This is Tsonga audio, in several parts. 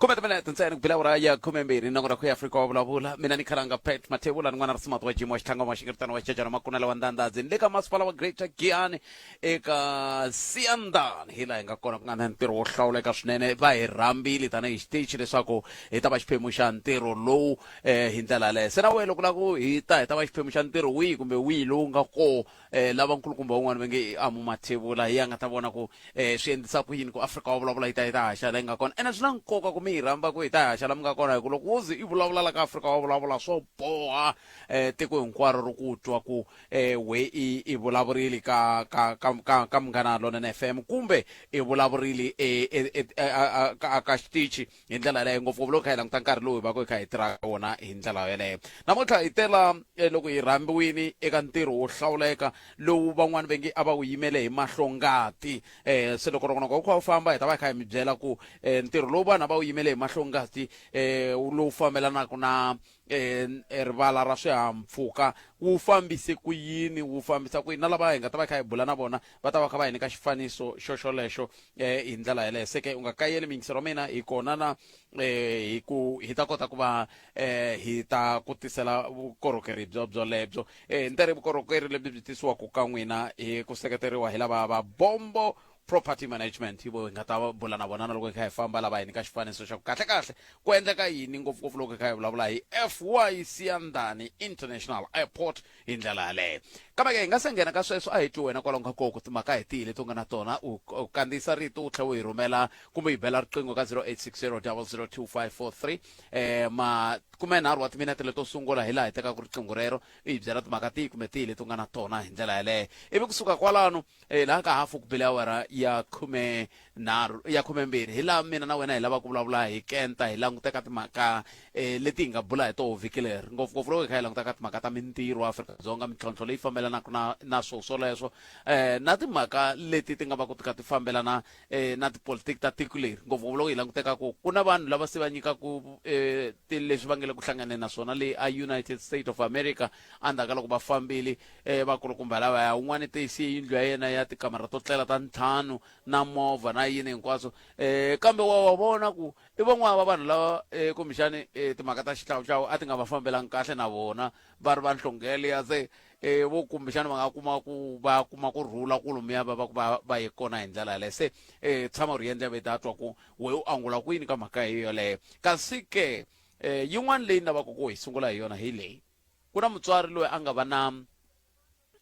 Khume timinete ntsena ku bila awara ya 12 nongonoko ya Afrika wa vulavula. Mina ni khalanga Pat Mathebula ni n'wana Risimati wa Jim wa Xitlhangama wa Xingiritana wa Xijajana Makunela wa Ndandadzi ni le ka masipala wa Greater Giyani eka Siyandhani hi laha hi nga kona ku nga na ntirho wo hlawuleka swinene. Va hi rhambile tanihi xitichi leswaku hi ta va xiphemu xa ntirho lowu hi ndlela yaleyo. Se na wena loko u lava ku hi ta hi ta va xiphemu xa ntirho wihi kumbe wihi lowu nga koho lava nkulukumba wun'wana va nge i Amu Mathebula hi ya nga ta vona ku swi endlisa ku yini ku Afrika wa vulavula yi ta yi ta haxa la yi nga kona. Ene swi na nkoka ku mi hi rhamba ku hi ta hi haxa la mi nga kona hi ku loko wo ze i vulavula la ka Afrika wa vulavula swo boha tiko hinkwaro ri ku twa ku we i i vulavurile ka ka ka ka ka Munghana Lonene FM kumbe i vulavurile ka ka xitichi hi ndlela yaleyo ngopfungopfu loko kha hi languta nkarhi lowu hi va ku hi kha hi tirha ka wona hi ndlela yaleyo. Namuntlha hi tela loko hi rhambiwile eka ntirho wo hlawuleka lowu van'wani va nge a va wu yimele hi mahlongati. Se loko nongonoko wu kha wu famba hi ta va hi kha hi mi byela ku ntirho lowu vanhu a va wu yimele hi mahlongati lowu fambelanaka na rivala ra swihahampfhuka wu fambise ku yini, wu fambisa ku yini, na lava hi nga ta va hi kha hi bula na vona va ta va kha va hi nyika xifaniso xoxolexo hi ndlela yeleyo. Se ke u nga kayeli miyingiselo wa mina, hi kona na hi ku hi ta kota ku va hi ta ku tisela vukorhokeri byo byolebyo. Ni ta ri vukorhokeri lebyi byi tisiwaka ka n'wina hi ku seketeriwa hi lava va Bombo Property Management, hi vo hi nga ta bula na vona na loko hi kha hi famba lava hi nyika xifaniso xa ku kahle kahle ku endleka yini ngopfungopfu loko hi kha hi vulavula hi FY Siyandhani International Airport hi ndlela yaleyo. Kambe ke hi nga se nghena ka sweswo a hi twi wena kwalaho ka koko timhaka hi tihi leti u nga na tona u kandziyisa rito u tlhela u hi rhumela kumbe hi bela riqingho ka 0860 002543 ma 13 wa timinete leto sungula hi laha hi tekaka riqingho rero u hi byela timhaka tihi kumbe tihi leti u nga na tona hi ndlela yaleyo ivi kusuka kwalano laha ka hafu ku bile awara ya 13 ya 12 hi laha mina na wena hi lava ku vulavula hi kenta hi languta ka timhaka leti hi nga bula hi toho vhiki leri ngopfungopfu loko hi kha hi languta ka timhaka ta mintirho Afrika-Dzonga mintlhontlho leyi fambelanaka na na swo swoleswo na timhaka leti ti nga va ku ti kha ti fambelana na tipolitiki ta tiko leri ngopfungopfu loko hi languteka ku ku na vanhu lava se va nyikaku leswi va nge le ku hlanganeni na swona le a United States of America endzhaku ka loko va fambile vakulukumba lavaya un'wana i tiyise yindlu ya yena ya tikamara to tlela ta ntlhanu na movha na yini hinkwaswo kambe wa wa vona ku i van'wana va vanhu lava kumbexani timhaka ta xihlawuhlawu a ti nga va fambelangi kahle na vona va ri va nhlongele ya se vo kumbexani va nga kuma ku va kuma ku rhula ku lomuya va va ku va va ye kona hi ndlela yaleyo se tshama u ri endleve i ta twa ku we u angula kwini ka mhaka yoleyo kasi ke yin'wana leyi ni lavaka ku hi sungula hi yona hi leyi ku na mutswari loyi a nga va na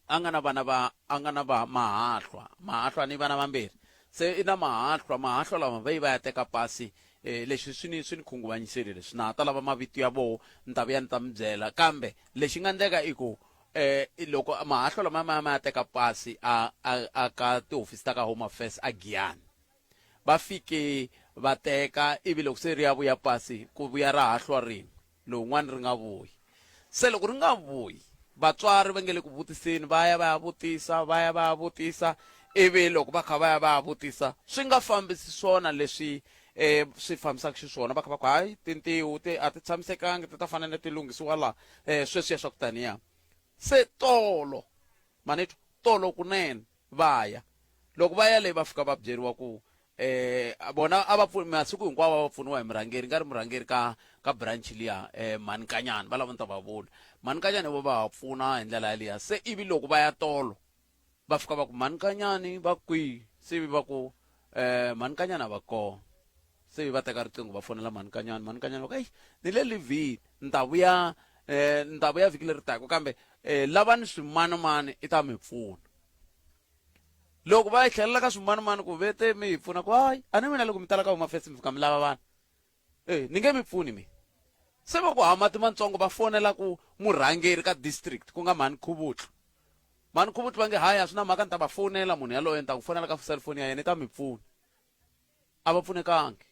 a nga na vana va a nga na va mahahlwa mahahlwa ni vana vambirhi se i na mahahlwa mahahlwa lama va yi va ya teka pasi leswi swi ni swi ni khunguvanyisile leswi na ha ta lava mavito ya voho ni ta vuya ni ta mi byela kambe lexi nga endleka i ku loko mahahlwa lama ma ya ma ya teka pasi a a a ka tihofisi ta ka Home Affairs a Giyani va fike va teka ivi loko se ri ya vuya pasi ku vuya ra hahlwa rin'we lowun'wana ri nga vuyi. Se loko ri nga vuyi, vatswari va nge le ku vutiseni, va ya va ya vutisa, va ya va ya vutisa, ivi loko va kha va ya va ya vutisa swi nga fambisi swona leswi swi fambisaka xiswona, va kha va ku hayi tintiho ti a ti tshamisekangi ti ta fanele ti lunghisiwa la sweswiya swa ku taniya. Se tolo manitwa tolo kunene va ya loko va ya le va fika va byeriwa ku vona a va pfuni masiku hinkwawo va pfuniwa hi murhangeri nga ri murhangeri ka ka branch liya mhani Kanyana va lava ni ta va vula mhani Kanyana vo va pfuna hi ndlela yaliya se ivi loko va ya tolo va fika va ku mhani Kanyani va kwihi se ivi va ku mhani Kanyana va kona se ivi va teka riqingho va fonela mhani Kanyana mhani Kanyana va ku eyi ni le livhini ni ta vuya ni ta vuya vhiki leri taka kambe lavani swimanimani i ta mi pfuna loko va yi tlhelela ka swimanimani ku ve te mi hi pfuna ku hayi a ni mina loko mi tala ka home affairs mi fika mi lava vanhu e ni nge mi pfuni mi se va ku ha mati matsongo va fonela ku murhangeri ka district ku nga mhani Khuvutlu mhani Khuvutlu va nge hayi a swi na mhaka ni ta va fonela munhu yaloye ni ta ku fonela ka cellphone ya yena i ta mi pfuna a va pfunekangi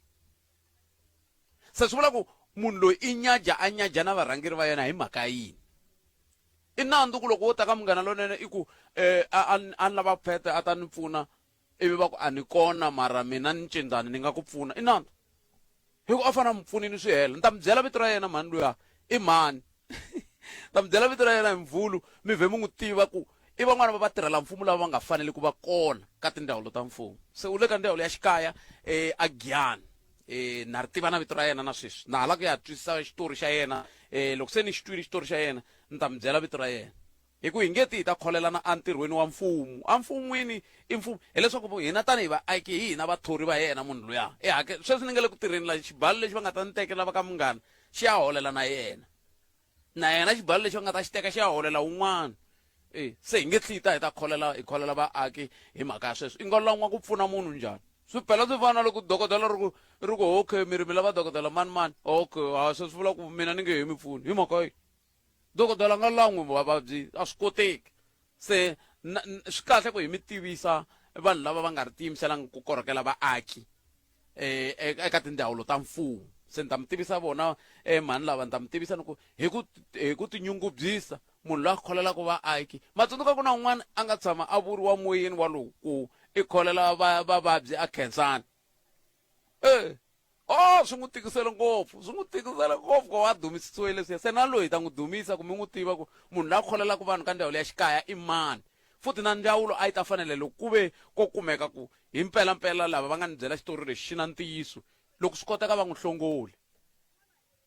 se swi vula ku munhu loyi i nyaja a nyaja na varhangeri va yena hi mhaka yini i nandzu ku loko wo ta ka munghana lonene i ku a ni lava phete a ta ni pfuna ivi va ku a ni kona mara mina ni cindzani ni nga ku pfuna i nandzu hi ku a fanele a mi pfunini swi hela ni ta mi byela vito ra yena mhani luya i mhani ta mi byela vito ra yena hi mvulu mi vhe mi n'wi tiva ku i van'wana va vatirhela mfumo lava va nga fanele ku va kona ka tindzawulo ta mfumo se u le ka ndzawulo ya xikaya a Giyani. Na ri tiva na vito ra yena na sweswi na ha la ku ya twisisa xitori xa yena. Loko se ni xi twile xitori xa yena ni ta mi byela vito ra yena, hi ku hi nge ti hi ta kholelana entirhweni wa mfumo. Emfun'wini i mfumo, hileswaku hina tanihi vaaki hi hina vathori va yena munhu luya. I hake sweswi ni nga le ku tirheni la, xibalo lexi va nga ta ni tekela va ka munghana xi ya holela na yena, na yena xibalo lexi va nga ta xi teka xi ya holela wun'wana. E se hi nge tlhi ta hi ta kholela hi kholela vaaki hi mhaka ya sweswo. I nga lan'wa ku pfuna munhu njhani? Swi phela swi fana na loko dokodela ri ku ri ku okay, mi ri mi lava dokodela mani mani, okay, ha se swi vula ku mina ni nge he mi pfuni hi mhaka yi dokodela a nga lan'wi vavabyi, a swi koteki. Se swi kahle ku hi mi tivisa vanhu lava va nga ri tiyimiselangi ku korhokela vaaki eka tindzawulo ta mfumo. Se ni ta mi tivisa vona mhani lava, ni ta mi tivisa ni ku hi ku hi ku tinyungubyisa munhu loyi a kholelaka vaaki. Ma tsundzuka ku na un'wana a nga tshama a vuriwa moyeni wa lowu ku i kholela vavabyi a khensani. E oh, swi n'wi tikisele ngopfu, swi n'wi tikisele ngopfu ku va a dumisisiwe leswiya. Se na loyi hi ta n'wi dumisa ku mi n'wi tiva ku munhu loyi a kholelaka vanhu ka ndzawulo ya xikaya i mani. Futhi na ndzawulo a yi ta fanele loko ku ve ko kumeka ku hi mpelampela lava va nga ni byela xitori lexi xi na ntiyiso, loko swi koteka va n'wi hlongoli.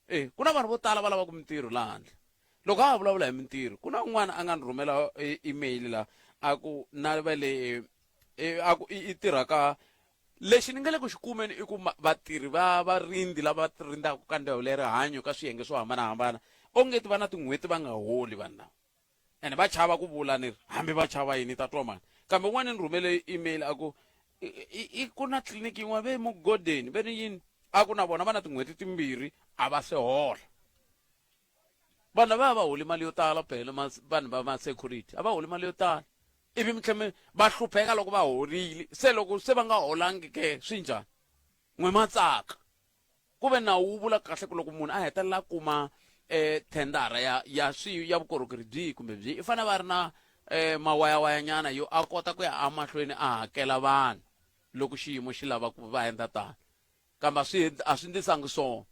E ku na vanhu vo tala va lavaka mintirho laha handle. Loko a ha vulavula hi mintirho, ku na un'wana a nga ni rhumela email la a ku na va le a ku i tirha ka lexi ni nga le ku xi kumeni i ku vatirhi va varindzi lava rindzaka ka ndzawulo ya rihanyo ka swiyenge swo hambanahambana ongeti va na tin'hweti va nga holi vanhu lava, ene va chava ku vula ni ri hambi va chava yini ta twa mani. Kambe un'wana ni rhumele email a ku i ku na tliliniki yin'wana ve mugodeni ve ni yini, a ku na vona va na tin'hweti timbirhi a va se hola. Vanhu lava a va holi mali yo tala phela, vanhu va ma-security a va holi mali yo tala, ivi mi tlhela va hlupheka loko va horile. Se loko se va nga holangi ke swi njhani? N'we ma tsaka ku ve nawu wu vula kahle ku loko munhu a hetelela a kuma thendara ya ya swi ya vukorhokeri byihi kumbe byihi, i fanele va ri na mawayawayanyana yo a kota ku ya emahlweni a hakela vanhu loko xiyimo xi lava ku va endla tano. Kambe a swi a swi ndlisangi swona.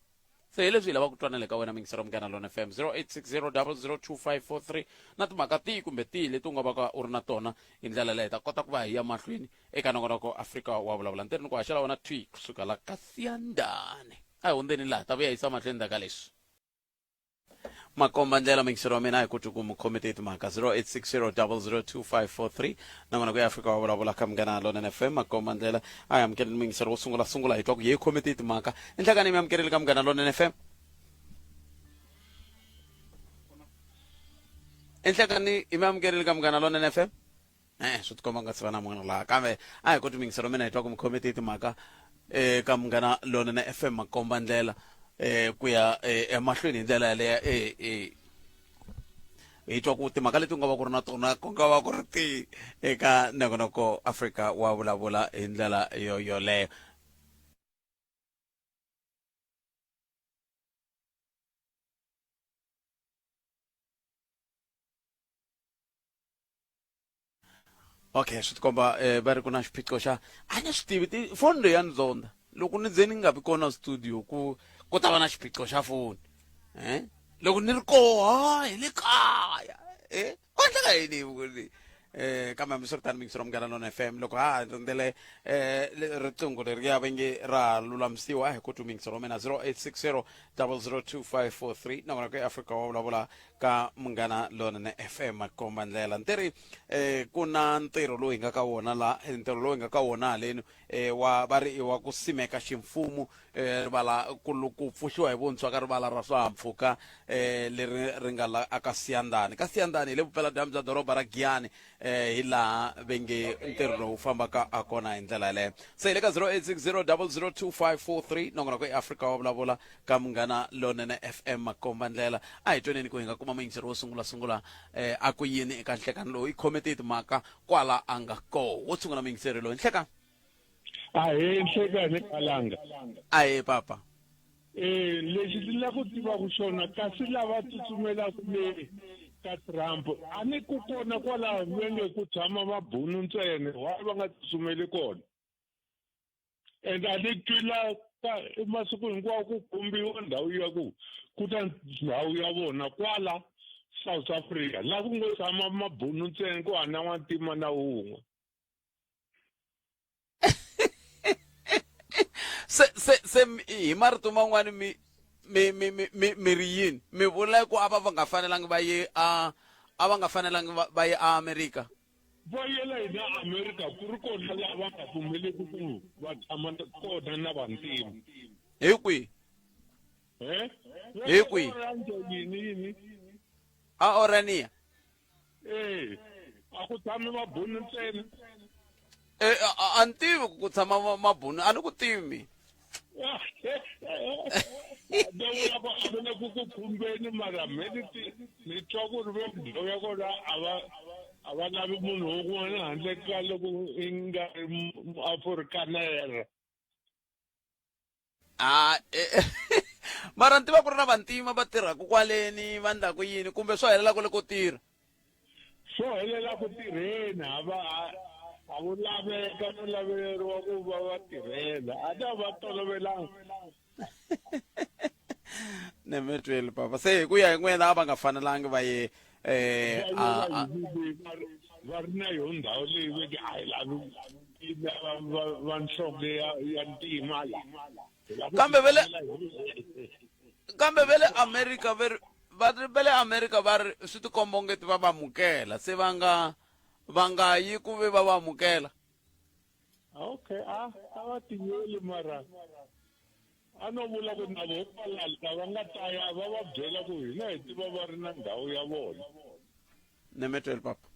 Se hi leswi hi lavaka ku twana le ka wena mingisero Munghana Lona FM 0860002543 na timhaka tihi kumbe tihi leti u nga vaka u ri na tona. Hi ndlela leyi hi ta kota ku va hi ya mahlweni eka nongonoko Afrika wa vulavula. Ni ni ku haxela wona thwi kusuka la ka Siyandhani. A hi hundzeni laha ta vuya yisa mahlweni ndzhaku ka leswi. Makomba ndlela mingisero wa mina hi ku ku mukhomete timhaka 0860002543 nakona ku ya Afrika wa vulavula ka Munghana Lonene FM. Makomba ndlela a hi amukeleni mingisero wo sungula sungula hi twa ku ye khomete timhaka enhlakani mi amukerile ka Munghana Lonene FM. Enhlekani i mi amukerile ka Munghana Lonene FM. Swi tikomba nga si va na munhu laha, kambe a hi koti mingisero mina hi twa ku mi khomete timhaka ka Munghana Lonene FM. Makomba ndlela ku ya emahlweni hi ndlela yaleyo hi twa ku timhaka leti ku nga va ku ri na tona ku nga va ku ri tihi eka nongonoko Afrika wa vulavula hi ndlela yo yoleyo. Okay, swi tikomba va ri ku na xiphiqo xa a ni swi tivi ti foni leyi ya ni zonda loko ni ze ni nga vi kona studio ku ku ta va na xiphiqo xa foni. Loko ni ri koho hi le kaya ku endleka yini hi kambe hambiswiritano mingisero Munghana Lona FM loko ha ha rindzele riqingho leriya va nge ra lulamisiwa hi ku twi mingisero mina 0860 002543 nakona ku Afrika wa vulavula ka Munghana Lonene FM. Makomba ndlela ntiri ku na ntirho lowu hi nga ka wona la, ntirho lowu hi nga ka wona haleni wa va ri i wa ku simeka ximfumo rivala ku ku pfuxiwa hi vuntshwa ka rivala ra swihahampfhuka leri ri nga la aka Siyandhani. Ka Siyandhani hi le vupeladyambu bya doroba ra Giyani hi laha ve nge ntirho lowu fambaka a kona hi ndlela yaleyo. Se hi le ka 0860002543 nongonoko i Afrika wa vulavula ka Munghana Lonene FM. Makomba ndlela a hi tweneni ku hi nga kuma muyingiseri wo sungula sungula a ku yini eka nhlekani lowu i khome tihi timhaka kwala a nga koho. Wo sungula muyingiseri loyi nhlekani. Ahee, nhlekani Kalanga. Ahee papa. Eh, lexi ni la ku tivaka xona kasi lava tsutsumelaka le ka Trump a ni ku kona kwalaho ve nge ku tshama mabunu ntsena, why va nga tsutsumeli kona? And a ni twi la ka masiku hinkwawo ku kombiwa ndhawu ya ku ku ta ndhawu ya vona kwala South Africa la ku ngo tshama mabunu ntsena ku hana n'wantima na wun'we. Se se se hi marito man'wani mi mi mi mi mi mi ri yini? Mi vula ku a va va nga fanelangi va ye a a va nga fanelangi va ye a Amerika? Va yela hina Amerika ku ri kona laha va nga pfumeleki ku va tshama kona na vantima. Hi kwihi? Eh? Hi kwihi? Yini yini? A Orania. Eh, a ku tshami mabunu ntsena. Eh, a ni tivi ku tshama mabunu, a ni ku tivi mina. Dawula ku a ni ku ku khumbeni mara me ni ti ni twa ku ri ve ndhawu ya kona a va a va lavi munhu wun'wana handle ka loko i nga ri muafrikanera. A eh, mara ni tiva ku ri na vantima va tirhaka kwaleni va ndlaku yini kumbe swo helela kwale ko tirha? Swo helela ku tirheni a va a wu laveka no laveleriwa ku va va tirhela a ta va tolovelanga. Ni mi twile papa se hi ku ya hi n'wina a va nga fanelangi va ye eh a va ri na yo ndhawu leyi ve ke a hi lavi va nhlonge ya ntima la kambe vele kambe ve le America ve ri va ri va le America va ri swi tikomba ongeti va va amukela se va nga va nga yi ku ve va va amukela. Okay a a va tiyeli mara a no vula ku na vo kwalano lava nga ta ya va va byela ku hina hi tiva va ri na ndhawu ya vona. Ni mi twile papa.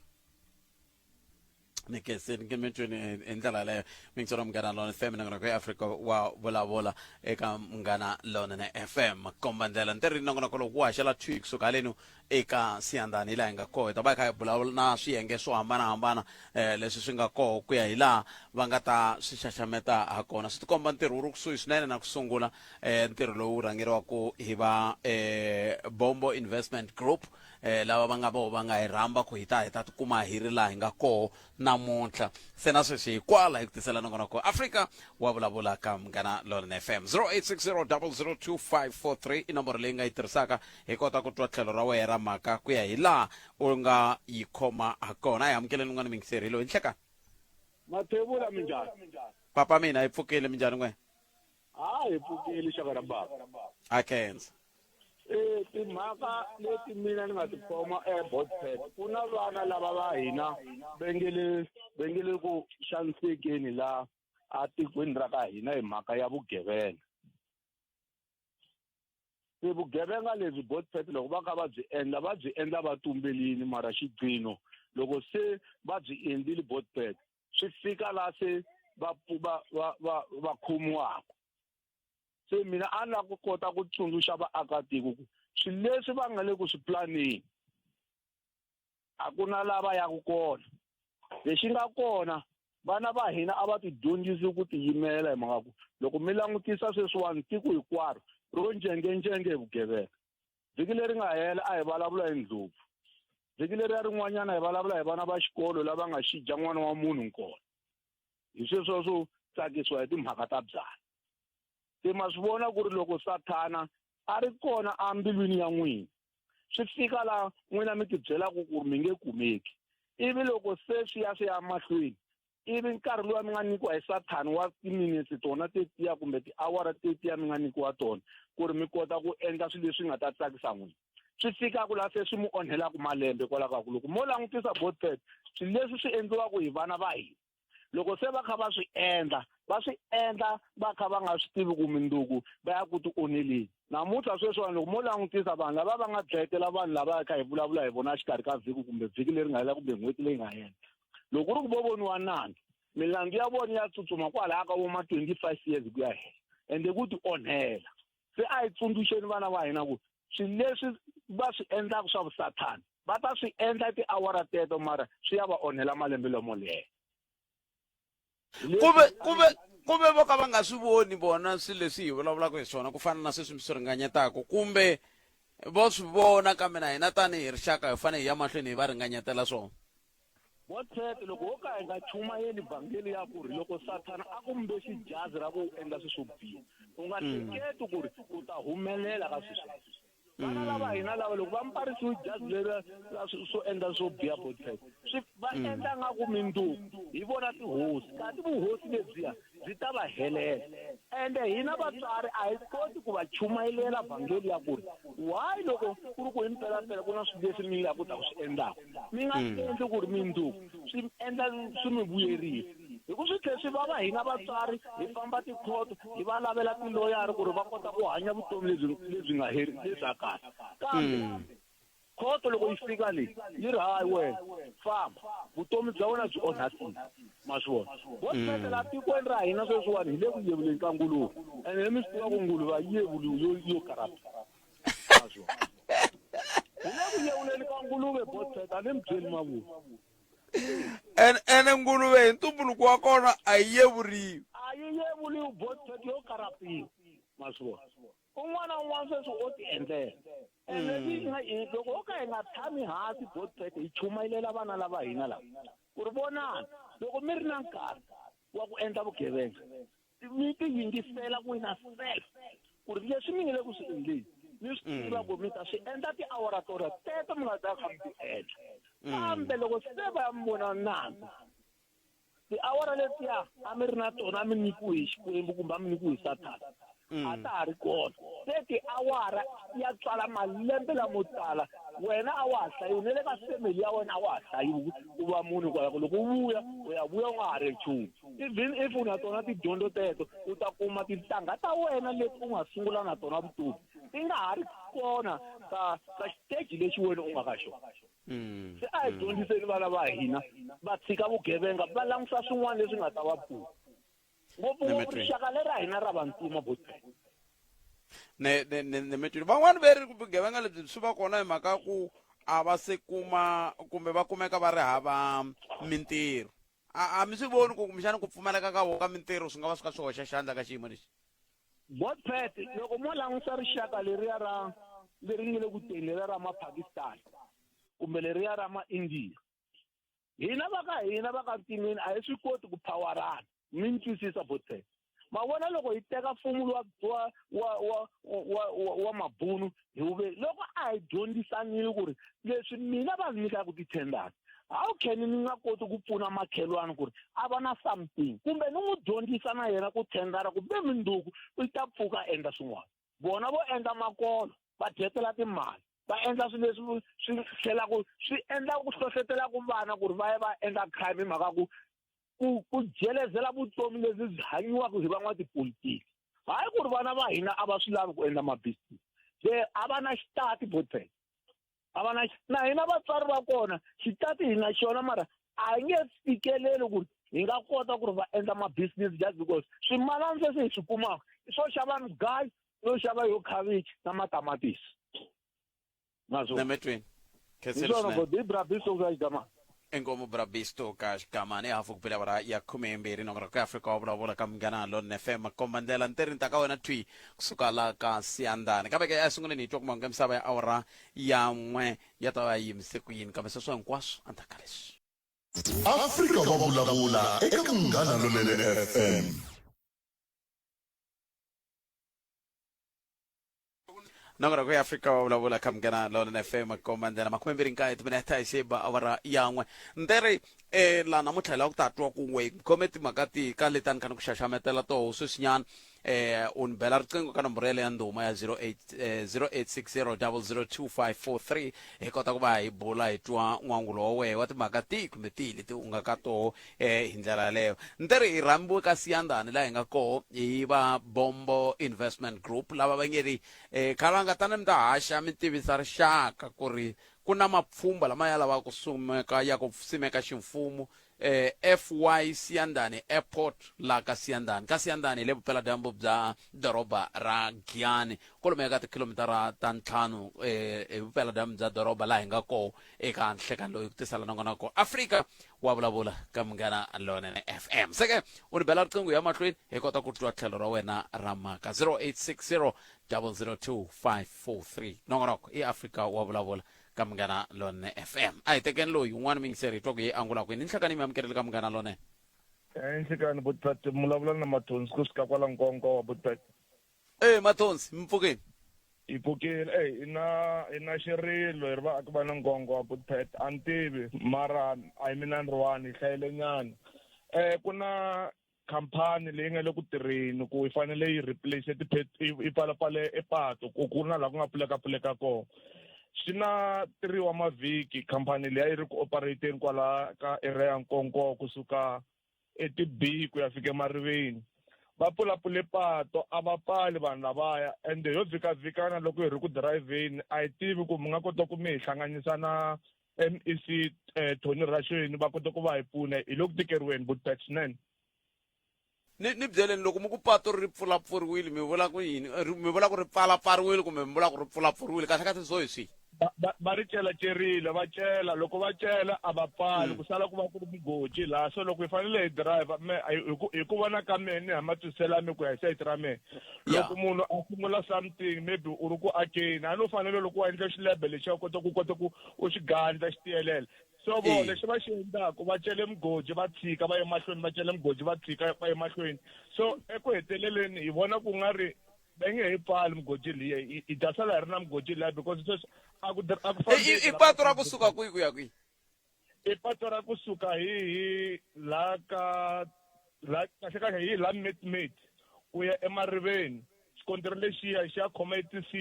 Ni khensi ni mi twini hi ndlela yaleyo mingiselo Munghana Lonene FM nongonoko ya Afrika wa vulavula eka Munghana Lonene FM komba ndlela ntirhini nongonoko lowu wu haxela thwi kusuka halenu eka Siyandhani hi laha hi nga koho hi ta va hi kha hi vulavula na swiyenge swo hambanahambana um leswi swi nga koho ku ya hi laha va nga ta swi xaxameta ha kona swi tikomba ntirho wu ri kusuhi swinene na ku sungula um ntirho lowu rhangeriwaka hi va um Bombo Investment Group um lava va nga voho va nga hi rhamba ku hi ta hi ta tikuma hi ri laha hi nga koho namuntlha se na sweswi hi kwala hi ku tisela nongonoko Afrika wa vulavula ka Munghana Lonene FM 0860002543 i nomboro leyi nga yi tirhisaka hi kota ku twa tlhelo ra wehe ra mhaka ku ya hi laha u nga yi khoma ha kona. A hi amukeleni un'wana muyingiseri hi loyi nhlekani. Mathebula minjhani? Papa mina hi pfukile minjhani n'we? Ha hi pfukile xaka ra bava. A khensa. E timhaka leti mina ni nga ti khoma eBotsford ku na vana lava va hina va nge le va nge le ku xanisekeni la a tikweni ra ka hina hi mhaka ya vugevenga. Se vugevenga lebyi Botpet loko va kha va byi endla va byi endla va tumbelini mara xigcino loko se va byi endlile Botpet swi fika la se va va va va va khomiwaka. Se mina a ni lava ku kota ku tsundzuxa vaakatiko ku swilo leswi va nga le ku swi planeni a ku na lava yaku kona. Lexi nga kona vana va hina a va tidyondzisi ku tiyimela hi mhaka ku loko mi langutisa sweswiwani tiko hinkwaro ro njengenjenge hi vugevenga. Vhiki leri nga hela a hi vulavula hi ndlopfu. Vhiki leriya rin'wanyana hi vulavula hi vana va xikolo lava nga xi dya n'wana wa munhu nkona. Hi sweswo swo tsakisiwa hi timhaka ta byala. Se ma swi vona ku ri loko Sathana a ri kona embilwini ya n'wina, swi fika la n'wina mi tibyelaka ku ri mi nge kumeki. Ivi loko se swi ya swi ya mahlweni, ivi nkarhi luwa mi nga nyikiwa hi Sathana wa timinetse tona tetiya kumbe tiawara tetiya mi nga nyikiwa tona ku ri mi kota ku endla swilo leswi nga ta tsakisa n'wina, swi fikaka la se swi mi onhelaka malembe. Kwalaho ka ku loko mo langutisa Botpet, swilo leswi swi endliwaka hi vana va hina, loko se va kha va swi endla, va swi endla va kha va nga swi tivi ku minduku va ya ku ti onheleni. Namuntlha sweswiwani loko mo langutisa vanhu lava va nga dlayetela vanhu lava kha hi vulavula hi vona exikarhi ka vhiki kumbe vhiki leri nga hela kumbe n'hweti leyi nga hela, loko ku ri ku vo voniwa nandzu, milandzu ya vona ya tsutsuma kwalaya ka vo ma 25 years ku ya henhla, ende ku ti onhela. Se a hi tsundzuxeni vana va hina ku swilo leswi va swi endlaka swa vusathana va ta swi endla tiawara teto, mara swi ya va onhela malembe lamo leha. Kuve kuve kuve vo ka va nga swi voni vona swilo leswi hi vulavulaka hi swona ku fana na sweswi mi swi ringanyetaka, kumbe vo swi vona kambe na hina tanihi rixaka hi fanele hi ya mahlweni hi va ringanyetela swona. Botset, loko ho ka hi nga chumayeli vhangeli ya ku ri loko Sathana a ku mbe xijazi ra ku endla swilo swo biha, u nga hleketi ku ri u ta humelela ka swilo sweswo. Vana lava hina lava loko va mbarisiwe jazi leri ra swo endla swo biha, Botset, swi va endla nga ku minduku hi vona tihosi, kasi vuhosi lebyiya byi ta va helela. Ende hina vatswari a hi koti ku va chumayelela vhangeli ya ku ri why loko ku ri ku hi mpelampela ku na swilo leswi mi nga kota ku swi endlaka mi nga endli ku ri mindzuku swi endla swi mi vuyerisa. Hi ku swi tlhe swi vava hina vatswari hi famba tikhoto hi va lavela tiloyara ku ri va kota ku hanya vutomi lebyi lebyi nga heri lebya kahle. Kambe khoto loko yi fika le yi ri hayi wena famba vutomi bya wena byi onhakile ma swi vona vo tete laha tikweni ra hina sweswiwani hi le ku yevuleni ka nguluve ene mi swi tiva ku nguluve a yi yevuliwi yo yo karata ma swi vona hi le ku yevuleni ka nguluve botset a ni mi byeli mavula ene ene nguluve hi ntumbuluko wa kona a yi yevuriwi a yi yevuliwi botset yo karatiwa ma swi vona Un'wana na un'wana sweswi o ti endlela. Ene leswi nga loko ho ka hi nga tshami hansi Godfred hi chumayelela vana lava hina lava ku ri vonani loko mi ri na nkarhi wa ku endla vugevenga mi ti yingisela ku na self ku ri leswi mi nge le ku swi endleni mi swi tiva ku mi ta swi endla tiawara tona teto mi nga ta kha mi ti endla kambe loko se va ya mi vona nandzu Tiawara letiya a mi ri na tona a mi nyikiwe hi Xikwembu kumbe a mi nyikiwe hi Sathana a ta ha ri kona. Se tiawara ya tswala malembe lamo tala, wena a wa ha hlayiwi na le ka family ya wena a wa ha hlayiwi u va munhu hikwalaho loko u vuya u ya vuya u nga ha ri nchumu. Even if u na tona tidyondzo teto u ta kuma tintangha ta wena leti u nga sungula na tona vutomi ti nga ha ri kona ka ka xiteji lexi wena u nga ka xona. Mm. Se a hi dyondziseni vana va hina va tshika vugevenga va langusa swin'wana leswi nga ta va pfuna. Ngopfungopfu rixaka leri ra hina ra vantima botse. Ne ne ne ne mitwini van'wani ve ri vugevenga lebyi swi va kona hi mhaka ku a va se kuma kumbe va kumeka va ri hava mintirho. A a mi swi voni ku kumbexana ku pfumaleka ka vona ka mintirho swi nga va swi kha swi hoxa xandla ka xiyimo lexi? Godfred, loko mo langusa rixaka leriya ra leri nge le ku teni leriya ra Mapakistan kumbe leriya ra Maindiya, hina va ka hina va ka ntimeni a hi swi koti ku phawarana. Mi ni twisisa, Godfred? Ma vona loko hi teka mfumo luwa wa wa wa wa wa wa mabunu hi wu ve loko a hi dyondzisanile ku ri leswi mina va ni nyikaka ti-tenders how can ni nga koti ku pfuna makhelwani ku ri a va na something kumbe ni n'wi dyondzisa na yena ku thendara ku ve munduku u ta pfuka a endla swin'wana vona vo endla makolo va dyetela timali va endla swilo leswi swi tlhelaku swi endla ku hlohletelaku vana ku ri va ya va endla crime hi mhaka ku ku ku jelezela vutomi lebyi byi hanyiwaka hi van'watipolitiki hayi ku ri vana va hina a va swi lavi ku endla mabisinesi se a va na xitati botfela a va na na hina vatswari va kona xitati hi na xona mara a hi nge fikeleli ku ri hi nga kota ku ri va endla mabisinesi just because swimalana leswi hi swi kumaka i swo xava mugayo no xava yo khavichi na matamatisi Naswona. Nemetweni. Hi swona bro, i Bra Bisto ka Xigamani. Inkomu Bra Bisto ka Xigamani hafu ku bile awara ya khume-mbirhi nongonoko ya Afrika wa vulavula ka Munghana Lonene FM makomba ndlela ntirhi ni ta ka wena thwi kusuka la ka Siyandhani kambe ke esunguleni hi twa ku mahungu ya misava ya awara ya n'we ya ta va ya yimise ku yini kambe sweswo hinkwaswo endzhaku ka leswi. Afrika wa vulavula eka Munghana Lonene FM. Nongonoko ya Afrika wa vulavula kha Munghana Lonene FM komba ndlela makhumembirhi nkaye timinete hi xiba awara yan'we nderi eh la namuntlha hi lava ku ta twa ku n'we khome timhaka ti ka letani kha ni ku xaxametela toho sweswinyana eh u ni bela riqingho ka nomboro yale ya ndhuma ya 08 eh, 0860 002543 hi kota ku va hi bula hi twa n'wangulo wa wehe wa timhaka tihi kumbe tihi leti u nga ka toho eh hi ndlela yaleyo nderi hi rhambiwe ka siyandhani laha hi nga koho hi va bombo investment group lava va nge ri eh khalanga tani mi ta haxa mi tivisa rixaka ku ri ku na mapfhumba lama ya lavaka ku sumeka ya ku simeka ximfumo eh FY Siyandhani Airport la ka Siyandhani ka Siyandhani hi le vupeladyambu bya doroba ra Giyani kwalomuya ka tikhilomitara ta ntlhanu eh hi vupeladyambu bya doroba laha hi nga koho eka nhlekani loyi ku tisela nongonoko Afrika wa vulavula ka Munghana Lonene FM se ke u ni bela riqingho ya mahlweni hi kota ku twa tlhelo ra wena ra mhaka 0860 002 543 nongonoko i Afrika wa vulavula ka Munghana Lonene FM a hi tekeni loyi un'wana miyingiseri hi twa ku yi angula kwini ni nhlekani mi amukerile ka Munghana Lonene. Nhlekani Botpet mulavula na Mathonsi kusuka kwala Nkonko wa Botpet. E Mathonsi mi pfukini? Hi pfukile e hi na hi na xirilo hi ri vaaki va na Nkonko wa Botpet a ni tivi mara a hi mina ni ri one hi hlayile nyana ku na. khampani leyi nga le ku tirheni ku yi fanele yi replace yi pfalapfale e patu ku ku na laha ku nga pfuleka pfuleka kona. Swi na three wa mavhiki khampani liya yi ri ku operateni kwala ka area ya Nkonko kusuka eti-B ku ya fika eMariveni. Va pfulapfule pato a va pfali vanhu lavaya ende ho vhikavhikana loko hi ri ku dirayivheni a hi tivi ku mi nga kota ku mi hi hlanganisa na MEC Tony Rashweni va kota ku va hi pfuna hi le ku tikeriweni Boet swinene. Ni ni byeleni loko mi ku pato ri pfulapfuriwile mi vula ku yini mi vula ku ri pfalapfariwile kumbe mi vula ku ri pfulapfuriwile kahle kahle swo hi swihi? Va ri celacerile va cela loko va cela a va pfali ku sala ku va ku ri mugodi laha so loko hi fanele hi driver me hi ku vona ka mehe ni ha matwisiselo ya me ku ya hi sayiti ra mehe loko munhu a sungula something maybe u ri ku akeni a no fanele loko wa endla xilebe lexiya u kota ku kota ku u xi gandla xi tiyelela so vo lexi va xi endlaku va cele mugodi va tshika va ye mahlweni va cele mugodi va tshika va ye mahlweni so eku heteleleni hi vona ku nga ri va nge he pfali mugodi liya hi ta sala hi ri na mugodi liya because sweswi a ku a ku fambeki i patu ra kusuka kwihi ku ya kwihi i patu ra kusuka hi hi la ka la kahle kahle hi la mate ku ya emariveni xikontiri lexiya xi ya khoma ATC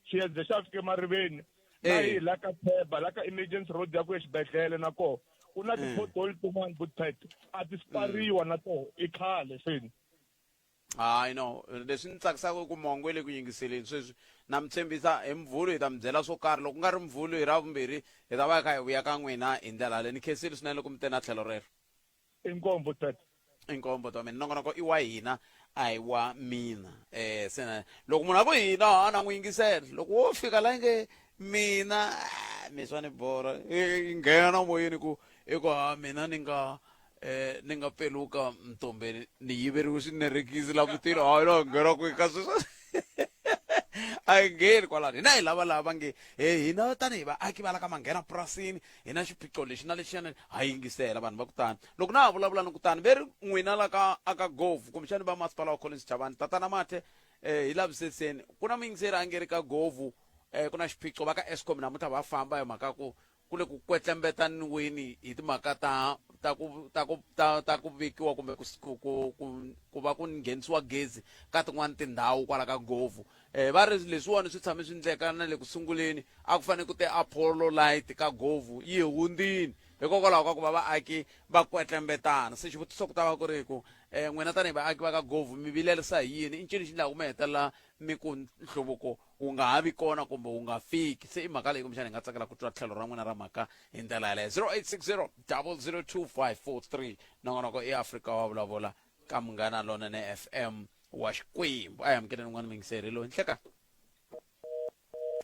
xi ya ze xa fika emariveni na hi la ka Theba la ka emergency road ya ku ya xibedhlele na koho ku na ti-pothole tin'wana butpet a ti spariwa na toho i khale seni. Hayi no leswi ni tsakisaka i ku mongo yi le ku yingiseleni sweswi na mi tshembisa hi mvhulu hi ta mi byela swo karhi loko ku nga ri mvhulu hi ra vumbirhi hi ta va hi kha hi vuya ka n'wina hi ndlela yaleyo ni khensile swinene loko mi te na tlhelo rero. Inkombo tata. Inkombo ta mina nongonoko i wa hina a hi wa mina eh se na loko munhu a ku hina a na n'wi yingisela loko wo fika la nge mina ah, mi swa ni borha yi nghena moyeni ku i ku ha mina ni nga eh ni nga peluka mtombeni ni yiveriwe swinerekisi la mutini hayi lo nghena kwihi ka sweswo a yi ngheni kwalano hina hi lava lava nge he hina tanihi vaaki va la ka manghena purasini hi na xiphiqo lexi na lexiyana ha yingisela vanhu va ku tani loko na ha vulavula ni ku tani ve ri n'wina la ka aka govu kumbexani va masipala wa Collins Chavani tatana Mathe eh hi lavisiseni ku na muyingiseri a nge ri ka govu eh ku na xiphiqo va ka Eskom namuntlha va famba hi mhaka ku ku le ku kwetlembetaniweni hi timhaka ta ta ku ta ku ta ta ku vekiwa kumbe ku ku ku ku ku va ku nghenisiwa gezi ka tin'wani tindhawu kwala ka govu um va ri leswiwani swi tshame swi ndleka na le ku sunguleni a ku fanele ku te apollo light ka govu yi hundzini hikokwalaho ka ku va vaaki va kwetlembetana se xivutiso ku ta va ku ri ku um n'wina tanihi vaaki va ka govu mi vilerisa hi yini i ncini xi ndlaku mi hetelela mi ku nhluvuko wu nga ha vi kona kumbe wu nga fiki se i mhaka leyi kumbexana hi nga tsakela ku twa tlhelo ra n'wina ra mhaka hi ndlela yaleyo 0860 002543 nongonoko i Afrika wa vulavula ka Munghana Lonene FM wa Xikwembu a hi amukeleni un'wana muyingiseri loyi nhleka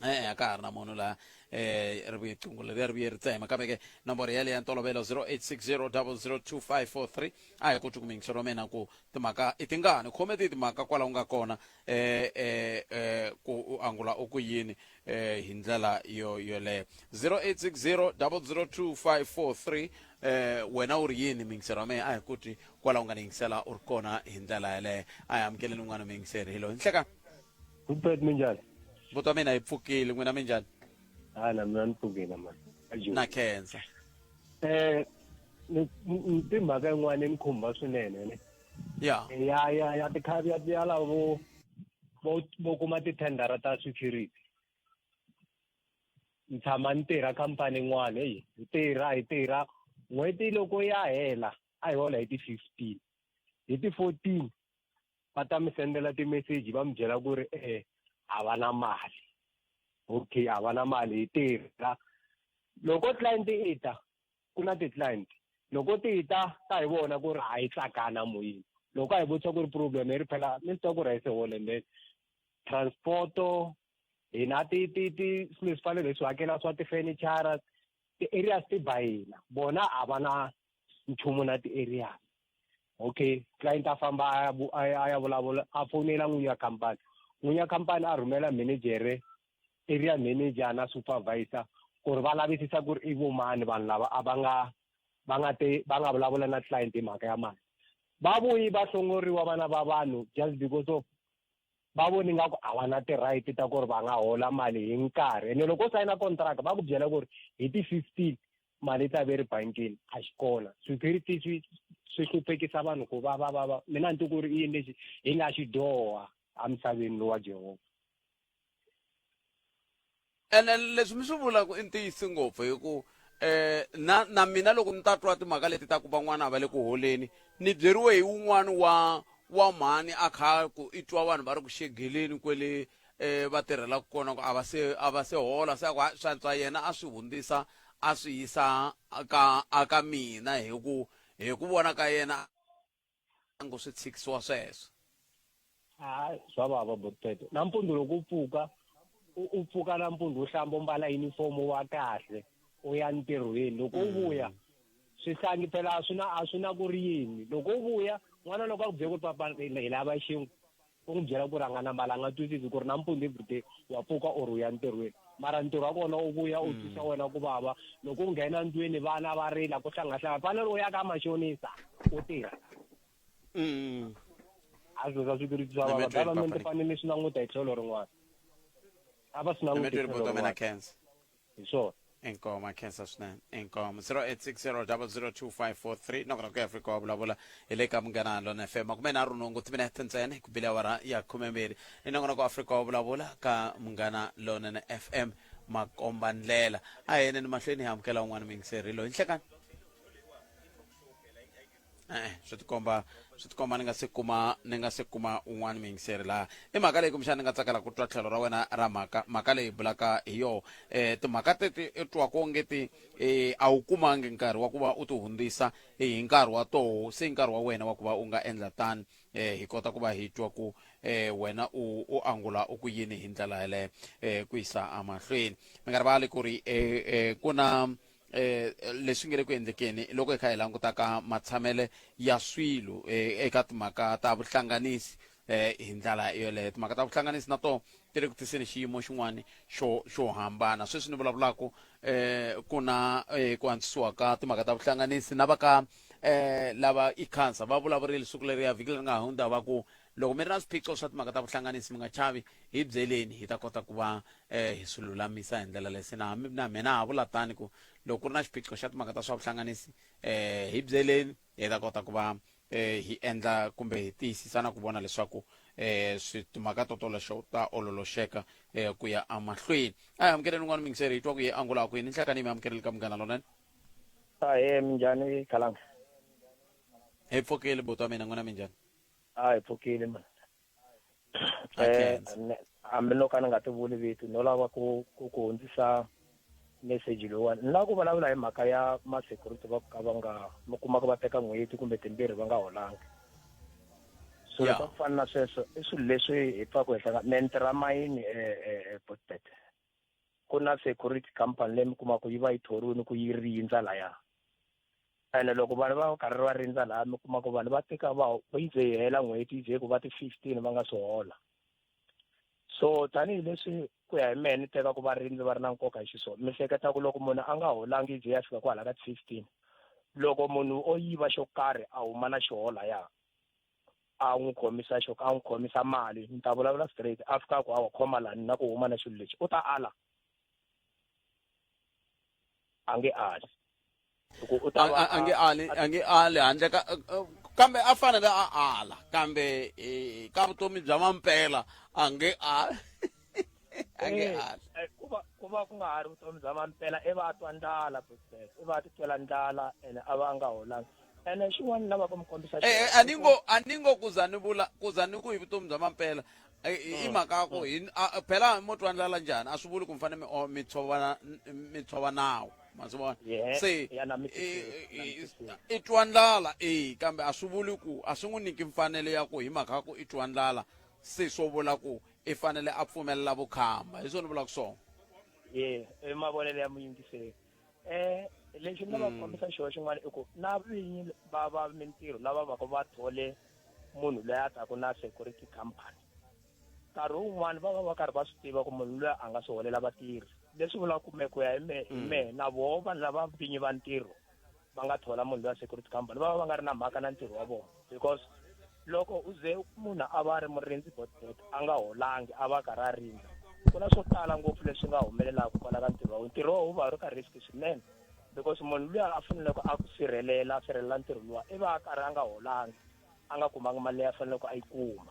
e-e a ka ha ri na munhu laha eh ri vuye qingo leriya ri vuye ri tsema kambe ke nomboro yaleyo ya ntolovelo 0860 002543 a hi koti ku muyingiseri wa mina ku timhaka i tingani khome ti timhaka kwala u nga kona eh eh eh ku u angula u ku yini eh hi ndlela yo yoleyo 0860 002543 eh wena u ri yini muyingiseri wa mehe a hi kuti kwala u nga ni yingisela u ri kona hi ndlela yaleyo a hi amukeleni un'wana muyingiseri hi loyi nhleka Rupert minjhani? Buti wa mina hi pfukile n'wina minjhani? Ha na mina ni pfukile mani. Na khensa. Eh ni timhaka yin'wana ni khumba swinene ne. Ya. Ya ya ya tikhavi ya ya lava vo vo vo kuma tithendara ta security. Ni tshama ni tirha khampani yin'wana heyi hi tirha hi tirha n'hweti loko ya hela a hi hola hi ti 15 hi ti 14 va ta mi sendela timeseji va mi byela ku ri e a va na mali okay a va na mali hi tirha loko client i ta ku na ti-client loko ti ta ta hi vona ku ri a yi tsakana moyeni loko a hi vutisa ku ri problem yi ri phela mi swi tiva ku ri a yi se hola and then transporto hina ti ti ti swilo leswi fanele hi swi hakela swa ti-furniture ti-areas ti ba hina vona a va na nchumu na ti-areas okay client a famba a ya a ya vulavula a fonela n'winyi wa khampani n'winyi wa khampani a rhumela manager area manager na supervisor ku ri va lavisisa ku ri i vomani vanhu lava a va nga va nga te va nga vulavula na client hi mhaka ya mali va vuyi va hlongoriwa vana va vanhu just because of va voni nga ku a va na ti-right ta ku ri va nga hola mali hi nkarhi ene loko u sayina contract va ku byela ku ri hi ti-15 mali yi ta ve ri bankini a xi kona security swi Swi hluphekisa vanhu ku vava vava. Mina ni ku ri i yini lexi hi nga xi dyoha emisaveni lowa Jehovha. Ene leswi mi swi vulaka i ntiyiso ngopfu hi ku na na mina loko ni ta twa timhaka leti ta ku van'wana a va le ku holeni ni byeriwe hi wun'wana wa wa mhani a kha ku i twa vanhu va ri ku xegeleni kwele va tirhelaka kona ku a va se a va se hola se a ku swantswa yena a swi hundzisa a swi yisa ka a ka mina hi ku hi ku vona ka yena a ngo swi tshikisiwa sweswo. Hayi swa vava botete nampundzu loko u pfuka u pfuka nampundzu u hlamba u mbala uniform wa kahle u ya ntirhweni loko u vuya swihlangi phela a swi na a swi na ku ri yini loko u vuya n'wana loko a ku byela ku ri papa hi lava xinkwa u n'wi byela ku ri a nga na mali a nga twisisi ku ri nampundzu everyday wa pfuka or u ya ntirhweni mara ntirho wa kona u vuya u twisa wena ku vava loko u nghena ndlwini vana va rila ku hlangahlanga fanele u ya ka machonisa u tirha a swilo swa security swa vava government fanele swi languta hi tlhelo rin'wana a va swi languti hi tlhelo rin'wana hi swona. Inkomu khensa swinene inkomu 0860002543 nongonoko ya Afrika wa vulavula hi le ka Munghana Lona FM 37 timinete ntsena ku bile awara ya 12 i nongonoko wa Afrika wa vulavula ka Munghana Lonene FM makomba ndlela a hi yeneni mahlweni hi amukela un'wana muyingiseri loyi nhlekani e-e swi tikomba swi tikomba ni nga se kuma ni nga se kuma un'wana muyingiseri laha i mhaka leyi kumbexana ni nga tsakela ku twa tlhelo ra wena ra mhaka mhaka leyi bulaka hi yoho um timhaka teti i twaka onge ti um a wu kumangi nkarhi wa ku va u ti hundzisa hi nkarhi wa toho se nkarhi wa wena wa ku va u nga endla tani um hi kota ku va hi twa ku um wena u u angula u ku yini hi ndlela yeleyo um ku yisa emahlweni mi nga rivali ku ri um ku na eh leswi nge le ku endlekeni loko hi kha hi languta ka matshamele ya swilo eh, eka timhaka ta vuhlanganisi eh hi ndlela yoleyo timhaka ta vuhlanganisi na toho ti le ku tiseni xiyimo xin'wana xo xo hambana sweswi ni vulavulaka eh ku na eh, ku antswisiwa ka timhaka ta vuhlanganisi na va ka eh lava ikhansa va vulavurile siku leriya vhiki leri nga hundza va ku loko mi ri na swiphiqo swa timhaka ta vuhlanganisi mi nga chavi hi byeleni hi ta kota ku va eh hi swi lulamisa hi ndlela leyi se na na mina ha vula tani ku loko ku ri na xiphiqo xa timhaka ta swa vuhlanganisi eh hi byeleni hi ta kota ku va eh hi endla kumbe hi tiyisisa na ku vona leswaku eh swi timhaka to tolexo ta ololoxeka eh ku ya emahlweni a hi amukeleni un'wana mingiseri hi twa ku ye angula ku yini nhlekani mi amukeleli ka munghana lonene Ahee, minjhani Khalanga? Hi pfukile buti wa mina n'wina minjhani? A hi pfukile man. Eh, hambi no ka ni nga ti vuli vito no lava ku ku ku hundzisa message lowuwani ni lava ku vulavula hi mhaka ya ma-security va ka va nga mi kuma ku va teka n'hweti kumbe timbirhi va nga holangi swilo swa ku fana na sweswo i swilo leswi hi pfaka hi hlanga me ni tirha mayini ebotbet ku na security company leyi mi kumaka yi va yi thoriwile ku yi rindza laya ene loko vanhu va karhi va rindza laha mi kuma ku vanhu va teka va yi ze yi hela n'hweti yi ze ku va ti-15 va nga swi hola so tanihileswi ku ya hi mehe ni teka ku varindzi va ri na nkoka hi xiswona mi hleketa ku loko munhu a nga holangi yi ze ya fika kwala ka ti-15 loko munhu o yiva xo karhi a huma na xoho laya a n'wi khomisa xo a n'wi khomisa mali ni ta vulavula straight a fika ku a wa khoma lani na ku huma na xilo lexi u ta ala a nge ali u ta a nge ali a nge ali handle ka kambe a fanele a ala kambe eh, ka vutomi bya mampela a nge ali a nge eh, ali eh, ku va ku va ku nga ha ri vutomi bya mampela i va a twa ndlala i va a titwela ndlala ene a va a nga holanga ene xin'wana lava ku mi kombisa eh, a ni ngo a ni ngo kuza ni vula kuza ni ku hi vutomi bya mampela i mhaka ya ku hi phela mo twa ndlala njhani a swi vuli ku mi fanele mi tshova mi tshova nawu ma swi vona se i twa ndlala e kambe a swi vuli ku a swi n'wi nyiki mfanelo ya ku hi mhaka ya ku i twa ndlala se swo vula ku i fanele a pfumelela vukhamba hi swona ni vulaka swona ye i mavonelo ya muyingiseri um lexi ni nga va kombisa xona xin'wana i ku na vinyi va va mintirho lava va va thole munhu loyi a taku na security company nkarhi wun'wani va va va karhi va swi tiva ku munhu loyi a nga swi holela vatirhi leswi vulaka ku me ku ya hi me hi mehe na voho vanhu lava vinyi va ntirho va nga thola munhu loyi a security company va va va nga ri na mhaka na ntirho wa vona because loko u ze munhu a va ri murindzi botbet a nga holangi a va karhi a rindza ku na swo tala ngopfu leswi nga humelelaka kwala ka ntirho wa wena ntirho wa wu va wu ri ka risk swinene. Because munhu luya a faneleke a ku sirhelela, a sirhelela ntirho luwa, i va a karhi a nga holangi, a nga kumanga mali leyi a faneleke a yi kuma.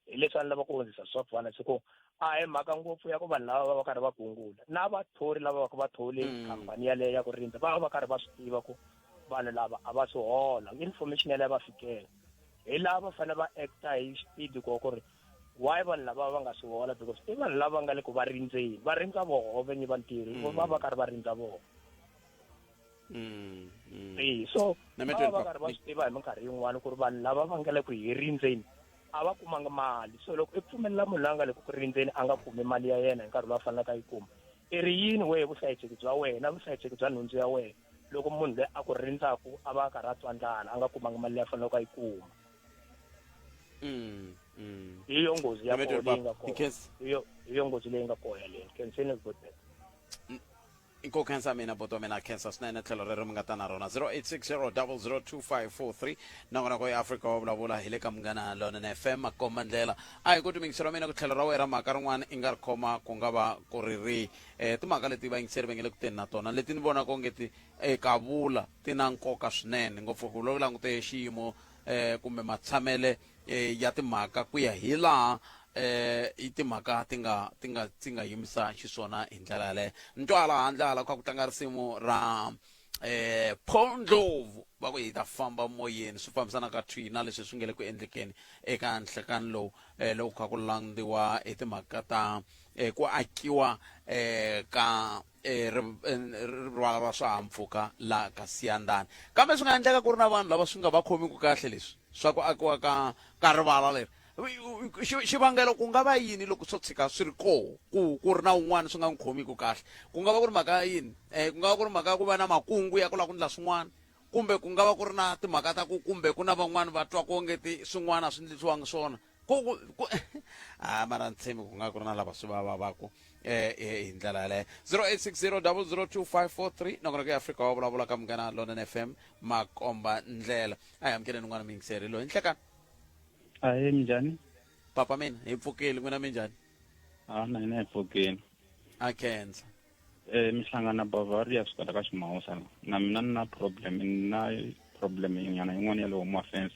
Hi leswi a ni lava ku hundzisa swa fana swi ku a hi mhaka ngopfu ya ku vanhu lava va va karhi va gungula na vathori lava va ku va thole mm. khampani yaleyo ya ku rindza va va va karhi va swi tiva ku vanhu lava a va swi hola information yaleyo va fikela hi lava va fanele va acta hi xipidi ko ku ri why vanhu lava va nga swi hola because i vanhu lava nga le ku va rindzeni va rindza voho venyi va ntirho mm. va va karhi va rindza voho mm, mm. e so va va karhi va swi tiva hi minkarhi yin'wana ku ri vanhu lava va nga le ku hi rindzeni a va kumanga mali so loko i pfumelela munhu loyi a nga le ku rindzeni a nga kumi mali ya yena hi nkarhi lowu a faneleke a yi kuma i ri yini wehe vuhlayiseki bya wena vuhlayiseki bya nhundzu ya wena loko munhu loyi a ku rindzaku a va a karhi a twa ndlala a nga kumanga mali leyi a faneleke a yi kuma mm, mm. hi yo nghozi ya kona leyi nga kona hi yo nghozi leyi nga kona yaleyo khenseni godbet Ku khensa mina buti wa mina khensa swinene tlhelo rero mi nga ta na rona 0860002543 nongonoko ya Afrika wa vulavula hi le ka Munghana Lonene FM makomba ndlela a hi ku timingisi ra mina ku tlhelo ra wena ra mhaka rin'wana i nga ri khoma ku nga va ku ri ri eh, timhaka leti vayingiseri va nge le ku teni na tona leti ni vonaka onge ti eka vula ti na nkoka swinene ngopfu loko langute xiyimo eh, kumbe matshamele eh, ya timhaka ku ya hi laha eh i timhaka ti nga ti nga ti nga yimisa xiswona hi ndlela yaleyo ni twa hala handle hala kha ku tlanga risimu ra eh Paul Ndlovu va ku hi ta famba moyeni swi fambisana ka thwi na leswi swi nge le ku endlekeni eka nhlekani lowu eh loko kha ku landziwa hi timhaka ta eh, ku akiwa eh ka eh, eh, rivala ra swihahampfhuka la ka Siyandhani kambe swi nga endleka ku ri na vanhu lava swi nga va khomiki kahle leswi swa ku akiwa ka ka rivala leri xivangelo ku nga va yini loko swo tshika swi ri koho ku ku ri na un'wana swi nga n'wi khomiki kahle ku nga va ku ri mhaka ya yini um ku nga va ku ri mhaka ya ku va na makungu ya ku lava ku endla swin'wana kumbe ku nga va ku ri na timhaka ta ku kumbe ku na van'wana va twa ku onge ti swin'wana a swi endlisiwangi swona ku ku ku a mara ni tshembi ku nga ku ri na lava swi va vavaku eh, eh, hi ndlela yaleyo 0860 002543 nongonoko ya Afrika wa vulavula ka Munghana Lonene FM makomba ndlela a hi amukeleni un'wana muyingiseri loyi nhlekani Ahee minjhani? Papa mina hi pfukile n'wina minjhani? Ah na hina hi pfukile. A khensa. Eh mi hlangana Bavaria swi ka Ximawusa na mina ni na problem ni na problem nyana yin'wana ya le Home Affairs.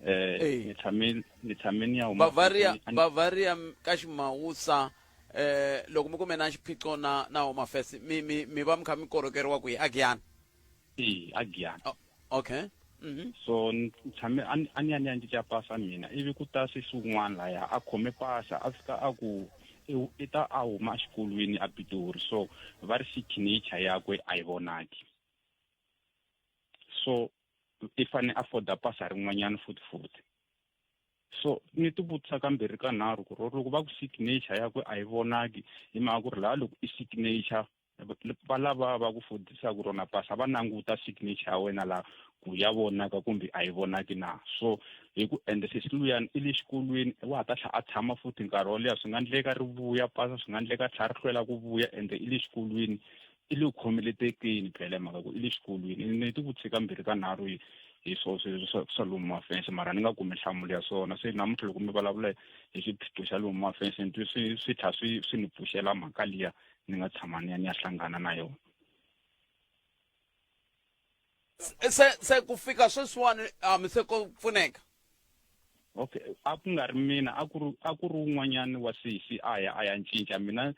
Eh ni tshame ni tshame ni ya Home Bavaria Bavaria ka Ximawusa eh loko mi kume na xiphiqo na na Home Affairs mi mi mi va mi kha mi korhokeriwa kwihi a Giyani? E a Giyani. Oh, okay. Mm -hmm. so ni tshame a ni ya ni ya cinca pasa mina ivi ku ta sesi un'wana laya a khome pasa a fika a ku i ta a huma exikolweni a Pitori so va ri signature yakwe a yi vonaki so i fane a foda pasa rin'wanyana futhi futhi so ni ti vutisa kambirhi ka nharhu ku ri loko va ku signature yakwe a yi vonaki hi mhaka ku ri laha loko i signature va lava va ku fodisaka rona pasa va languta signature ya wena la ku ya vonaka kumbe a yi vonaki na so hi ku ende sesi luyani i le xikolweni wa ha ta tlhela a tshama futhi nkarhi wo leha swi nga endleka ri vuya pasa swi nga endleka tlhela ri hlwela ku vuya ende i le xikolweni i le ku khomeletekeni phela hi mhaka ku i le xikolweni ni ti vutise kambirhi ka nharhu hi hi swo sweswo swa swa lomu mafense mara ni nga kumi nhlamulo ya swona se namuntlha loko mi vulavula hi xiphiqo xa lomu mafense ni twe swi swi tlha swi swi ni pfuxela mhaka liya ni nga tshama ni ya ni ya hlangana na yona se se ku fika sweswiwani a mi se ko pfuneka okay a ku nga ri mina a ku ri a ku ri un'wanyani wa sesi a ya a ya cinca mina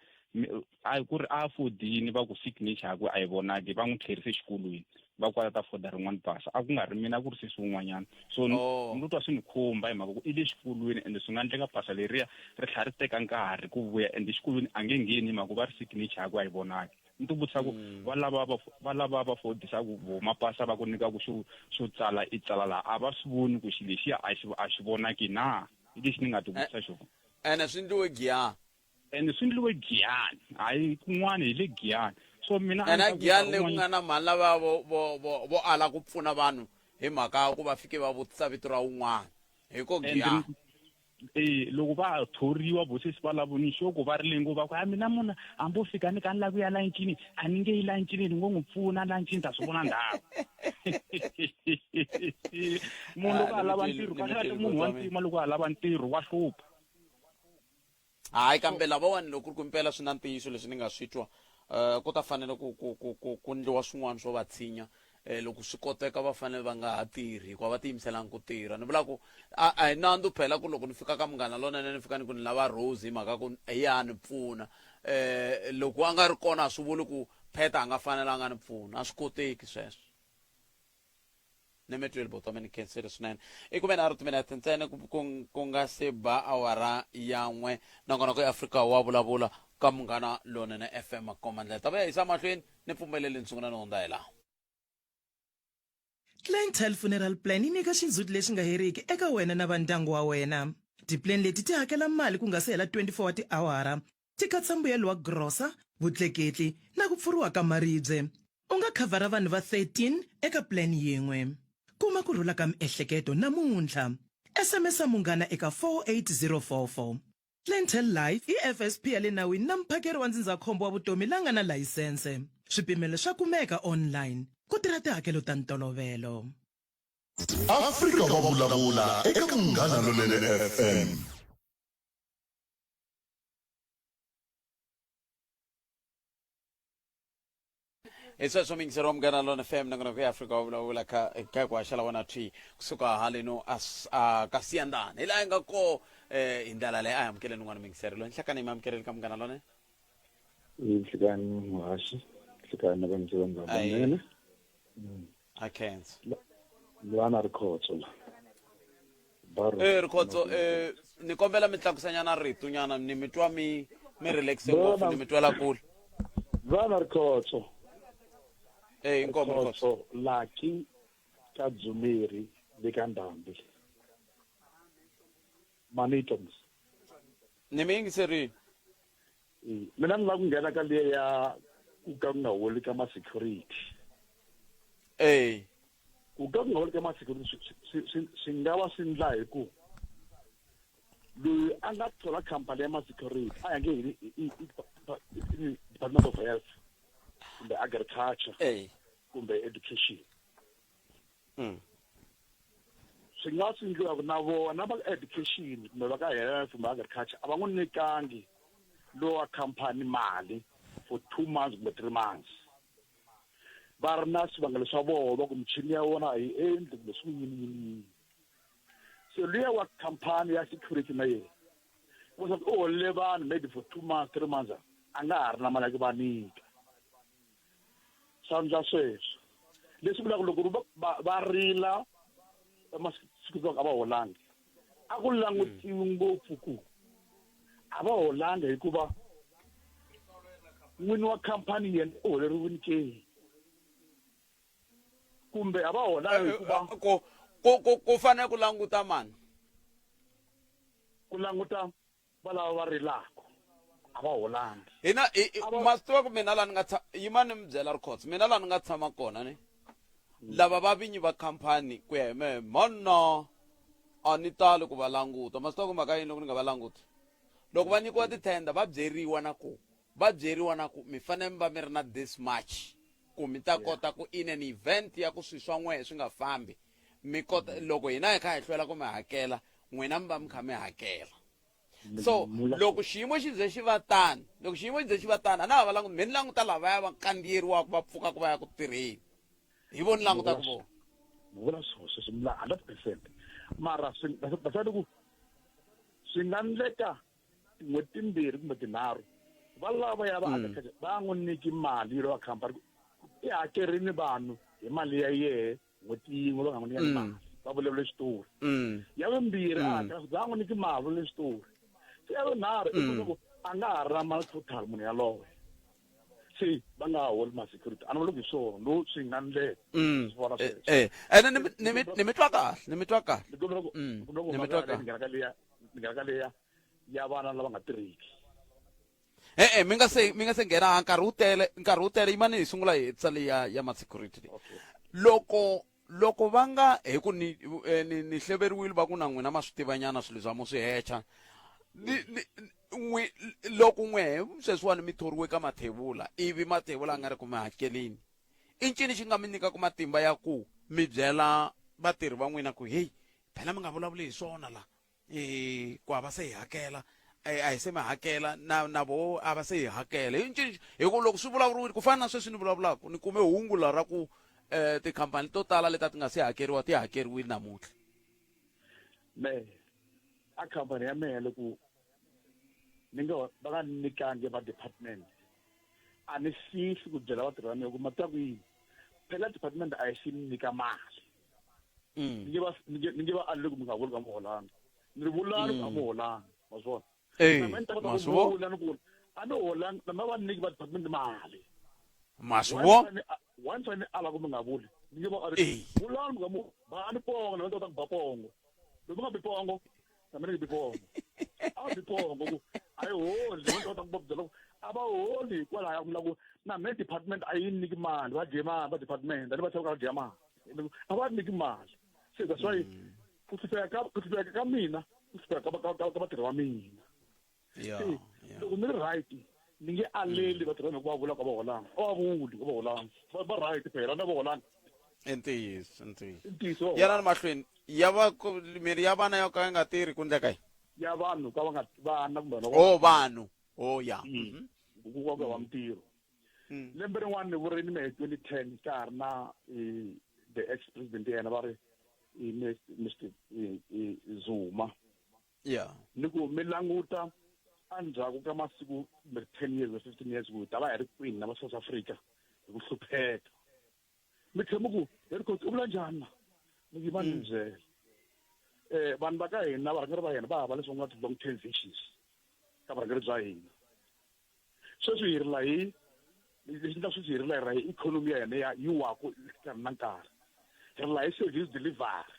a ku ri a fodini va ku signature yakwe a yi vonaki va n'wi tlherise exikolweni va ku a ta foda rin'wana pasa a ku nga ri mina a ku ri sesi un'wanyana so oh. ni twa swi ni khumba hi mhaka ku i le xikolweni ende swi nga endleka pasa leriya ri tlhela ri teka nkarhi ku vuya ende xikolweni a nge ngheni hi mhaka ku va ri signature yakwe a yi vonaki ni ti vutisa ku mm. va lava va va lava va fodisaka vo mapasa va ku nyikaku xo xo tsala i tsala laha a va swi voni ku xilo lexiya a xi a xi vonaki na i lexi ni nga ti vutisa xona ene swi ndliwe giyani ene swi ndliwe giyani hayi kun'wana hi le giyani so mina ene giyani leyi ku nga na mhani lava vo vo vo vo ala ku pfuna vanhu hi mhaka ku va fike va vutisa vito ra un'wana hi ko giyani e loko va thoriwa vosesi va lavo ni sure ku va ri le ngo va ku a mina muna hambi o fika ni ka ni lava ku ya lancini a ni nge yi lancini ni ngo n'wi pfuna lancini ta swi vona ndhawu munhu loko a lava ntirho kahle kahle munhu wa ntima loko a lava ntirho wa hlupha hayi kambe lavawani loko ku ri ku mpela swi na ntiyiso leswi ni nga swi twa um ku ta fanele ku ku ku ku ku ndliwa swin'wana swo va tshinya um loko swi koteka va fanele va nga ha tirhi hikuva va tiyimiselanga ku tirha ni vula ku a a hi nandzu phela ku loko ni fika ka munghana lonene ni fika ni ku ni lava rose hi mhaka ku hi ya ni pfuna um loko a nga ri kona a swi vuli ku pheta a nga fanelanga ni pfuna a swi koteki sweswo ni mi twile buti wa mina ni khensile swinene i kume nharhu timinete ntsena ku ku ku nga se ba awara ya n'we nongonoko ya afrika wa vulavula ka munghana lonene fm makomba ndlela ta vuya yisa mahlweni ni pfumeleli ni sungula ni hundza hi laha Clientele Funeral Plan yi nyika xindzhuti lexi nga heriki eka wena na va ndyangu wa wena. Tipuleni leti ti hakela mali ku nga se hela 24 wa tiawara, ti katsa mbuyelo wa grosa, vutleketli na ku pfuriwa ka maribye. U nga khavhara vanhu va 13 eka plan yin'we. Kuma ku rhula ka miehleketo namuntlha. SMS-a Munghana eka 48044. Clientele Life i FSP ya le nawini na muphakeri wa ndzindzakhombo wa vutomi la nga na layisense. Swipimelo swa kumeka online. Ku tirha tihakelo ta ntolovelo. Afrika wa vulavula eka Munghana Lonene FM. Hi sweswo miyingiseri wa Munghana Lona FM nongonoko ya Afrika wa vulavula ka ka ku haxela wona thwi kusuka haleno a ka Siyandhani hi laha hi nga ko eh hi ndlela leyi a hi amukeleni un'wana muyingiseri loyi nhlekani hi mi amukeleli ka Munghana Lonene. Nhlekani muhaxi, nhlekani na vayingiseri va Munghana Lonene. A khensa. Lwana Rikhotso la. Baro. Eh Rikhotso eh ni kombela mi tlakusanyana rito nyana ni mi twa mi mi relaxe ngopfu ni mi twela kule. Lwana Rikhotso. Eh inkomo Rikhotso Lucky ka Dzumeri le ka Ndhambi. Manito ms. Ni mi yingiserile. Mina ni lava ku nghena ka liya ya ku ka ku nga holi ka ma-security. Eh. Ku ka ku nga holi ka ma-security swi nga va swi ndla hi ku loyi a nga thola khampani ya ma-security a ya nge hi Department of Health kumbe Agriculture kumbe Education. Swi nga swi endliwa ku na vona va education kumbe va ka health kumbe agriculture a va n'wi nyikangi lowa khampani mali for 2 months kumbe 3 months va ri na swivangelo swa vona va ku michini ya vona a yi endli kumbe swi yini yini yini se luya wa khampani ya security na yena u holele vanhu maybe for 2 months 3 months a nga ha ri na mali ya ku va nyika swa ndla sweswo leswi vulaka loko va va va rila masiku a va holangi a ku langutiwi ngopfu ku a va holanga hikuva n'wini wa khampani yena u holeriwini ke kumbe a va holanga hikuva ku ku ku ku fanele ku languta mani ku languta Va lava va rilaka a va holangi. Hina ma swi tiva ku mina la ni nga yima ni mi byela Rikhotso mina la ni nga tshama kona ni lava va vinyi va khampani ku ya hi mehe mhana a ni tali ku va languta ma swi tiva ku mhaka yini loko ni nga va languti loko va nyikiwa tithenda va byeriwa na ku va byeriwa na ku mi fanele mi va mi ri na this much ku mi ta kota ku in an event ya ku swi swa n'wehe swi nga fambi mi kota loko hina hi kha hi hlwela ku mi hakela n'wina mi va mi kha mi hakela so loko xiyimo xi ze xi va tani loko xiyimo xi ze xi va tani a na ha va languti me ni languta lavaya va kandziyeriwaka va pfukaka va ya ku tirheni hi vo ni langutaka vona vula swona sweswo mi la 100% mara swi ku swi nga ndleka tin'hweti timbirhi kumbe tinharhu va lava ya va mm. va n'wi nyiki mali yo va khampani i hakerini vanhu hi mali ya yehe n'hweti yin'we va nga n'wi nyikanga mm. mali va vulavule xitori mm. ya vumbirhi a mm. hakela va n'wi nyiki mali vule xitori se ya vunharhu i ku loko a nga ha ri na mali total munhu yaloye se va nga ha holi ma-security a ni vuli ku hi swona no swi nga ndlela swi vona eh, sweswo eh. ene ni mi twa kahle ni mi twa kahle ni kombela ku ni mi twa kahle ni leya ni nghena ka leya ya vana lava nga tirhiki e-e mi nga se mi nga se nghena nkarhi wu tele nkarhi wu tele yimani hi sungula hi hetisa leya ya ma-security leyi loko loko va nga hi ku ni eh, ni ni hleveriwile va ku na n'wina ma swi tivanyana swilo swa mo swi hecha ni ni n'wi loko n'we sweswiwani mi thoriwe ka mathevula ivi mathevula a nga ri ku mi hakeleni i ncini xi nga mi nyikaka matimba ya ku mi byela vatirhi va n'wina ku heyi phela mi nga vulavuli hi swona la eh ku hava se hi hakela a hi se mi hakela na na vo a va se hi hakela hi ncinci hi ku loko swi vulavuriwile ku fana na sweswi ni vulavulaka ni kume hungu la ra ku um tikhampani to tala leti a ti nga se hakeriwa ti hakeriwile namuntlha me a khampani ya mehe loko ni nga va nga ni nyikangi va department a ni fihli ku byela vatirhi va mina ku ma tiva ku yini phela department a yi xi ni nyika mali mm. ni nge va ni nge va aleli ku mi nga vuli ka muholanga ni ri vulani ku a mi holanga ma swi vona na ni ta kota ku vula ni ku a ni holanga na ma va nyiki va department mali ma swi vona one fane ala ku mi nga vuli ni nge va ali vulani mi nga mu bani pongo na mi ta kota ku ba pongo loko mi nga bi pongo na mina ni bi pongo a bi pongo ku a yi holi ni kota ku va byela ku a va holi hikwalaho ka ku la ku na me department a yi nyiki mali va dye mali va department a ni va chava ka va dya mali a va nyiki mali se that's why mm. ku hlupheka ka ku hlupheka ka mina ku hlupheka ka ka ka vatirhi va mina se loko ni ri right ni nge aleli mm. vatirhi va mina ku va vula ku va holanga a va vuli ku va holanga va right phela na va holanga i ntiyiso i ntiyiso yana ni mahlweni ya va miri ya vana yo ka yi nga tirhi ku ndleka yini ya vanhu ka va nga vana kumbe o vanhu o ya mm. mhm. ku ka va mintirho mm. lembe rin'wana ni vurini me hi 2010 ka ha ri na the ex president yena va ri Mr Zuma yeah ni ku mi languta endzhaku ka masiku kumbe 10 years or 15 years ku hi ta va hi ri kwini na va South Africa hi ku hlupheka mi tlhe mi ku head coach u vula njhani na ni yi va ni mm. byela eh vanhu va ka hina varhangeri va hina va hava leswi nga ti-long term visions ka varhangeri bya hina sweswi hi rila hi lexi endla sweswi hi rila hi rila hi ikhonomi ya hina ya yi waku nkarhi na nkarhi hi rila hi service delivery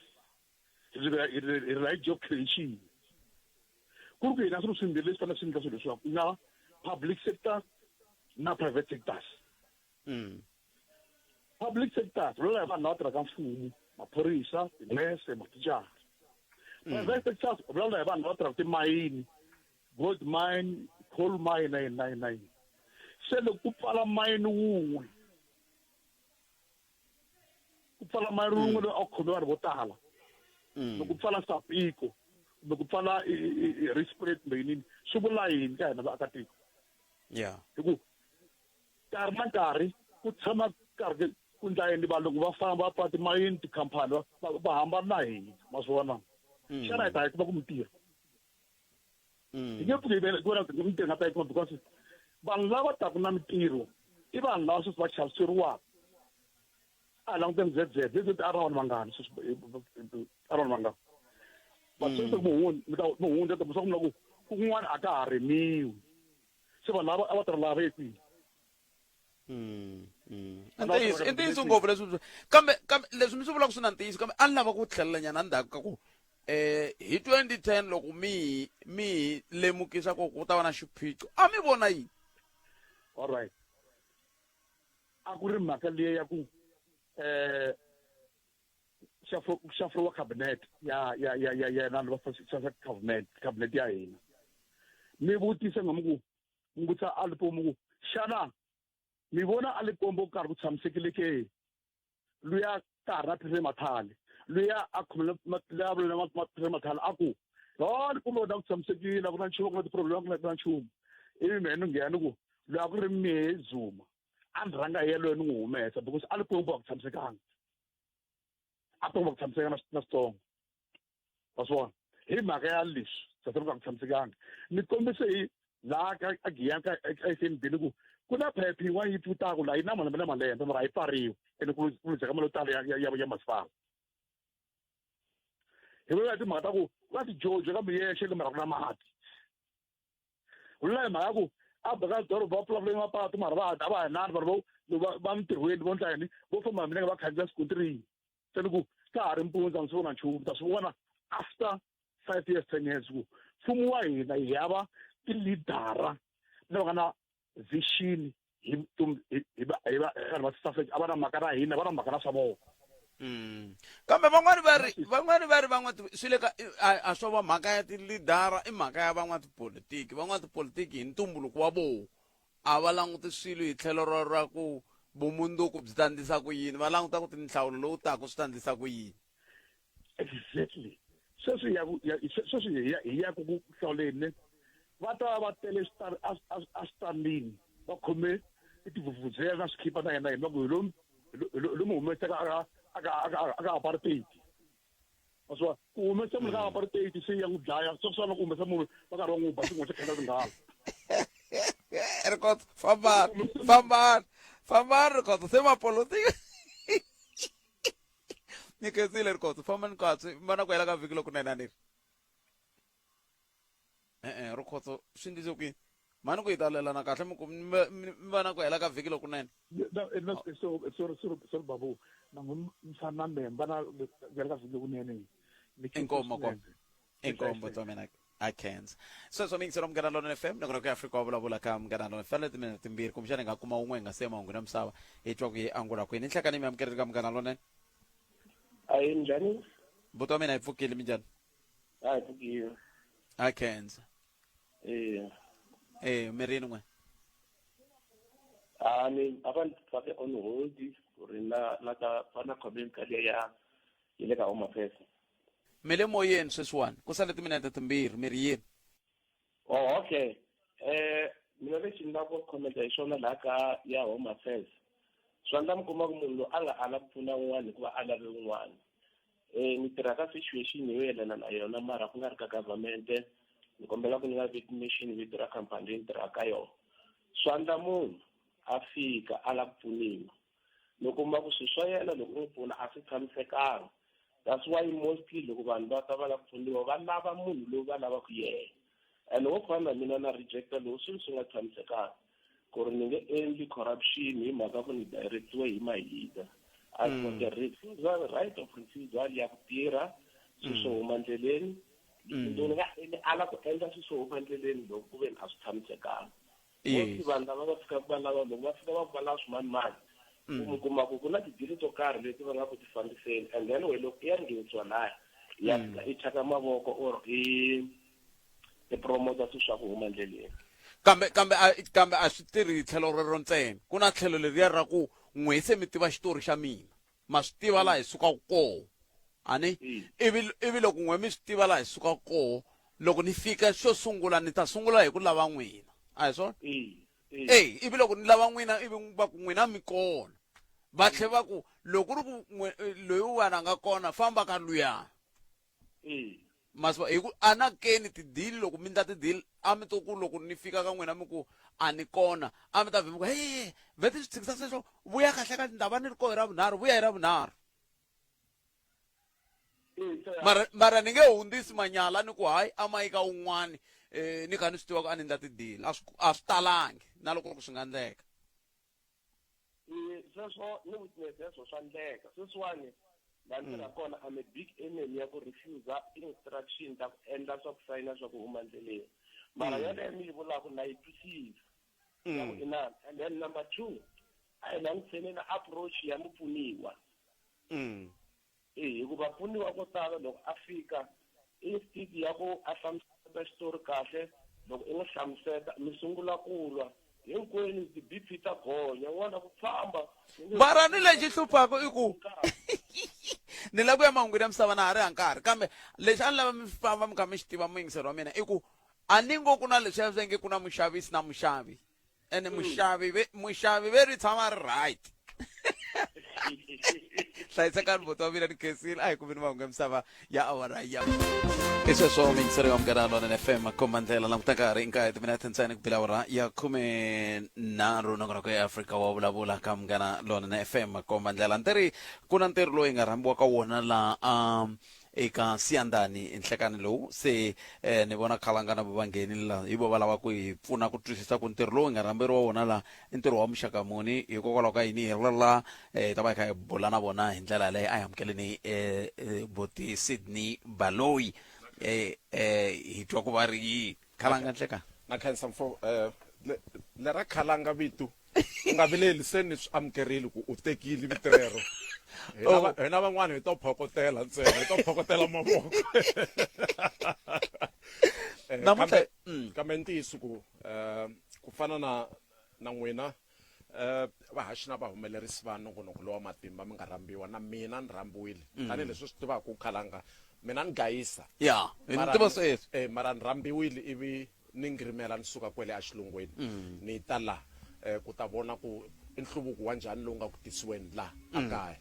hi rila hi job creation ku ri ku hina swilo swimbirhi leswi fanele swi endla swilo leswiwa ku nga public sector na private sectors mm. public sector vulavula hi vanhu lava tirhaka mfumo maphorisa tinese mathicara mm. private sectors vulavula hi vanhu lava tirhaka timayini gold mine coal mine na yini na yini na yini se loko ku pfala mayini wun'we ku pfala mayini wun'we mm. loyi a ku khome vanhu vo tala mm. loko ku pfala sapiko kumbe ku pfala respect kumbe yinini swi vula yini ka hina vaakatiko yeah hi ku nkarhi na nkarhi ku tshama karhi ku ndla yini valungu va famba va pfa timayini tikhampani va hambana na hina ma swi vona mm. xana hi ta yi kuma ku mintirho mm. hi nge pfuki hi ku na mintirho nga ta yi kuma because vanhu lava taku na mintirho i vanhu lava sweswi va chaviseriwaka a hi languteni zz zz a ri na vanhu vangani sweswi a ri vanhu vangani but sweswi muhundza ta swa ku ku kun'wana a ka ha rimiwi se vanhu lava a va tirha laha va ye kwihi mm, mm. i ntiyiso ngopfu leswi kambe kambe leswi mi swi vulaka swi na ntiyiso kambe a ni lava ku tlhelela nyana endzhaku ka ku eh hi 2010 loko mi mi lemukisa ku ku ta va na xiphiqo a mi vona yini all right a ku ri mhaka liya ya ku eh xafuriwa cabinet ya ya ya ya ya vanhu va xa cabinet cabinet ya hina mi vutise nga mi ku mi vutisa a Limpopo ku xana mi vona a Limpopo karhi ku tshamisekile ke luya ka ha ri na Phiri Mathale luya a khomela luya vulela Phiri Mathale a ku ho Limpopo na ku tshamisekile a ku na nchumu ku na ti-problem ku na nchumu ivi mehe ni nghena ni ku luya ku ri mehe Zuma a ni rhanga hi yelweyo ni n'wi humesa because a Limpopo a ku tshamisekanga a to ku tshamiseka na na switsongo wa swi vona hi mhaka ya leswi South Africa ku tshamisekanga ni kombise hi laha ka a Giyani ka FNB ni ku ku na phephi yin'wana yi pfutaka laha yi na malembe na malembe mara a yi pfariwi ene ku luzeka mali yo tala ya ya ya masipala hi vula timhaka ta ku va tijojo kambe yexe le mara ku na mati vula hi mhaka ya ku a baka doroba va pfulavula mapatu mara va a va ha nani vanhu vo va mintirhweni vo ndla yini vo famba hi milenge va khandziya swikontirini se ni ku ka ha ri mpundza ndzi vona nchumu ta swi vona after five years ten years ku mfumo wa hina hi hava tilidara lava nga na vision hi hi hi vanhu va South Africa a va na mhaka na hina va na mhaka na swa vona Mm. kambe van'wani va ri van'wani va ri van'wa swi le ka a swo va mhaka ya tilidara i mhaka ya van'watipolitiki van'watipolitiki hi ntumbuluko wa voho a va languti swilo hi tlhelo ra ra ku vumundzuku byi ta ndlisa ku yini va languta ku tinhlawulo lowu taka swi ta ndlisa ku yini exactly sweswi ya sweswi hi ya hi ya ku hlawuleni ne Va ta va va tele eswitandini va khome tivhuvhuzela na swikhipa na yena hi ku hi lomu humesaka aka apartheid. Maswa ku humesa munhu ka apartheid se ya n'wi dlaya swa ku swana ku humesa munhu va karhi va n'wi ba xin'wana xa khendla tinghala. Rikhotso fambani fambani fambani Rikhotso se mapolitiki ni khensile Rikhotso fambani katswi va na ku hela ka vhiki lokunene a ni ri e-e Rikhotso swi ndlise ku yini mhani ku hi ta lelana kahle mi ku mi va na ku hela ka vhiki lokunene sorry sorry babu na n'wi mfana na mehe va na ku hela ka vhiki lokunene inkomo kona inkomo twa mina a khensa sweswo mi yingisela Munghana Lonene FM nakona ku ya Afrika wa vulavula ka Munghana Lonene fanele timinete timbirhi kumbexana hi nga kuma wun'we hi nga siya mahungu na misava hi twa ku hi angula kwini nhlekani mi amukeleli ka Munghana Lonene. Ayi, njhani? Buti wa mina, hi pfukile, minjhani? A hi pfukile. A khensa. Eh. Eh, mi rini n'we? A ni a va ni fake on hold ku ri na na ta va na comment ka liya ya yi le ka Home Affairs. Mi le moyeni sweswiwani, ku sale timinete timbirhi, mi ri yini? Oh, okay. Eh, mina lexi ni lava ku comment hi xona laha ka ya Home Affairs. Swa ndla mi kuma ku munhu loyi a nga ala ku pfuna un'wana hikuva a lave un'wana. Eh, ni tirha ka situation yo yelana na yona mara ku nga ri ka government. Ni kombela ku ni nga viti mention vito ra khampani leyi ni tirhaka ka yona. Swa ndla munhu a fika a lava ku pfuniwa. Mi kuma ku swilo swa yena loko u n'wi pfuna a swi tshamisekanga. That's why mostly loko vanhu va ta va lava ku pfuniwa va lava munhu loyi va lavaka yena. And wo fana na mina na rejecta loko swilo swi nga tshamisekanga ku ri ni nge endli corruption hi mhaka ku ni directiwe hi my leader. I've got a refusal, right of refusal ya ku tirha swilo swo huma ndleleni. Ni nga ni ala ku endla swilo swo huma ndleleni loko ku ve ni a swi tshamisekanga. Mostly vanhu lava va fikaka va lava loko va fika va ku va lava swimanimani u mi kuma ku ku na tidili to karhi leti va nga ku ti fambiseni and then we loko i ya nghenisiwa laya ya fika i thyaka mavoko or i i promota swilo swa ku huma endleleni. Kambe kambe a kambe a swi tirhi hi tlhelo rero ntsena ku na tlhelo leriya ra ku n'we se mi tiva xitori xa mina ma swi tiva laha hi sukaka koho ani ivi ivi loko n'we mi swi tiva laha hi sukaka koho loko ni fika xo sungula ni ta sungula hi ku lava n'wina a hi swona eyi ivi loko ni lava n'wina ivi va ku n'wina mi kona va tlhe va ku loko ku ri ku loyiwani a nga kona famba ka luyani Masiva hi ku a na keni tidili loko mi ndla tidili a mi to ku loko ni fika ka n'wina mi ku a ni kona a mi ta vhe mi ku he vhete swi tshikisa sweswo vuya kahle ka ni ta va ni ri koho hi ra vunharhu vuya hi ra vunharhu mara mara ni nge hundzisi manyala ni ku hayi a ma yi ka un'wani um ni kha ni swi tiva ku a ni ndla tidili a swi a swi talangi na loko ku swi nga ndleka. Sweswo ni witness sweswo swa ndleka sweswiwani laha ni tirhaka kona I'm a big enemy ya ku refuse instruction ta ku endla swa ku sayina swa ku huma ndleleni mara yaleyo mi yi vulaka na yi twisisa ya ku inani and then number 2 a hi langutiseni na approach ya mupfuniwa E, hikuva pfuniwa ko tala loko a fika instead ya ku a hlamuseta xitori kahle loko i n'wi hlamuseta mi sungula ku lwa hinkwenu ti-B_P ta gonya un'wana ku famba mara ni lexi hluphaka i ku ni lava ku ya mahungwini ya misava na ha ri ha nkarhi kambe lexi a ni lava mi famba mi kha mi xi tiva muyingiseri wa mina i ku a ni ngo ku na leswiya swa nge ku na muxavisi na muxavi ene muxavi ve muxavi ve ri tshama ri right hlayisekani buti wa mina ni khensile a hi kumeni mahungu ya misava ya awara ya i sweswo miyingiselo ya Munghana Lonene FM makomba ndlela languta nkarhi nkaye timinete ntsena ku bila awara ya 13 nongonoko ya Afrika wa vulavula ka Munghana Lonene FM makomba ndlela ntiri ku na ntirho lowu hi nga rhambiwa ka wona laha um, eka Siyandhani nhlekani lowu se eh, ni vona Khalanga na vo va nghenile la hi vo va lava ku hi pfuna ku twisisa ku ntirho lowu hi nga rhamberiwa wona la i ntirho wa muxaka muni hikokwalaho ka yini hi ri la eh, hi ta va hi kha hi bula na vona hi ndlela yaleyo a hi amukeleni eh, eh, buti Sydney Baloyi eh, eh, hi twa ku va ri yini Khalanga nhlekani na khensa mfo eh, le, lera Khalanga vito U nga vileli se ni swi amukerile ku u tekile vito rero. Hina va- hina van'wana hi to phokotela ntsena, hi to phokotela mavoko. Eh, Namuntlha- kambe kambe ntiyiso ku eh, ku fana na na n'wina eh, vahaxi na vahumelerisi va nongonoko lowa matimba mi nga rhambiwa na mina ni rhambiwile tanihileswi swi tivaka ku khalanga mina ni gayisa ya hi ni Mara tiva ni- sweswo eh, mara ni rhambiwile ivi ni ngirimela ni suka kwele exilungwini ni ta la ku ta vona ku i nhluvuko wa njhani lowu nga ku tisiweni la ekaya.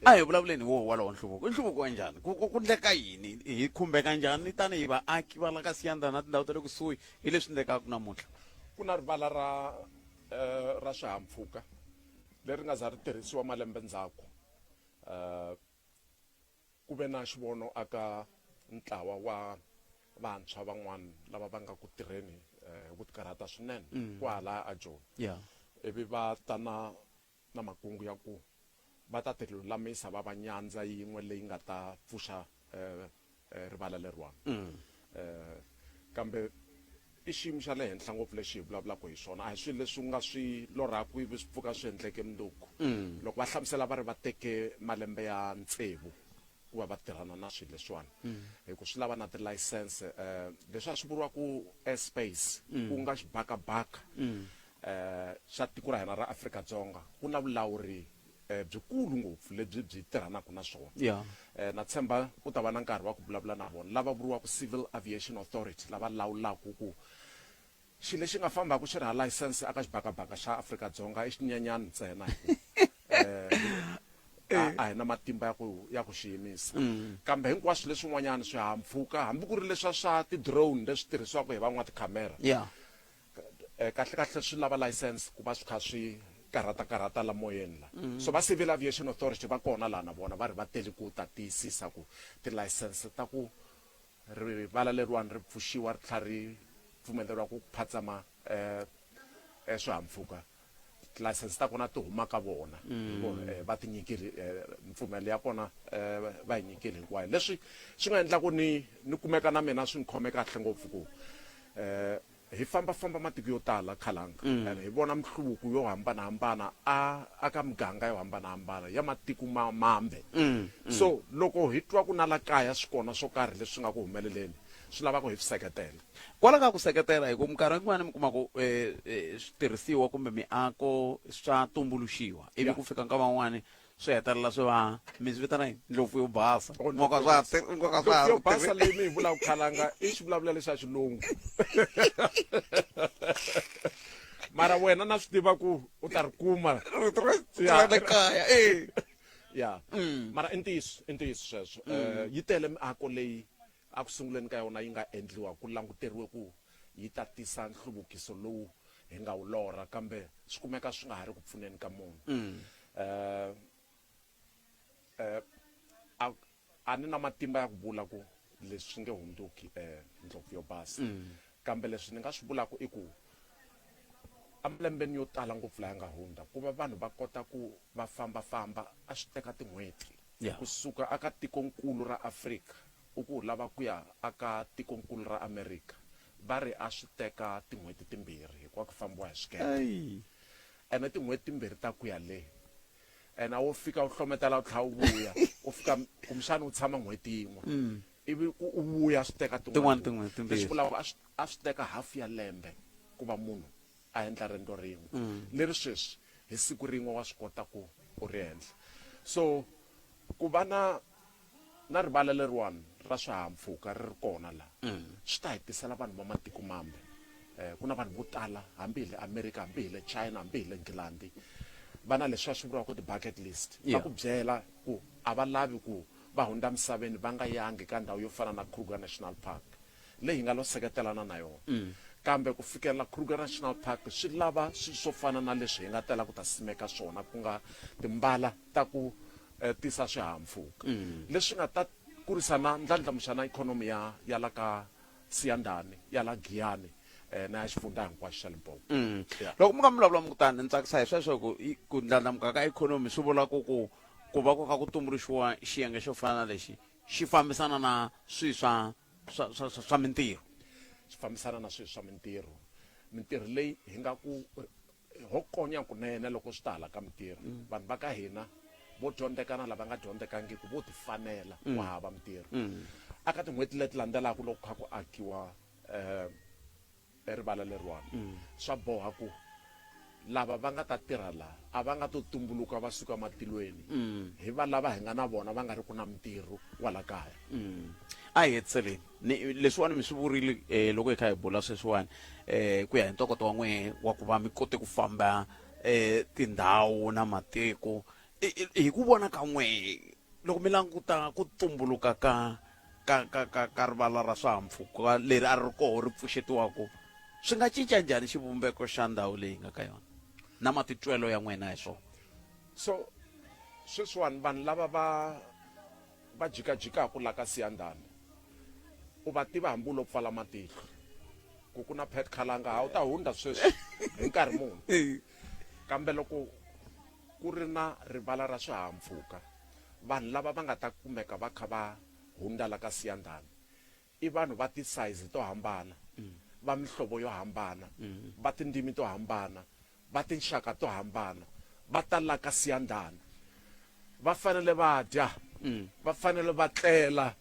A hi vulavuleni hi woho walowo nhluvuko. I nhluvuko wa njhani? Ku ku ku ndleka yini? Hi khumbeka njhani tanihi vaaki va la ka Siyanda na tindhawu ta le kusuhi hi leswi ndlekaka namuntlha? Ku na rivala ra ra swihahampfhuka leri nga za ri tirhisiwa malembe ndzhaku. Ku ve na xivono aka ntlawa wa vantshwa van'wana lava va nga ku tirheni hi ku tikarhata swinene kwahalaya aJoni. Ivi va ta na na makungu ya ku va ta ti lulamisa va va nyandza yin'we leyi nga ta pfuxa rivala leriwani. Kambe i xiyimo xa le henhla ngopfu lexi hi vulavulaka hi xona. A hi swilo leswi u nga swi lorhaka ivi swi pfuka swi endleke mundzuku. Loko va hlamusela va ri va teke malembe ya tsevu ku va va tirhana na swilo leswiwani hi ku swi lava na tilayisense leswi a swi vuriwa ku airspace ku nga xibakabaka xa tiko ra hina ra Afrika-Dzonga ku na vulawuri byikulu ngopfu lebyi byi tirhanaka na swona. Na tshemba u ta va na nkarhi wa ku vulavula na vona lava vuriwaka Civil Aviation Authority lava lawulaka ku xilo lexi nga fambaka xi ri ha layisense eka xibakabaka xa Afrika-Dzonga i xinyenyani ntsena hi ku a hi na matimba ya ku ya ku xi yimisa. Kambe hinkwaswo leswin'wanyana swihahampfhuka hambi ku ri leswa swa ti-drone leswi tirhisiwaka hi van'watikhamera Kahle-kahle swi lava license ku va swi kha swi karhata-karhata la moyeni la. So va Civil Aviation Authority va kona laha na vona va ri va tele ku ta tiyisisa ku ti-license ta ku rivala leriwani ri pfuxiwa ri tlhela ri pfumeleriwa ku phatsama swihahampfhuka, ti-license ta kona ti huma ka vona. Va ti nyikile mpfumelo ya kona va yi nyikile hinkwayo. Leswi swi nga endla ku ni ni kumeka na mina swi ni khome kahle ngopfu ku Hi famba-famba matiko yo tala khalanga and hi vona mihluvuko yo hambana-hambana a a ka miganga yo hambana-hambana ya matiko ma mambe. So loko hi twa ku na la kaya swi kona swo karhi leswi nga ku humeleleni, swi lava ku hi swi seketela. Kwala ka ku seketela, hi ku minkarhi yin'wana mi kuma ku switirhisiwa kumbe miako swa tumbuluxiwa ivi ku fika nkama wun'wani swi hetelela swi va mi swi vitana yini ndlopfu yo basa Oh, nkoka swa ha nkoka swa ha yo basa leyi mi yi vulaka khalanga i xivulavulelo xa xilungu mara wena na swi tiva ku u ta ri kuma rito ra le kaya e ya mara i ntiyiso i ntiyiso sweswo yi tele miako leyi a ku sunguleni ka yona yi nga endliwa ku languteriwe ku yi ta tisa nhluvukiso lowu hi nga wu lorha kambe swi kumeka swi nga ha ri ku pfuneni ka munhu a a ni na matimba ya ku vula ku leswi swi nge hundzuki ndlopfu yo basa kambe leswi ni nga swi vulaka i ku emalembeni yo tala ngopfu laya nga hundza ku va vanhu va kota ku va fambafamba a swi teka tin'hweti kusuka aka tikonkulu ra Afrika u ku u lava ku ya aka tikonkulu ra Amerika va ri a swi teka tin'hweti timbirhi hikuva ku fambiwa hi swikepe. Ene tin'hweti timbirhi ta ku ya le ene a wo fika u hlometela u tlhela u vuya u fika kumbexana u tshama n'hweti yin'we ivi ku u vuya swi teka Tin'wana tin'hweti timbirhi. Leswi vulaka a swi a swi teka hafu ya lembe ku va munhu a endla riendzo rin'we leri sweswi hi siku rin'we wa swi kota ku u ri endla. So ku va na na rivala leriwani ra swihahampfhuka ri ri kona la swi ta hi tisela vanhu va matiko mambe. Ku na vanhu vo tala hambi hi le America, hambi hi le China, hambi hi le Nghilandhi va na leswiya swi vuriwaka ti-bucket list. Va ku byela ku a va lavi ku va hundza misaveni va nga yangi ka ndhawu yo fana na Kruger National Park leyi hi nga lo seketelana na yona. Kambe ku fikelela Kruger National Park swi lava swilo swo fana na leswi hi nga tela ku ta simeka swona ku nga timbala ta ku tisa swihahampfhuka leswi nga ta kurisa na ndlandlamuxa na ikhonomi ya ya la ka Siyandhani, ya la Giyani na ya xifundza hinkwaxo xa Limpopo. Loko mi kha mi vulavula mi ku tani ni tsakisa hi sweswo ku ku ndlandlamuka ka ikhonomi swi vula ku ku ku va ku kha ku tumbuluxiwa xiyenge xo fana na lexi xi fambisana na swilo swa swa swa swa, swa mintirho. Swi fambisana na swilo swa mintirho. Mintirho leyi hi nga ku ho konya kunene loko swi ta hala ka mintirho. Vanhu va ka hina vo dyondzeka na lava nga dyondzekangiki vo tifanela ku hava mintirho. Aka tin'hweti leti landzelaka loko kha ku akiwa rivala leriwani swa boha ku lava va nga ta tirha laha a va nga to tumbuluka va suka matilweni hi va lava hi nga na vona va nga ri ku na mintirho kwala kaya. A hi hetiseleni. Ni leswiwani mi swi vurile eh, loko hi kha hi bula sweswiwani eh, ku ya hi ntokoto wa n'wehe wa ku va mi kote ku famba eh, tindhawu na matiko hi ku vona ka n'wehe loko mi languta ku tumbuluka ka ka ka ka ka rivala ra swihahampfhuka leri a ri ri koho ri pfuxetiwaka swi nga cinca njhani xivumbeko xa ndhawu leyi nga ka yona na matitwelo ya n'wina hi swona so sweswiwani vanhu lava va va jikajikaku la ka Siyandhani u va tiva hambi u lo pfala matihlo ku ku na Pat Khalanga ha u ta hundza sweswi hi nkarhi muni kambe loko ku ri na rivala ra swihahampfhuka vanhu lava va nga ta kumeka va kha va hundza la ka Siyandhani i vanhu va ti-size to hambana va mihlovo yo hambana va tindzimi to hambana va tinxaka to hambana va ta la ka Siyandhani va fanele va dya va fanele va tlela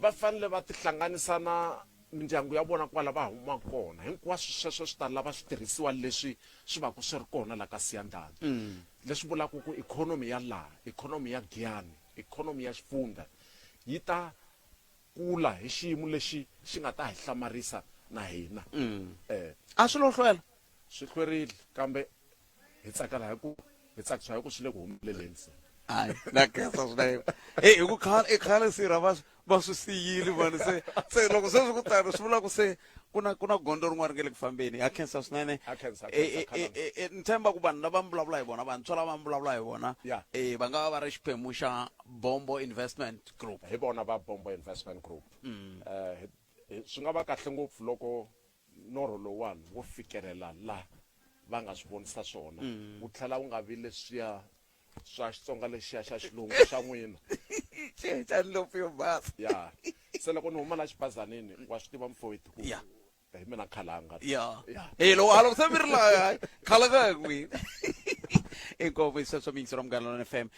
va fanele va tihlanganisa na mindyangu ya vona kwala va humaka kona hinkwaswo sweswo swi ta lava switirhisiwa leswi swi va ku swi ri kona la ka Siyandhani leswi vulaka ku ikhonomi ya laha ikhonomi ya Giyani ikhonomi ya xifundza yi ta kula hi xiyimo lexi xi nga ta hi hlamarisa na hina A swi lo hlwela swi hlwerile kambe hi tsakela hi ku hi tsakisiwa hi ku swi le ku humeleleni se hayi na khensa swinene e hi ku khale i khale sirha va va swi siyile mani se se loko se swi ku tano swi vula ku se ku na ku na gondzo rin'wana ri nge le ku fambeni ha khensa swinene Ha khensa, Eh, khensa, eh, Khalanga. eh, eh, ni tshemba ku vanhu lava mi vulavula hi vona vantshwa lava mi vulavula hi vona Yeah. eh, va nga va va ri xiphemu xa bombo investment group hi vona va bombo investment group eh swi nga va kahle ngopfu loko norho lowuwani wo fikelela la va nga swi vonisa swona wu tlhela wu nga vi leswiya swa Xitsonga lexiya xa xilungu xa n'wina xa ndlopfu yo basa ya se loko ni huma la xibazanini wa swi tiva mfowethu ku Ya. hi mina khalanga ya ya e loko a loko se mi ri laha hayi khalanga hi kwini inkomu hi sweswo miyingiselo wa Munghana Lonene FM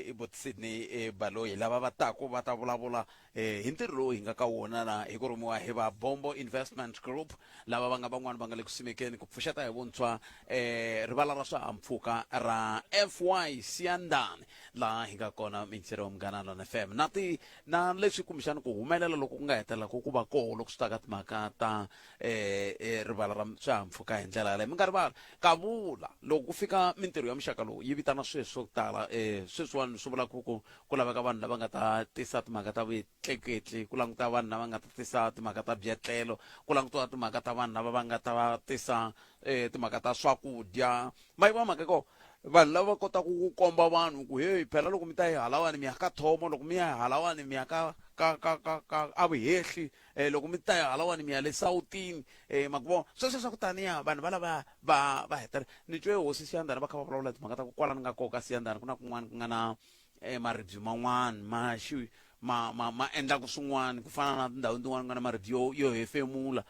i bot Sydney Baloyi lava va taku va ta vulavula hi ntirho lowu hi nga ka wona la hi ku rhumiwa hi va Bombo Investment Group lava va nga van'wana va nga le ku simekeni ku pfuxeta hi vuntshwa rivala ra swihahampfhuka ra FY Siyandhani laha hi nga kona miyingiselo wa Munghana Lonene FM na ti na leswi kumbexana ku humelela loko ku nga hetelelaka ku va koho loko swi ta ka timhaka ta rivala ra swihahampfhuka hi ndlela yaleyo mi nga rivala kavula loko ku fika mintirho ya muxaka lowu yi vitana sweswi swo tala sweswiwani swi vulaka ku ku laveka vanhu lava nga ta tisa timhaka ta vutleketli ku languta vanhu lava nga ta tisa timhaka ta byetlelo ku langutiwa timhaka ta vanhu lava va nga ta va tisa timhaka ta swakudya ma yi vona mhaka ko vanhu lava va kotaka ku komba vanhu ku heyi phela loko mi ta yi halawani mi ya ka thomo loko mi ya halawani mi ya ka ka ka ka ka a vuhehli loko mi ta yi halawani mi ya le sawutini ma ku vona sweswo swa ku taniya vanhu va lava va va hetelela ni twe hosi Siyandhani va kha va vulavula timhaka ta ku kwala ni nga koho ka Siyandhani ku na kun'wana ku nga na maribye man'wana ma xi ma ma ma endlaka swin'wana ku fana na tindhawini tin'wana ku nga na maribye yo yo hefemula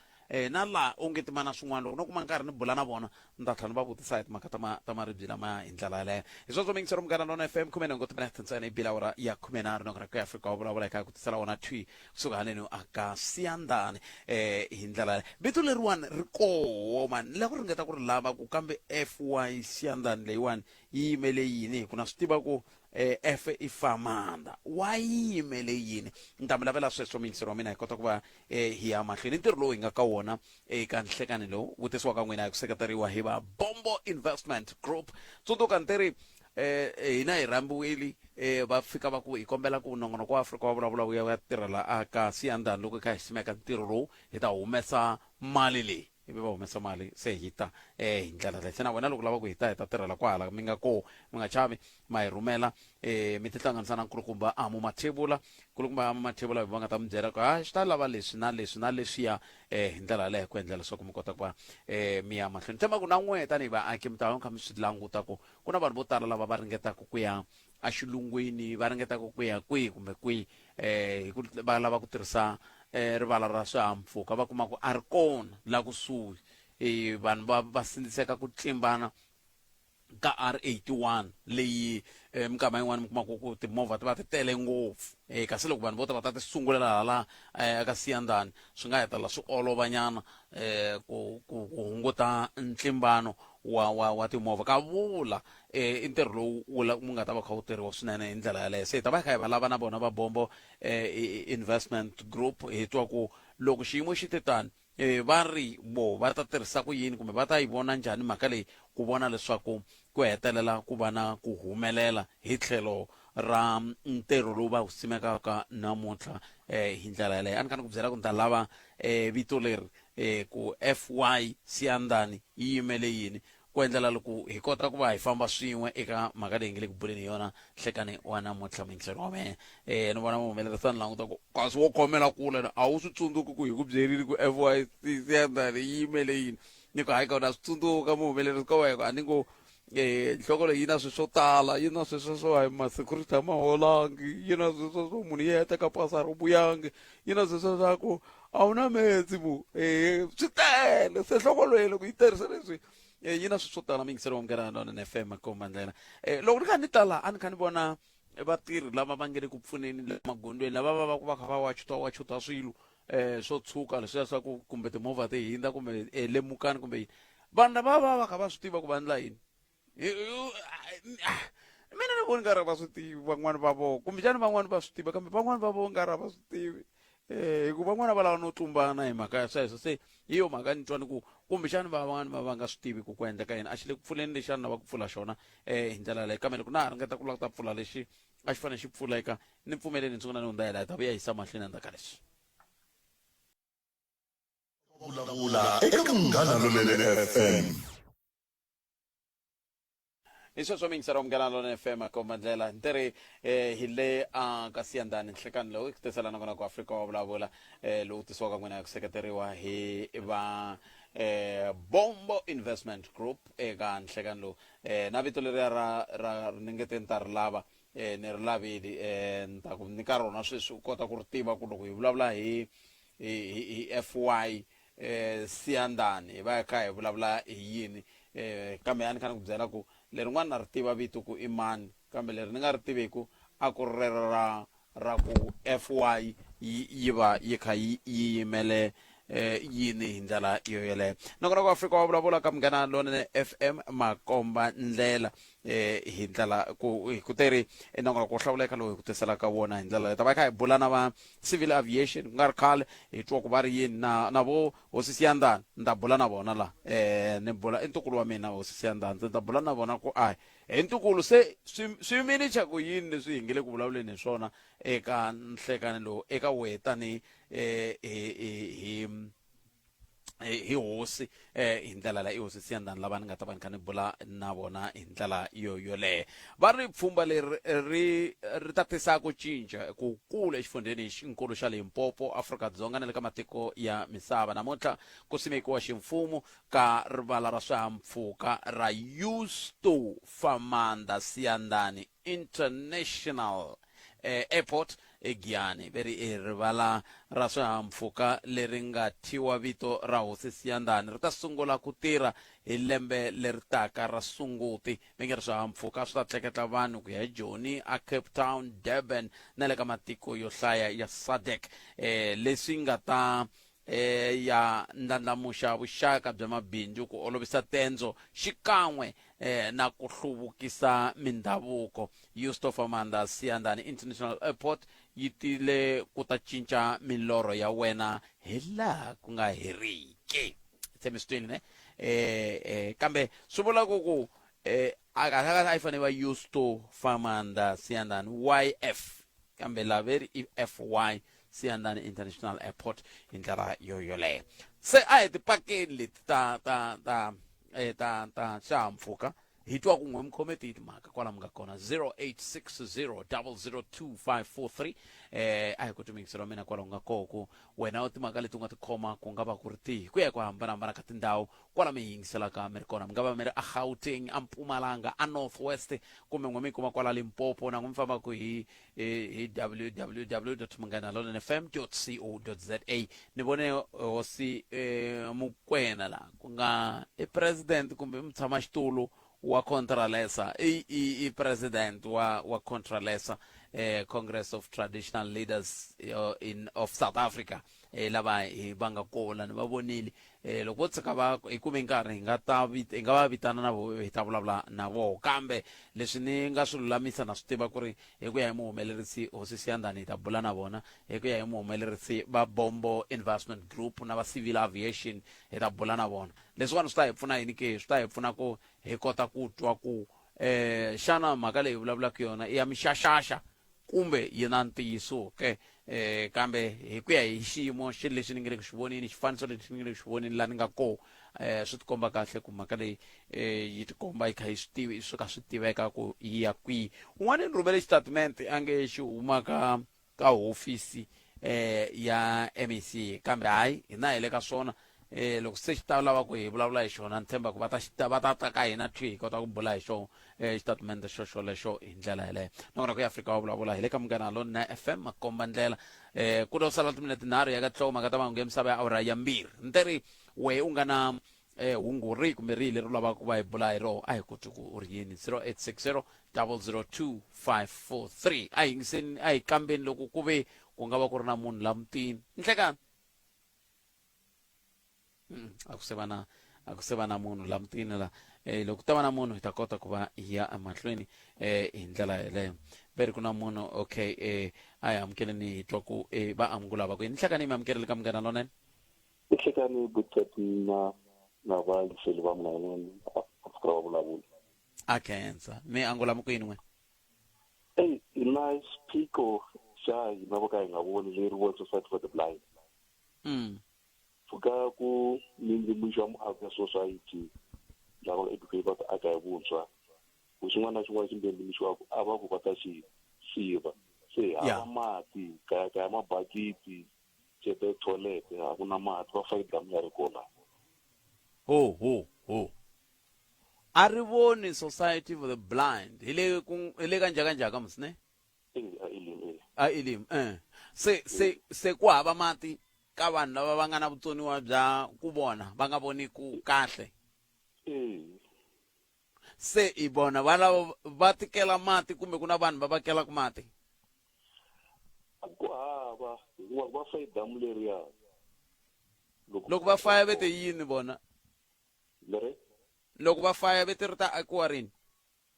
na laha onge ti ma na swin'wana loko no kuma nkarhi ni bula na vona ni ta tlhela ni va vutisa hi timhaka ta ma ta maribye lama hi ndlela yaleyo hi sweswo miyingiselo Munghana Lonene FM 18 timinete ntsena yi bile awara ya 13 nongona ku ya Afrika wa vulavula hi kha ku tisela wona thwi kusuka haleni a ka Siyandhani hi ndlela yaleyo vito leriwani ri koho mani ni lava ku ringeta ku ri lava ku kambe FY Siyandhani leyiwani yi yimele yini hi ku na swi tiva ku F i Famanda wa yi yimele yini ni ta mi lavela sweswo miyingiselo wa mina hi kota ku va hi ya mahlweni ntirho lowu hi nga ka wona eka nhlekani lowu wu tisiwaka n'wina hi ku seketeriwa hi va Bombo Investment Group tsundzuka ni teri hina hi rhambiwile va fika va ku hi kombela ku nongonoko wa Afrika wa vulavula wu ya wu ya tirhela aka Siyandhani loko hi kha hi simeka ntirho lowu hi ta humesa mali leyi ivi va humesa mali se hi ta hi ndlela leyi se na wena loko lava ku hi ta hi ta tirhela kwahala mi nga koho mi nga chavi ma hi rhumela mi tihlanganisa na nkulukumba Amu Mathebula nkulukumba Amu Mathebula va nga ta mi byela ku ha swi ta lava leswi na leswi na leswiya hi ndlela yaleyo ku endlela leswaku mi kota ku va mi ya mahlweni tshemba ku na n'we tanihi vaaki mi ta va mi kha mi swi languta ku ku na vanhu vo tala lava va ringetaka ku ya exilungwini va ringetaka ku ya kwihi kumbe kwihi hi ku va lava ku tirhisa rivala ra swihahampfhuka va kuma ku a ri kona la kusuhi vanhu va va sindziseka ku tlimbana Ka R81 leyi eh, minkama yin'wana mi kuma ku ku timovha ti va ti tele ngopfu eh, kasi loko vanhu vo ta va ta ti sungulela hala eh, ka Siyandhani swi nga hetelela swi olovanyana eh, ku, ku, ku hunguta ntlimbano wa, wa, wa timovha. Kavula eh, i ntirho lowu wu la- wu nga ta va kha wu tirhiwa swinene hi ndlela yaleyo. Se hi ta va hi kha hi va lava na vona va Bombo eh, Investment Group hi twa ku loko xiyimo xi te tani E, va ri vo va ta tirhisa ku yini kumbe va ta yi vona njhani mhaka leyi ku vona leswaku ku hetelela ku va na ku humelela hi tlhelo ra ntirho lowu va wu simekaka namuntlha eh, hi ndlela yaleyo. A ni kha ni ku byela ku ni ta lava eh, vito leri eh, ku FY Siyandhani yi yimele yini ku endlela loko hi kota ku va hi famba swin'we eka mhaka leyi nge le ku buleni hi yona nhlekani wa namuntlha muyingiseri wa mehe um ni vona muhumelerisi a ni languta ku kasi wo khomela kule na a wu swi tsundzuki ku hi ku byerile ku fycc ya ndani yi yimele yini ni ku hayi ka na swi tsundzuka muhumelerisi ko va a ni ngo um nhloko leyi yi na swilo swo tala yi na sweswo swo hayi ma-security a ma holangi yi na sweswo swo munhu yi heta ka pasa ri vuyangi yi na sweswo swa ku a wu na metsi mu e swi tele se nhloko leyi loko yi tirhisa leswi eh, yi na swilo swo tala miyingiselo wa Munghana Lonene FM komba ndlela eh, loko ni kha ni tala a ni kha ni vona vatirhi lava va nge le ku pfuneni le magondzweni lava va va ku va kha va wachuta wachuta swilo eh swo tshuka leswiya swa ku kumbe timovha ti hindza kumbe eh, lemukani kumbe yini vanhu lava va va kha va swi tiva ku va endla yini mina ni voni nga ri va swi tivi van'wani va vona kumbexana van'wani va swi tiva kambe van'wani va vona nga ri a va swi tivi um hi ku van'wana va lava no tlumbana hi mhaka ya sweswo se hi yo mhaka ni twa ni ku kumbexana van'wani va va nga swi tivi ku ku endleka yini a xi le ku pfuleni lexi a ni lava ku pfula xona um hi ndlela yaleyo kambe loko na ha ringeta ku lava ku ta pfula lexi a xi fanele xi pfuleka ni pfumeleni ni sungula ni hundza hi laha hi ta vuya yisa mahlweni endzhaku ka leswi. Vulavula eka Munghana Lonene FM. Hi sweswo miyingiseri wa Munghana Lonene FM a komba ndlela ni ri eh, hi le a ka Siyandhani nhlekani lowu ku tisela nakona ku Afrika wa vulavula eh, lowu tisiwaka n'wina hi ku seketeriwa hi va eh, Bombo Investment Group eka nhlekani lowu eh, na vito leriya ra ra ni nge te ni ta ri lava eh, ni ri lavile eh, ni ta ku nyika rona sweswi u kota ku ri tiva ku loko hi vulavula hi hi hi, hi FY eh, Siyandhani hi va hi kha hi vulavula hi yini eh, kambe a ni kha ni ku byela ku lerin'wana na ri tiva vito ku i mani kambe leri ni nga ri tiveku a ku ri rero ra ra ku FY yi yi va yi kha yi yi yimele eh, yini hi ndlela yo yoleyo. Nakona ku Afrika wa vulavula ka Munghana Lonene FM makomba ndlela eh, hi ndlela ku hi ku teri i nongonoko wo hlawuleka lowu hi ku tiselaka wona hi ndlela leyi ta va hi kha hi bula na va civil aviation ku nga ri khale hi twa ku va ri yini na na vo hosi Siyandhani ni ta bula na vona la eh, ni bula i ntukulu wa mina hosi Siyandhani ndzi ta bula na vona ku a hi ntukulu se swi swi minicha ku yini leswi hi nge le ku vulavuleni hi swona eka nhlekani lowu eka wehe tanihi eh, hi hi hi hi hosi eh hi ndlela leyi i hosi Siyandhani lava ni nga ta va ni kha ni bula na vona hi ndlela yo yoleyo va ri pfhumba leri ri ri ta tisa ku cinca ku kula exifundzheni xinkulu xa Limpopo Afrika-Dzonga na le ka matiko ya misava namuntlha ku simekiwa ximfumo ka rivala ra swihahampfhuka ra Yusto Famanda Siyandhani International eh, Airport eGiyani. Ve ri i rivala ra swihahampfhuka leri nga thyiwa vito ra Hosi Siyandhani ri ta sungula ku tirha hi lembe leri taka ra Sunguti. Va nge ri swihahampfhuka swi ta tleketla vanhu ku ya eJoni, a Cape Town, Durban na le ka matiko yo hlaya ya SADC eh, leswi nga ta eh, ya ndlandlamuxa vuxaka bya mabindzu, ku olovisa tendzo xikan'we eh, na ku hluvukisa mindhavuko. Yusuf Amanda Siyandhani International Airport yi tile ku ta cinca milorho ya wena hi laha ku nga heriki. Tshembisitweni ne? Eh, eh, kambe swi vula ku ku eh, a kahle a yi fanele va Yusto Famanda Siyandhani YF kambe la ve ri i FY Siyandhani International Airport hi ndlela yo yoleyo. Se a hi tipakeni leti ta ta ta eh, ta ta xihahampfhuka hi twa ku n'we mi khome tihi timhaka kwala mi nga kona 0860002543 eh a hi ku timingisi ra mina kwala u nga koho ku wena timhaka leti u nga ti khoma ku nga va ku ri tihi ku ya hi ku hambanahambana ka tindhawu kwala mi hi yingiselaka mi ri kona mi nga va mi ri a Gauteng a Mpumalanga a North West kumbe n'we mi yi kuma kwala Limpopo na n'we mi fambaka hi hi www.munghanalonenefm.co.za ni vone hosi eh, Mukwena la ku nga i president kumbe mutshamaxitulu wa Contralesa i i i president wa wa Contralesa eh Congress of Traditional Leaders eh, in of South Africa eh lava hi va nga kona ni va vonile eh loko vo tshika va hi kume nkarhi hi nga ta hi nga va vitana na vo hi ta vulavula na voho kambe leswi ni nga swi lulamisa na swi tiva ku ri hi ku ya hi muhumelerisi hosi Siyandhani hi ta bula na vona hi ku ya hi muhumelerisi va Bombo Investment Group na va Civil Aviation hi ta bula na vona Leswiwani swi ta hi pfuna yini ke? Swi ta hi pfuna ku hi kota ku twa ku um xana mhaka leyi hi vulavulaka yona i ya mixaxaxa kumbe yi na ntiyiso ke? Um kambe hi ku ya hi xiyimo xi lexi ni nge le ku xi voneni, xifaniso lexi ni nge le ku xi voneni laha ni nga kona, um swi tikomba kahle ku mhaka leyi um yi tikomba yi kha yi swi tivi swi kha swi tiveka ku yi ya kwihi. Un'wana ni rhumele xitatimende a nge xi huma ka ka hofisi eh ya MEC kambe hayi hina hi le ka swona eh loko se xi ta lava ku hi vulavula hi xona ni tshemba ku va ta xi ta va ta ta ka hina thwi hi kota ku bula hi xona eh xitatimende xo xolexo hi ndlela yeleyo nakona ku ya Afrika wa vulavula hi le ka Munghana Lonene FM makomba ndlela eh ku to sala timinete tinharhu ya ka tlhoko mhaka ta mahungu ya misava ya awara ya mbirhi ni te ri wehe u nga na eh hungu rihi kumbe rihi leri u lavaka ku va hi bula hi roho a hi koti ku u ri yini 0860 002 543 a hi yingiseni a hi kambeni loko ku ve ku nga va ku ri na munhu la mutini nhlekani mm, a ku se va na a ku se va na munhu la mutini la eh loko ku ta va na munhu hi ta kota ku va hi ya emahlweni eh hi ndlela yeleyo ve ri ku na munhu okay eh a hi amukeleni hi twa ku eh va amukula va ku yini nhlekani mi amukerile ka munghana lonene Nhlekani Buttet na na vayingiseli va Munghana Lonene Afrika wa vulavula. A khensa. Mi angula mi ku yini n'wina? Eyi hi na xiphiqo xa hina vo ka hi nga voni le Rivonia Society for the Blind. Pfhuka ku ndlandlamuxiwa muako ya society lava nga educate va ta aka hi vuntshwa ku xin'wana na xin'wana xi ndlandlamuxiwaka a va ku va ta xi siva. Se hi hava mati, kayakaya mabakiti, Cete toilet a ku na mati va fake damu ya ri kona. Ho ho ho. A ri voni Society for the Blind hi le ku hi le ka njhakanjhaka musi ne? Eh a Elim eh. A Elim eh. Se se se ku hava mati ka vanhu lava va nga na vutsoniwa bya ku vona va nga voni ku kahle. Eh. Se i vona va lava va tikela mati kumbe ku na vanhu va va kelaka mati? Ku hava hikuva va faye damu leriya. Loko Loko va faya ve te yini vona? Leri? Loko va faya ve te ri ta akiwa rini?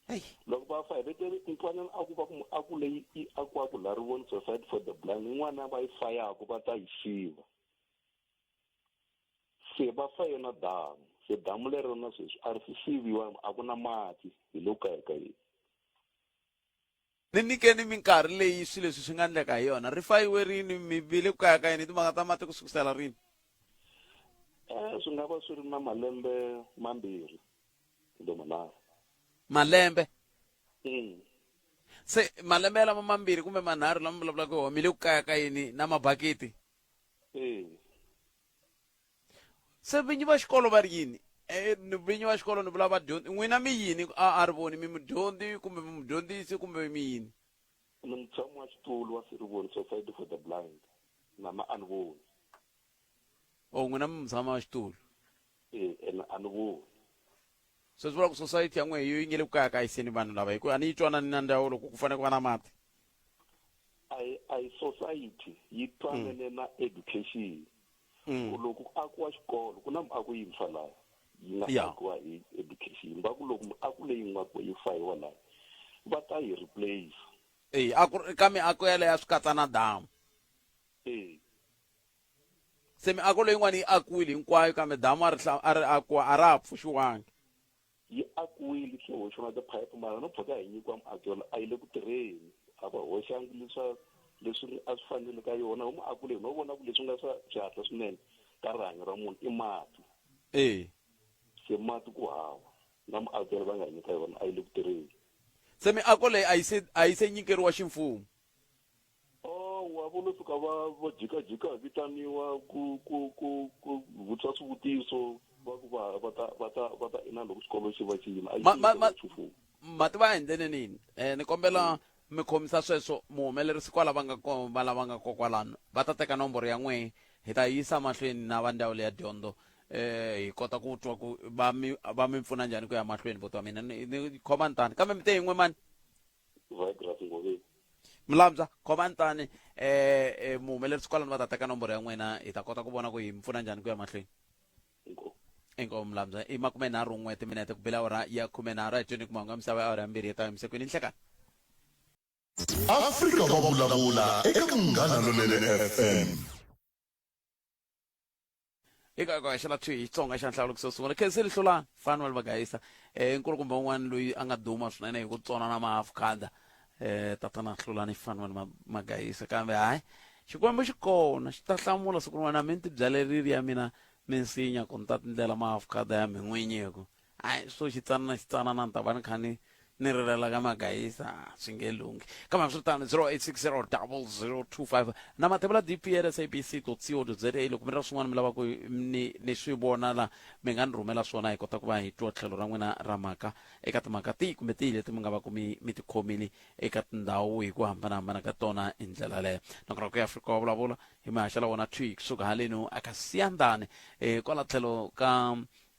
Hey. Loko va faya ve te ntwanani a ku va ku muako leyi i akiwaku la Rivoni Society for the Blind yin'wana va yi fayaku va ta yi siva. Se va faye na damu. Se damu lero na sweswi a ri si siviwa a ku na mati hi le ku kayakayeni. Ni nyikeni minkarhi leyi swilo leswi swi nga endleka hi yona. Ri fayiwe rini? Mi vile ku kayakayeni hi timhaka ta mati ku sukusela rini? Eh, swi nga va swi ri na malembe mambirhi kumbe manharhu. Malembe? Se malembe yalama mambirhi kumbe manharhu lama vulavulaka hi wona, mi le ku kayakayeni na mabakiti? Eh. Se vinyi va xikolo va ri yini? Eh, ni vinyi va xikolo ni vula vadyondzi n'wina mi yini a a ri voni mi mudyondzi kumbe mi mudyondzisi kumbe mi yini? Ni mutshami wa xitulu wa Sirivoni Society for the Blind na ma a ni voni. Oh, n'wina mi mutshami wa xitulu. Eh, ene a ni voni. Se swi vula ku society ya n'wehe yo yi nge le ku kayakayiseni vanhu lava hi ku a ni yi twanani na ndzawulo ku ku fanele ku va na mati. A hi a hi society yi twanene na education. Ku loko ku akiwa xikolo ku na miako yintshwa laha yi nga akiwa hi education va ku loko miako leyi nga yi fayiwa laha va ta yi replace. Eya a ku ri ka miako yaleyo a swi katsa na damu. E. Se miako leyin'wana yi akiwile hinkwayo kambe damu a ri a ri akiwa a ra ha pfuxiwangi. Yi akiwile yi tlhe hoxiwa na tiphayiphi mara no pfuka hi nyikiwa miako a yi le ku tirheni a va hoxangi leswa leswi a swi fanele ka yona ho miako leyi no vona ku leswi nga swa xihatla swinene ka rihanyo ra munhu i mati. E. Se mati ku hava na miako va nga hi nyika yona a yi le ku tirheni. Se miako leyi a yi se a yi se nyikeriwa ximfumo. Hawa vo lo fika va va jikajika hi vitaniwa ku ku ku ku vutisa swivutiso va ku va va ta va ta va ta ina loko xikolo xi va xi yima a yi Ma ma ma ximfumo. ma tiva a hi ndleleni yini eh ni kombela mi khomisa sweswo muhumelerisi kwala va nga ko va lava nga ko kwalano va ta teka nomboro ya n'wehe hi ta yisa mahlweni na va ndzawulo ya dyondzo eh hi kota ku twa ku va mi va mi pfuna njhani ku ya mahlweni buti wa mina ni ni khoma ntani kambe mi te yin'we mani Vigraf Ngoveni. Mulambya khoma ntani eh eh, muhumelerisi kwalano va ta teka nomboro ya n'wina hi ta kota ku vona ku hi mi pfuna njhani ku ya mahlweni inkomu Mulambya i 31 timinete ku bela awara ya 13 a hi tweni ku mahungu ya misava ya awara ya 2 ya ta yimisekwini nhlekani Afrika wa vulavula eka Munghana Lonene FM. eka ku haxela thwi hi Xitsonga xa nhlawulo xo sungula Khensile Hlulani Fanuel Vagayisa eh nkulukumba un'wana loyi a nga duma swinene hi ku tsona na maafkhada eh tatana Hlulani Fanuel Magayisa kambe hayi Xikwembu xi kona xi ta hlamula siku rin'wana mi ni tibyalerile ya mina minsinya ku ni ta tindlela maafkhada ya min'winyi hi ku hayi swo xitsanana xitsanana ni ta va ni kha ni ni rilela ka magayisa swi nge lunghi kambe hambiswiritano 0860 0025 na mathebula dp at sabc co za loko mi ri na swin'wana mi lava ku ni ni swi vona la mi nga ni rhumela swona hi kota ku va hi twa tlhelo ra n'wina ra mhaka eka timhaka tihi kumbe tihi leti mi nga va ku mi mi ti khomile eka tindhawu hi ku hambanahambana ka tona hi ndlela leyo nakona ku ya Afrika wa vulavula hi mi haxela wona thwi kusuka haleno aka Siyandhani eh kwala tlhelo ka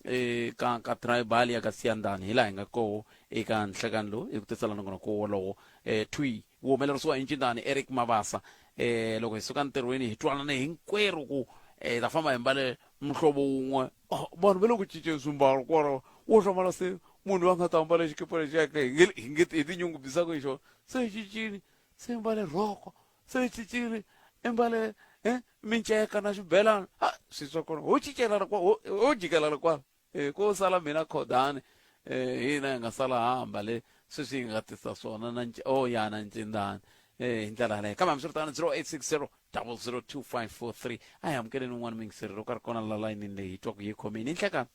e ka ka tribal ya ka Siyandhani hi laha hi nga koho eka nhlekani lowu hi ku tisela nongonoko wolowo e thwi wu humelerisiwa hi ncindani Eric Mabasa e loko hi suka ntirhweni hi twanane hinkwerhu ku e ta famba hi mbale muhlovo wun'we oh, vanhu va le ku cinceni swimbalo kwalaho wo hlamala se munhu loyi a nga ta ambala xikipa lexi ya hi nge hi nge hi tinyungubyisaka hi xona se hi cincile se hi mbale rhoko se hi cincile i mbale eh, minceka na xibelana ha swi swa kona ho cicelana kwa ho ho jikelana kwala eh, ko sala mina khodani eh, hina hi nga sala ha ambale sweswi hi nga tisa swona na oh ya na ncindani eh, hi ndlela yaleyo kambe hambiswiritano 0860 002543 a hi amukeleni un'wana muyingiseri loko a ri kona la layinini leyi hi twaku yi khomini nhlekani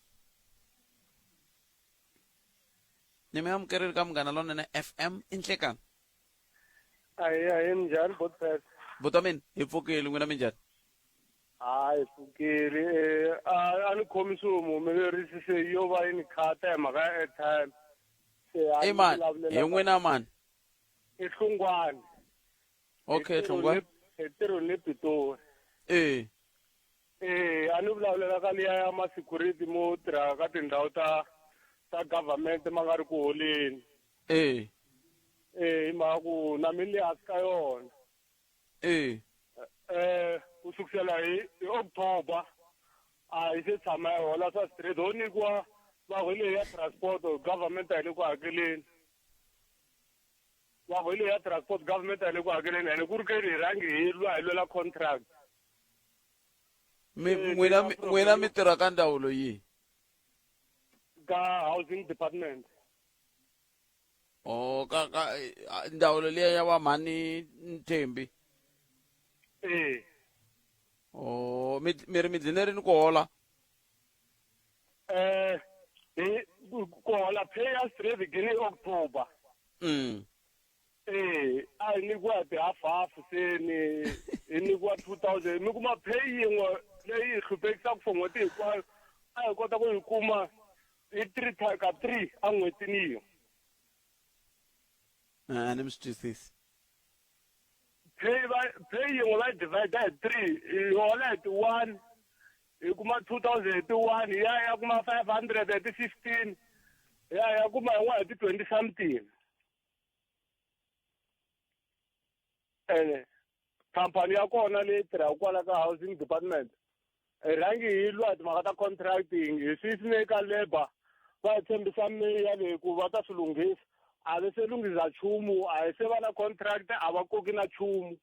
ni mi amukerile ka munghana lonene fm i nhlekani Ahi ahi minjhani Botpet? Buti wa mina hi pfukile n'wina minjhani? Hayi pfukile eh, a a ni khomisiwe muhumelerisi se yo va yi ni khata hi mhaka ya airtime. Se a I ni mani? vulavulela Hi n'wina mani? I Hlungwani. Okay, Hi tirho Hlungwani. le- Hi tirho le Pitori. Eh. Eh, a ni vulavulela ka liya ya ma security mo tirha ka tindhawu ta ta government ma nga ri ku holeni. Eh. Eh, hi mhaka ku na mina le hansi ka yona. Eh. Eh, ku sukisela hi hi October a hi se tshama hi hola swa straight ho nyikiwa va ku hi leyi ya transport government a yi le ku hakeleni. Va ku hi leyi ya transport government a yi le ku hakeleni ene ku ri ke hi rhangi hi lwa hi lwela contract. Mi Eh, n'wina ni mi- na n'wina mi tirha ka ndzawulo yihi? Ka housing department. Oh, ka ka eh, ndzawulo liya ya va mhani Nthembi. Eh. Oh, mi mi ri mi dlinerini ku hola? Eh, hi ku ku hola pay ya straight beginning October. Eh, a hi nyikiwa ti-half half se ni hi nyikiwa 2000 mi kuma pay yin'we leyi hi hluphekisaka for n'hweti hinkwayo a hi kota ku yi kuma hi three ka three en'hwetini yin'we. A ni mi swi twisisi. Pay va pay yin'we va yi divide hi three hi hola hi ti-one hi kuma 2000 hi ti-one hi ya ya kuma 500 hi ti-15 hi ya ya kuma yin'wana hi ti-twenty something. Ene khampani ya kona leyi tirhaka kwala ka housing department hi rhangi hi lwa timhaka ta contracting hi swi yisile ka labour va hi tshembisa meya leyi ku va ta swi lunghisa a va se lunghisa nchumu a hi se va na contract a va koki na nchumu.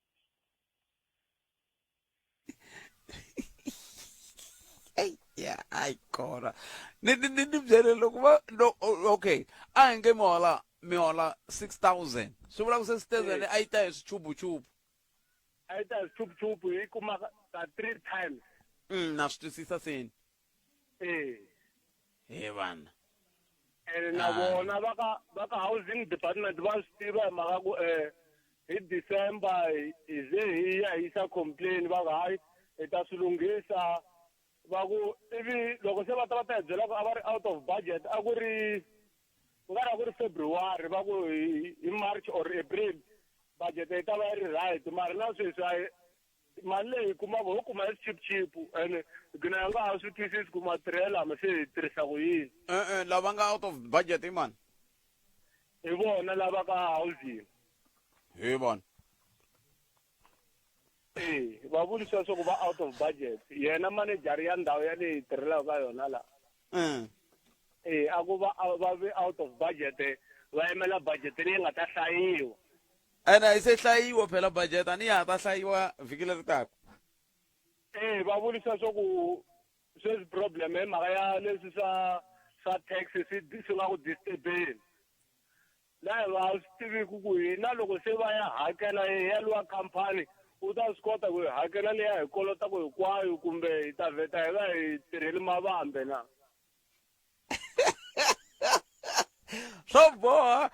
Ey, ya ayi kona ni ni ni ni byele loko va no okay a hi nge mi hola mi hola 6000 swi vula ku 6000 a yi ta hi swichubuchubu a yi ta hi swichubuchubu hi kuma ka three times na swi twisisa seni eh he vana ene na vona va ka va ka housing department va swi tiva hi mhaka ku um hi December hi ze hi ya hi yisa complain va ku hayi hi ta swi lunghisa va ku ivi loko se va ta va ta hi byela ku a va ri out of budget a ku ri ku nga ri a ku ri February va ku hi March or April budget yi ta va yi ri right mara na sweswi a Mali leyi hi kumaka ho kuma hi cheap cheap ene gina hi nga ha swi twisisi ku matirhelo lama se hi tirhisa ku yini. E-e, lava nga out of budget i mani? Hi vona lava ka housing. Hi vona. E, va vurisa swa ku va out of budget. Yena manager ya ndhawu ya leyi hi tirhelaka ka yona la. E, a ku va va ve out of budget va yimela budget leyi nga ta hlayiwa. Ene a yi se hlayiwa phela budget a ni ya ha ta hlayiwa vhiki leri taka. E, va vurisa swa ku sweswi problem hi mhaka ya leswi swa swa tax swi swi nga ku disturbeni. La hi va swi tiviku ku hina loko se va ya hakela ya luwa khampani u ta swi kota ku hi hakela leyi a hi kolotaka hinkwayo kumbe hi ta vheta hi va hi tirheli mavambe na. Swo boha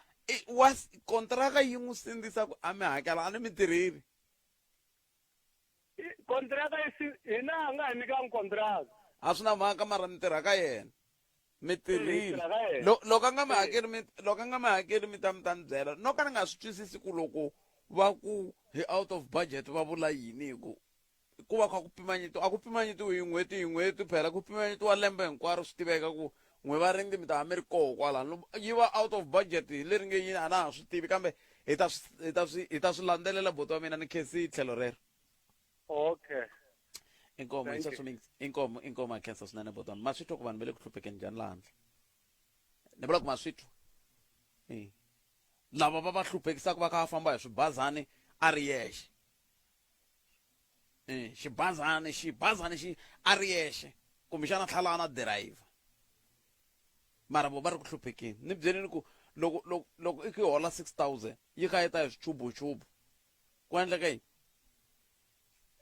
wa kontraka yi n'wi sindzisa ku a mi hakela a ni mi tirheli. Kontraka yi si hina a nga hi nyikangi kontraka. A swi na mhaka mara mi tirha ka yena. Mi tirhile. Loko a nga mi hakeli mi loko a nga mi hakeli mi ta mi ta ni byela. No ka ni nga swi twisisi ku loko va ku hi out of budget va vula yini hi ku ku va kha ku pimanyetiwa a ku pimanyetiwi hi n'hweti hi n'hweti phela ku pimanyetiwa lembe hinkwaro swi tiveka ku n'we varindzi mi ta va mi ri koho kwalano yi va out of budget hi leri nge yini a na ha swi tivi kambe hi ta swi hi ta swi hi ta swi landzelela buti wa mina ni khensi tlhelo rero. Okay. Inkomo hi sweswo mingi inkomo inkomo a khensa swinene buti wa mina. Ma swi twa ku vanhu va le ku hluphekeni njhani laha handle? Ni vula ku ma swi twa. E. Lava va va hluphekisaka va kha va famba hi swibazani a ri yexe. E, xibazani xibazani xi a ri yexe kumbexana tlhala a na driver. Mara vo va ri ku hluphekeni. Ni byeleni ku loko loko loko i ku i hola 6000 yi kha yi ta hi swichubuchubu. Ku endleka yini?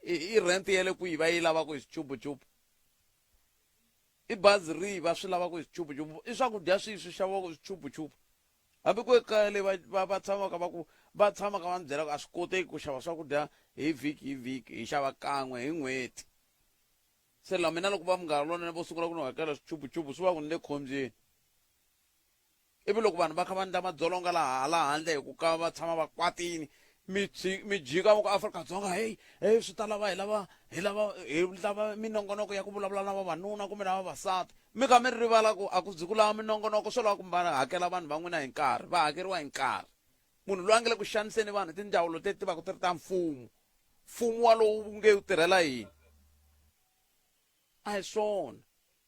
I rent ya le kwihi va yi lavaka hi swichubuchubu? I bazi rihi va swi lavaka hi swichubuchubu? I swakudya swihi swi xaviwaka hi swichubuchubu? Hambi ku ekaya leyi va va va tshamaka va ku va tshamaka va ni byela ku a swi koteki ku xava swakudya hi vhiki hi vhiki hi xava kan'we hi n'hweti. Se la mina loko va Munghana Lonene vo sungula ku ni hakela swichubuchubu swi va ku ni le khombyeni. Ivi loko vanhu va kha va endla madzolonga laha hala handle hi ku ka va tshama va kwatini mi mi jika va ku Afrika-Dzonga heyi heyi swi ta lava hi lava hi lava hi lava minongonoko ya ku vulavula na vavanuna kumbe na vavasati mi kha mi rivala ku a ku zi ku lava minongonoko swo lava ku va hakela vanhu va n'wina hi nkarhi va hakeriwa hi nkarhi munhu loyi a nga le ku xaniseni vanhu tindzawulo leti ti va ku ti ri ta mfumo mfumo walowu wu nge wu tirhela yini a hi swona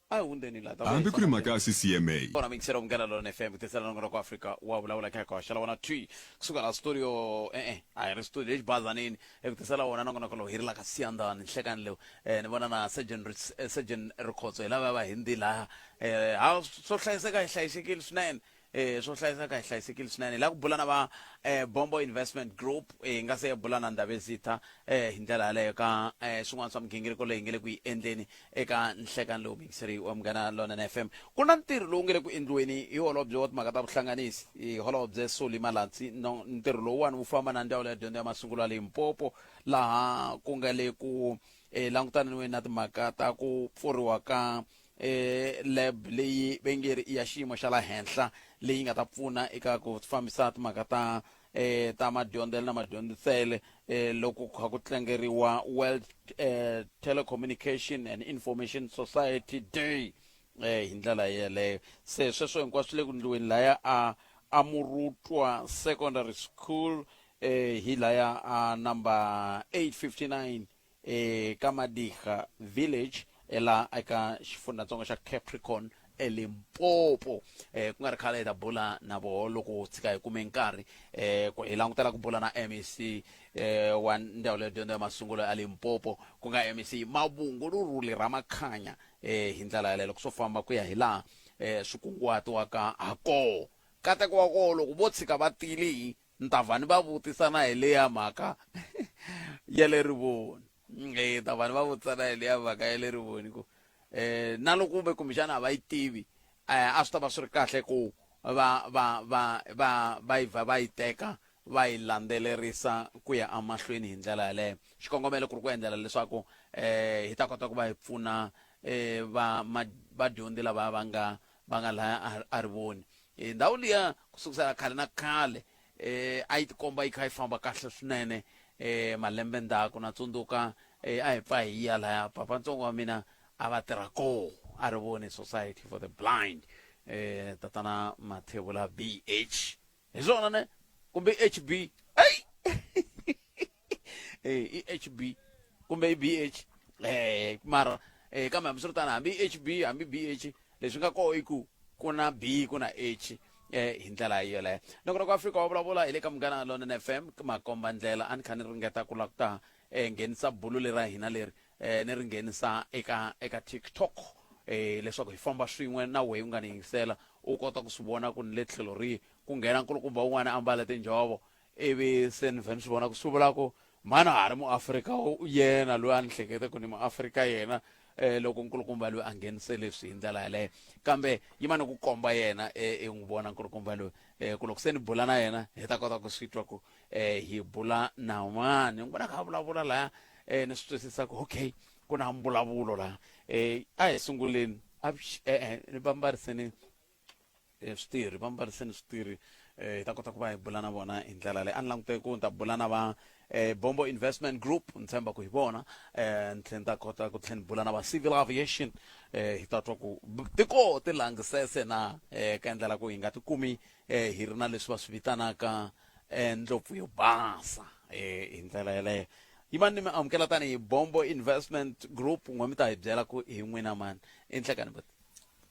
a hi hundzeni laha ta Hambi ku ri mhaka ya CCMA. Kona mixero Munghana Lonene FM ku tisela nongonoko wa Afrika wa vulavula kha koxa la wona twi kusuka la studio eh eh a hi ri studio exibazanini eku tisela wona nongonoko lowu hi ri la ka Siyandhani nhlekani lowu eh ni vona na Surgeon Surgeon Rikhotso hi lava va hindi laha eh ha swo hlayiseka hi hlayisekile swinene Eh, swo hlayiseka hi hlayisekile swinene hi lava ku bula na va eh, Bombo Investment Group hi nga se bula na Ndhavezitha eh, hi ndlela yaleyo ka eh, swin'wana swa migingiriko leyi nge le ku yi endleni eka nhlekani lowu muyingiseri wa Munghana Lonene FM. Ku na ntirho lowu nge le ku endliweni hi holobye wa timhaka ta vuhlanganisi hi holobye Solly Malatsi. No, ntirho lowuwani wu famba na ndzawulo ya dyondzo ya masungulo ya Limpopo laha ku nga le ku eh, langutaniweni na timhaka ta ku pfuriwa ka eh, lab leyi va nge ri i ya xiyimo xa la henhla leyi nga ta pfuna eka ku fambisa timhaka ta eh, ta madyondzelo na madyondzisele eh, loko ku kha ku tlangeriwa World eh, Telecommunication and Information Society Day eh, hi ndlela yeleyo. Se sweswo hinkwaswo swi le ku ndliweni laya a Amurutwa Secondary School eh, hi laya a number 859 e ka Madiga Village ela eka xifundzhatsongo xa Capricorn eLimpopo. Eh, ku nga ri khale hi ta bula na voho loko tshika hi kume nkarhi eh, ku hi langutela ku bula na MEC eh, wa ndzawulo ya dyondzo ya masungulo ya Limpopo ku nga MEC Mavhungu Luruli Ramakhanya eh, hi ndlela yaleyo loko swo famba ku ya hi laha eh, swi kunguhatiwaka ha koho. Nkateko wa koho loko vo tshika va tile hi Ni ta vha ni va vutisa na hi leya mhaka ya le Rivoni. Ni ta vha ni va vutisa na hi leya mhaka ya le Rivoni ku na loko ve kumbexana a va yi tivi a swi ta va swi ri kahle ku va va va va va yi vha va yi teka va yi landzelerisa ku ya emahlweni hi ndlela yaleyo. Xikongomelo ku ri ku endlela leswaku hi ta kota ku va hi pfuna va vadyondzi lava va nga va nga laya a Rivoni. Ndhawu liya ku sukusela khale na khale a yi tikomba yi kha yi famba kahle swinene malembe ndzhaku. Na tsundzuka eh, a hi pfa hi ya laya papantsongo wa mina a va tirha koo a ri voni Society for the Blind eh, tatana Mathebula BH hi swona ne kumbe HB ei eh, i HB kumbe i BH eh, mara eh, kambe hambiswiritano hambi i HB hambi BH leswi nga koho i ku ku na B ku na H eh, hi ndlela yoleyo. Nongonoko wa Afrika wa vulavula hi le ka Munghana Lonene FM makomba ndlela a ni kha ni ringeta ku lava ku ta eh, nghenisa bulu leri ra hina leri eh, ni ri nghenisa eka eka TikTok eh, leswaku hi famba swin'we na wehe u nga ni yingisela u kota ku swi vona ku ni le tlhelo rihi ku nghena nkulukumba un'wana a ambale tinjhovo ivi se ni vhe ni swi vona ku swi vula ku mhani ha ri muafrika yena loyi a ni hlekete ku ni muafrika yena eh, loko nkulukumba loyi a nghenise leswi hi ndlela yaleyo kambe yima ni ku komba yena eh, i n'wi vona nkulukumba loyi eh, ku loko se ni bula na yena hi ta kota ku swi twa ku eh, hi bula na mani n'wi vona kha a vulavula laya eh, ni swi twisisa ku okay ku na mbulavulo laha eh, a hi sunguleni eh, ni vambariseni eh, switirhi va mbariseni switirhi eh, hi ta kota ku va hi bula na vona hi ndlela leyi a ni langute ku ni ta bula na va eh, Bombo Investment Group ni tshemba ku hi vona eh, ni tlhela ni ta kota ku tlhela ni bula na va Civil Aviation eh, hi ta twa ku ti koho tilangisese na eh, ka endlela ku hi nga tikumi eh, hi ri na leswi va swi vitanaka eh, ndlopfu yo basa eh, hi ndlela yeleyo yimani ni mi amukela tanihi Bombo Investment Group n'we mi ta hi byela ku hi n'wina mani i nhlekani buti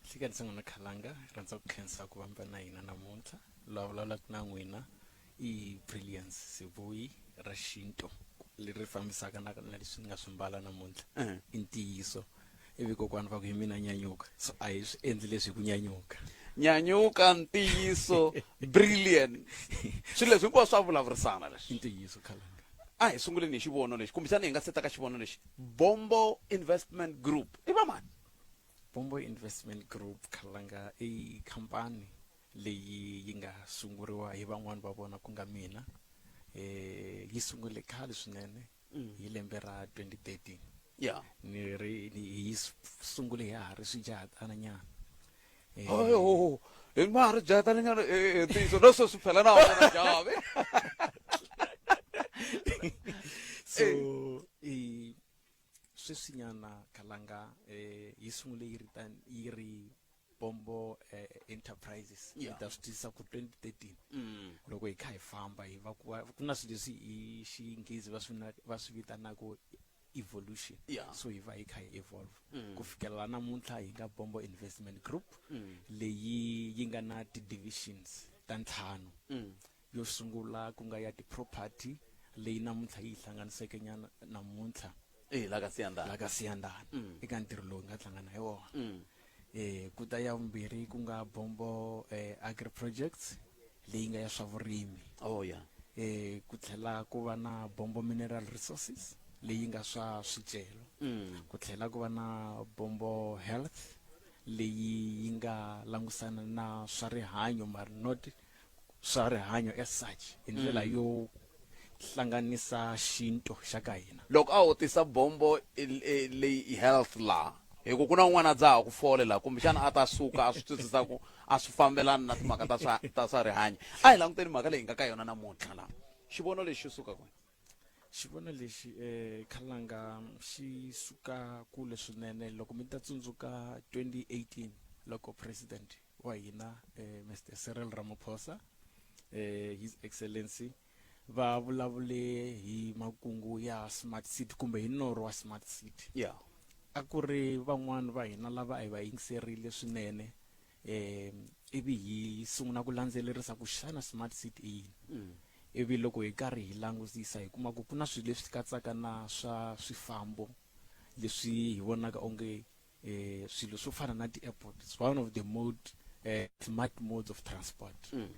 Nhlikani Sangwana Khalanga, hi rhandza ku khensa ku va na hina namuntlha. Loyi a vulavulaka na n'wina i Brilliance Sibuyi ra Xinto leri fambisaka na, na leswi ni nga swi mbala namuntlha. I ntiyiso. Ivi kokwani va ku hi mina nyanyuka. So a hi swi endli leswi hi ku nyanyuka. Nyanyuka, ntiyiso, brilliant. Swilo leswi hinkwaswo swa vulavurisana leswi. I ntiyiso Khalanga. A hi sunguleni hi xivono lexi, kumbexana hi nga seta ka xivono lexi. Bombo Investment Group i va mani? Bombo Investment Group Khalanga i khampani leyi yi nga sunguriwa hi van'wani va vona ku nga mina eh yi sungule khale swinene mm. hi lembe ra 2013 yeah ni ri ni yi sungule ya ha ri swijahatana nyana eh, oh, hi ma ha ri jahatana nyana eh, eh, ntiyiso no sweswi phela na wona javi so i Sweswinyana Khalanga eh, yi sungule yi ri tan yi ri Bombo eh, Enterprises Yeah. mi ta swi twisisa ku 2013 Mm. loko hi kha hi famba hi va ku va- ku na swilo leswi hi xinghezi va swi na- va swi vitanaka evolution Yeah. so hi va hi kha hi evolve Mm. ku fikela namuntlha hi nga Bombo Investment Group Mm. leyi yi nga na ti-divisions ta ntlhanu Mm. Yo sungula ku nga ya ti-property leyi namuntlha yi hi hlanganiseke nyana namuntlha. Eh, la ka Siyandhani. La ka Siyandhani. Mm. Eka ntirho lowu hi nga tlanga na hi wona. Mm. Eh, ku ta ya vumbirhi ku nga Bombo eh, Agri Projects leyi nga ya swa vurimi. Oh yeah. Eh, ku tlhela ku va na Bombo Mineral Resources leyi nga swa swicelwa. Mm. Ku tlhela ku va na Bombo Health leyi yi nga langusana na swa rihanyo mara not swa rihanyo as such hi ndlela mm. yo hlanganisa xinto xa ka hina loko a ho tisa bombo leyi health laha hi ku ku na un'wana a dzaha ku fole laha kumbexana a ta suka a swi twisisa ku a swi fambelani na timhaka ta swa ta swa rihanyo a hi languteni mhaka leyi nga ka yona namuntlha laha xivono lexi xi suka kwini xivono lexi um khalanga xi suka kule swinene loko mi ta tsundzuka 2018 loko president wa hina eh, Mr Cyril Ramaphosa eh, His Excellency va vulavule hi makungu ya smart city kumbe hi norho wa smart city yeah a ku ri van'wani va hina lava a hi va yingiserile swinene eh ivi hi sungula ku landzelerisa ku xana smart city i yini mm. ivi loko hi karhi hi langutisa hi kuma ku ku na swilo leswi katsaka na swa swifambo leswi hi vonaka onge eh, swilo swo fana na ti-airport it's one of the mode eh, smart modes of transport mm.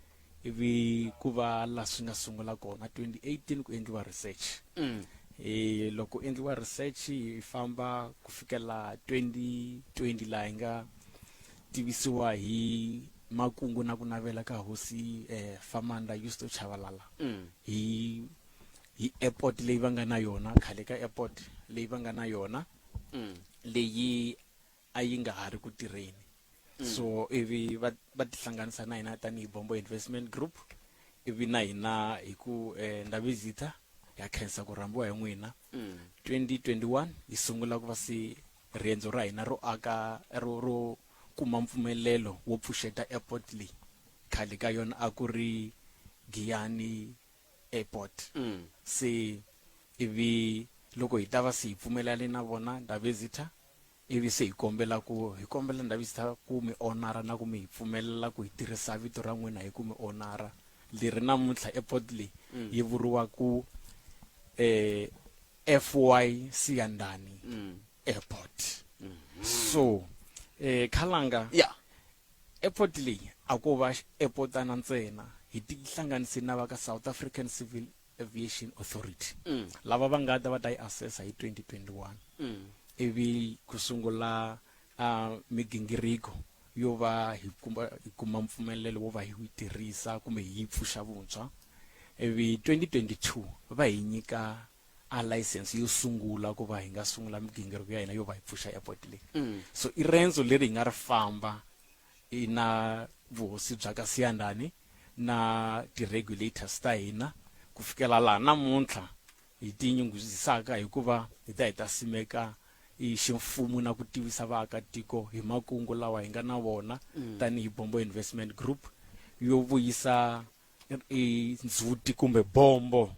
ivi ku va la swi nga sungula kona 2018 ku endliwa research mm. e, loko endliwa research hi famba ku fikela 2020 laha hi nga tivisiwa hi makungu na ku navela ka hosi eh, Famanda Yusto Chavalala mm. hi hi airport leyi va nga na yona khale ka airport leyi va nga na yona mm. leyi a yi nga ha ri ku tirheni mm. so ivi va va tihlanganisa na hina tanihi Bombo Investment Group ivi na hina hi ku eh, Ndabezitha Ha khensa ku rhambiwa hi n'wina. 2021 hi sungula ku va se riendzo ra hina ro aka ro ro kuma mpfumelelo wo pfuxeta airport leyi. Khale ka yona a ku ri Giyani Airport. Se ivi loko hi ta va se hi pfumelane na vona Ndabezitha Ivi se hi kombela ku, hi kombela Ndabezitha ku mi onara na ku mi hi pfumelela ku hi tirhisa vito ra n'wina hi ku mi onara. Leri namuntlha airport leyi yi vuriwa ku eh, FY Siyandhani Airport. So eh, Khalanga, Yeah. airport leyi a ko va airportana ntsena, hi tihlanganise na va ka South African Civil Aviation Authority lava va nga ta va ta yi assessa hi 2021 ivi ku sungula uh, migingiriko yo va hi kuma hi kuma mpfumelelo wo va hi yi tirhisa kumbe hi yi pfuxa vuntshwa ivi 2022 va hi nyika a license yo sungula ku va hi nga sungula migingiriko ya hina yo va hi pfuxa airport leyi so i rendzo leri hi nga ri famba i na vuhosi bya ka Siyandhani na ti-regulators ta hina ku fikela laha namuntlha hi tinyungubyisaka hikuva hi ta hi ta simeka i ximfumo na ku tivisa vaakatiko hi makungu lawa hi nga na wona tanihi Bombo Investment Group yo vuyisa i ndzhuti kumbe bombo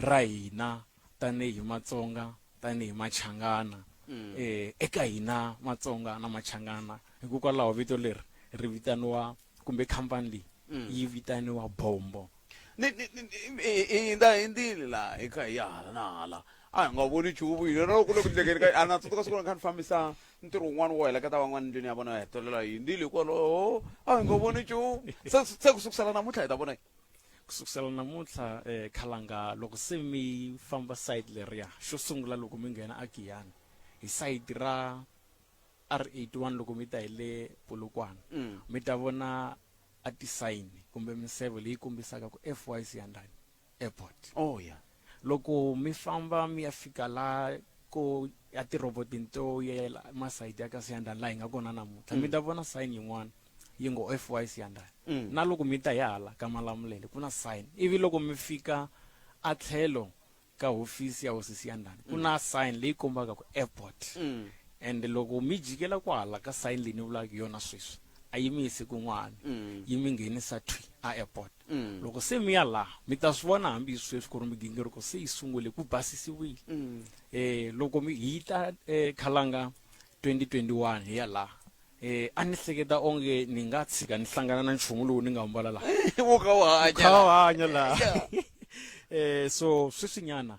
ra hina tanihi Matsonga tanihi Machangana eh eka hina Matsonga na Machangana hikokwalaho vito leri ri vitaniwa kumbe khampani leyi yi vitaniwa Bombo. Ni ni ni i hindza hindzile laha hi kha hi ya hala na hala a hi nga voni nchumu hina na loko ku le ku endlekeni ka a na tsundzuka siku ni kha ni fambisa ntirho wun'wana wo heleketa van'wana ndlwini ya vona va hetelela hi hindzile kwaloho a hi nga voni nchumu se se ku sukusela namuntlha hi ta vona Ku sukusela namuntlha eh, Khalanga loko se mi famba side leriya xo sungula loko mi nghena a Giyani hi side ra R81 loko mi ta hi le Polokwane mi ta vona a ti-sign kumbe minseve leyi kombisaka ku FY Siyandhani Airport. Oh yeah. Loko mi famba mi ya fika la ko ya tirhobotini to yela masayiti ya ka Siyandhani laha hi nga kona namuntlha mi ta vona sign yin'wana yi ngo FY Siyandhani. Na loko mi ta hi hala ka Malamulele ku na sign ivi loko mi fika a tlhelo ka hofisi ya hosi Siyandhani ku na sign leyi kombaka ku airport and loko mi jikela kwahala ka sign leyi ni vulaka yona sweswi a yi mi yisi kun'wana yi mi nghenisa thwi a airport loko se mi ya laha mi ta swi vona hambi hi sweswi ku ri migingiriko se yi sungule ku basisiwile eh loko mi hi ta eh, khalanga 2021 hi ya laha eh a ni hleketa onge ni nga tshika ni hlangana na nchumu lowu ni nga mbala laha wu kha wu hanya kha wu hanya laha eh so sweswinyana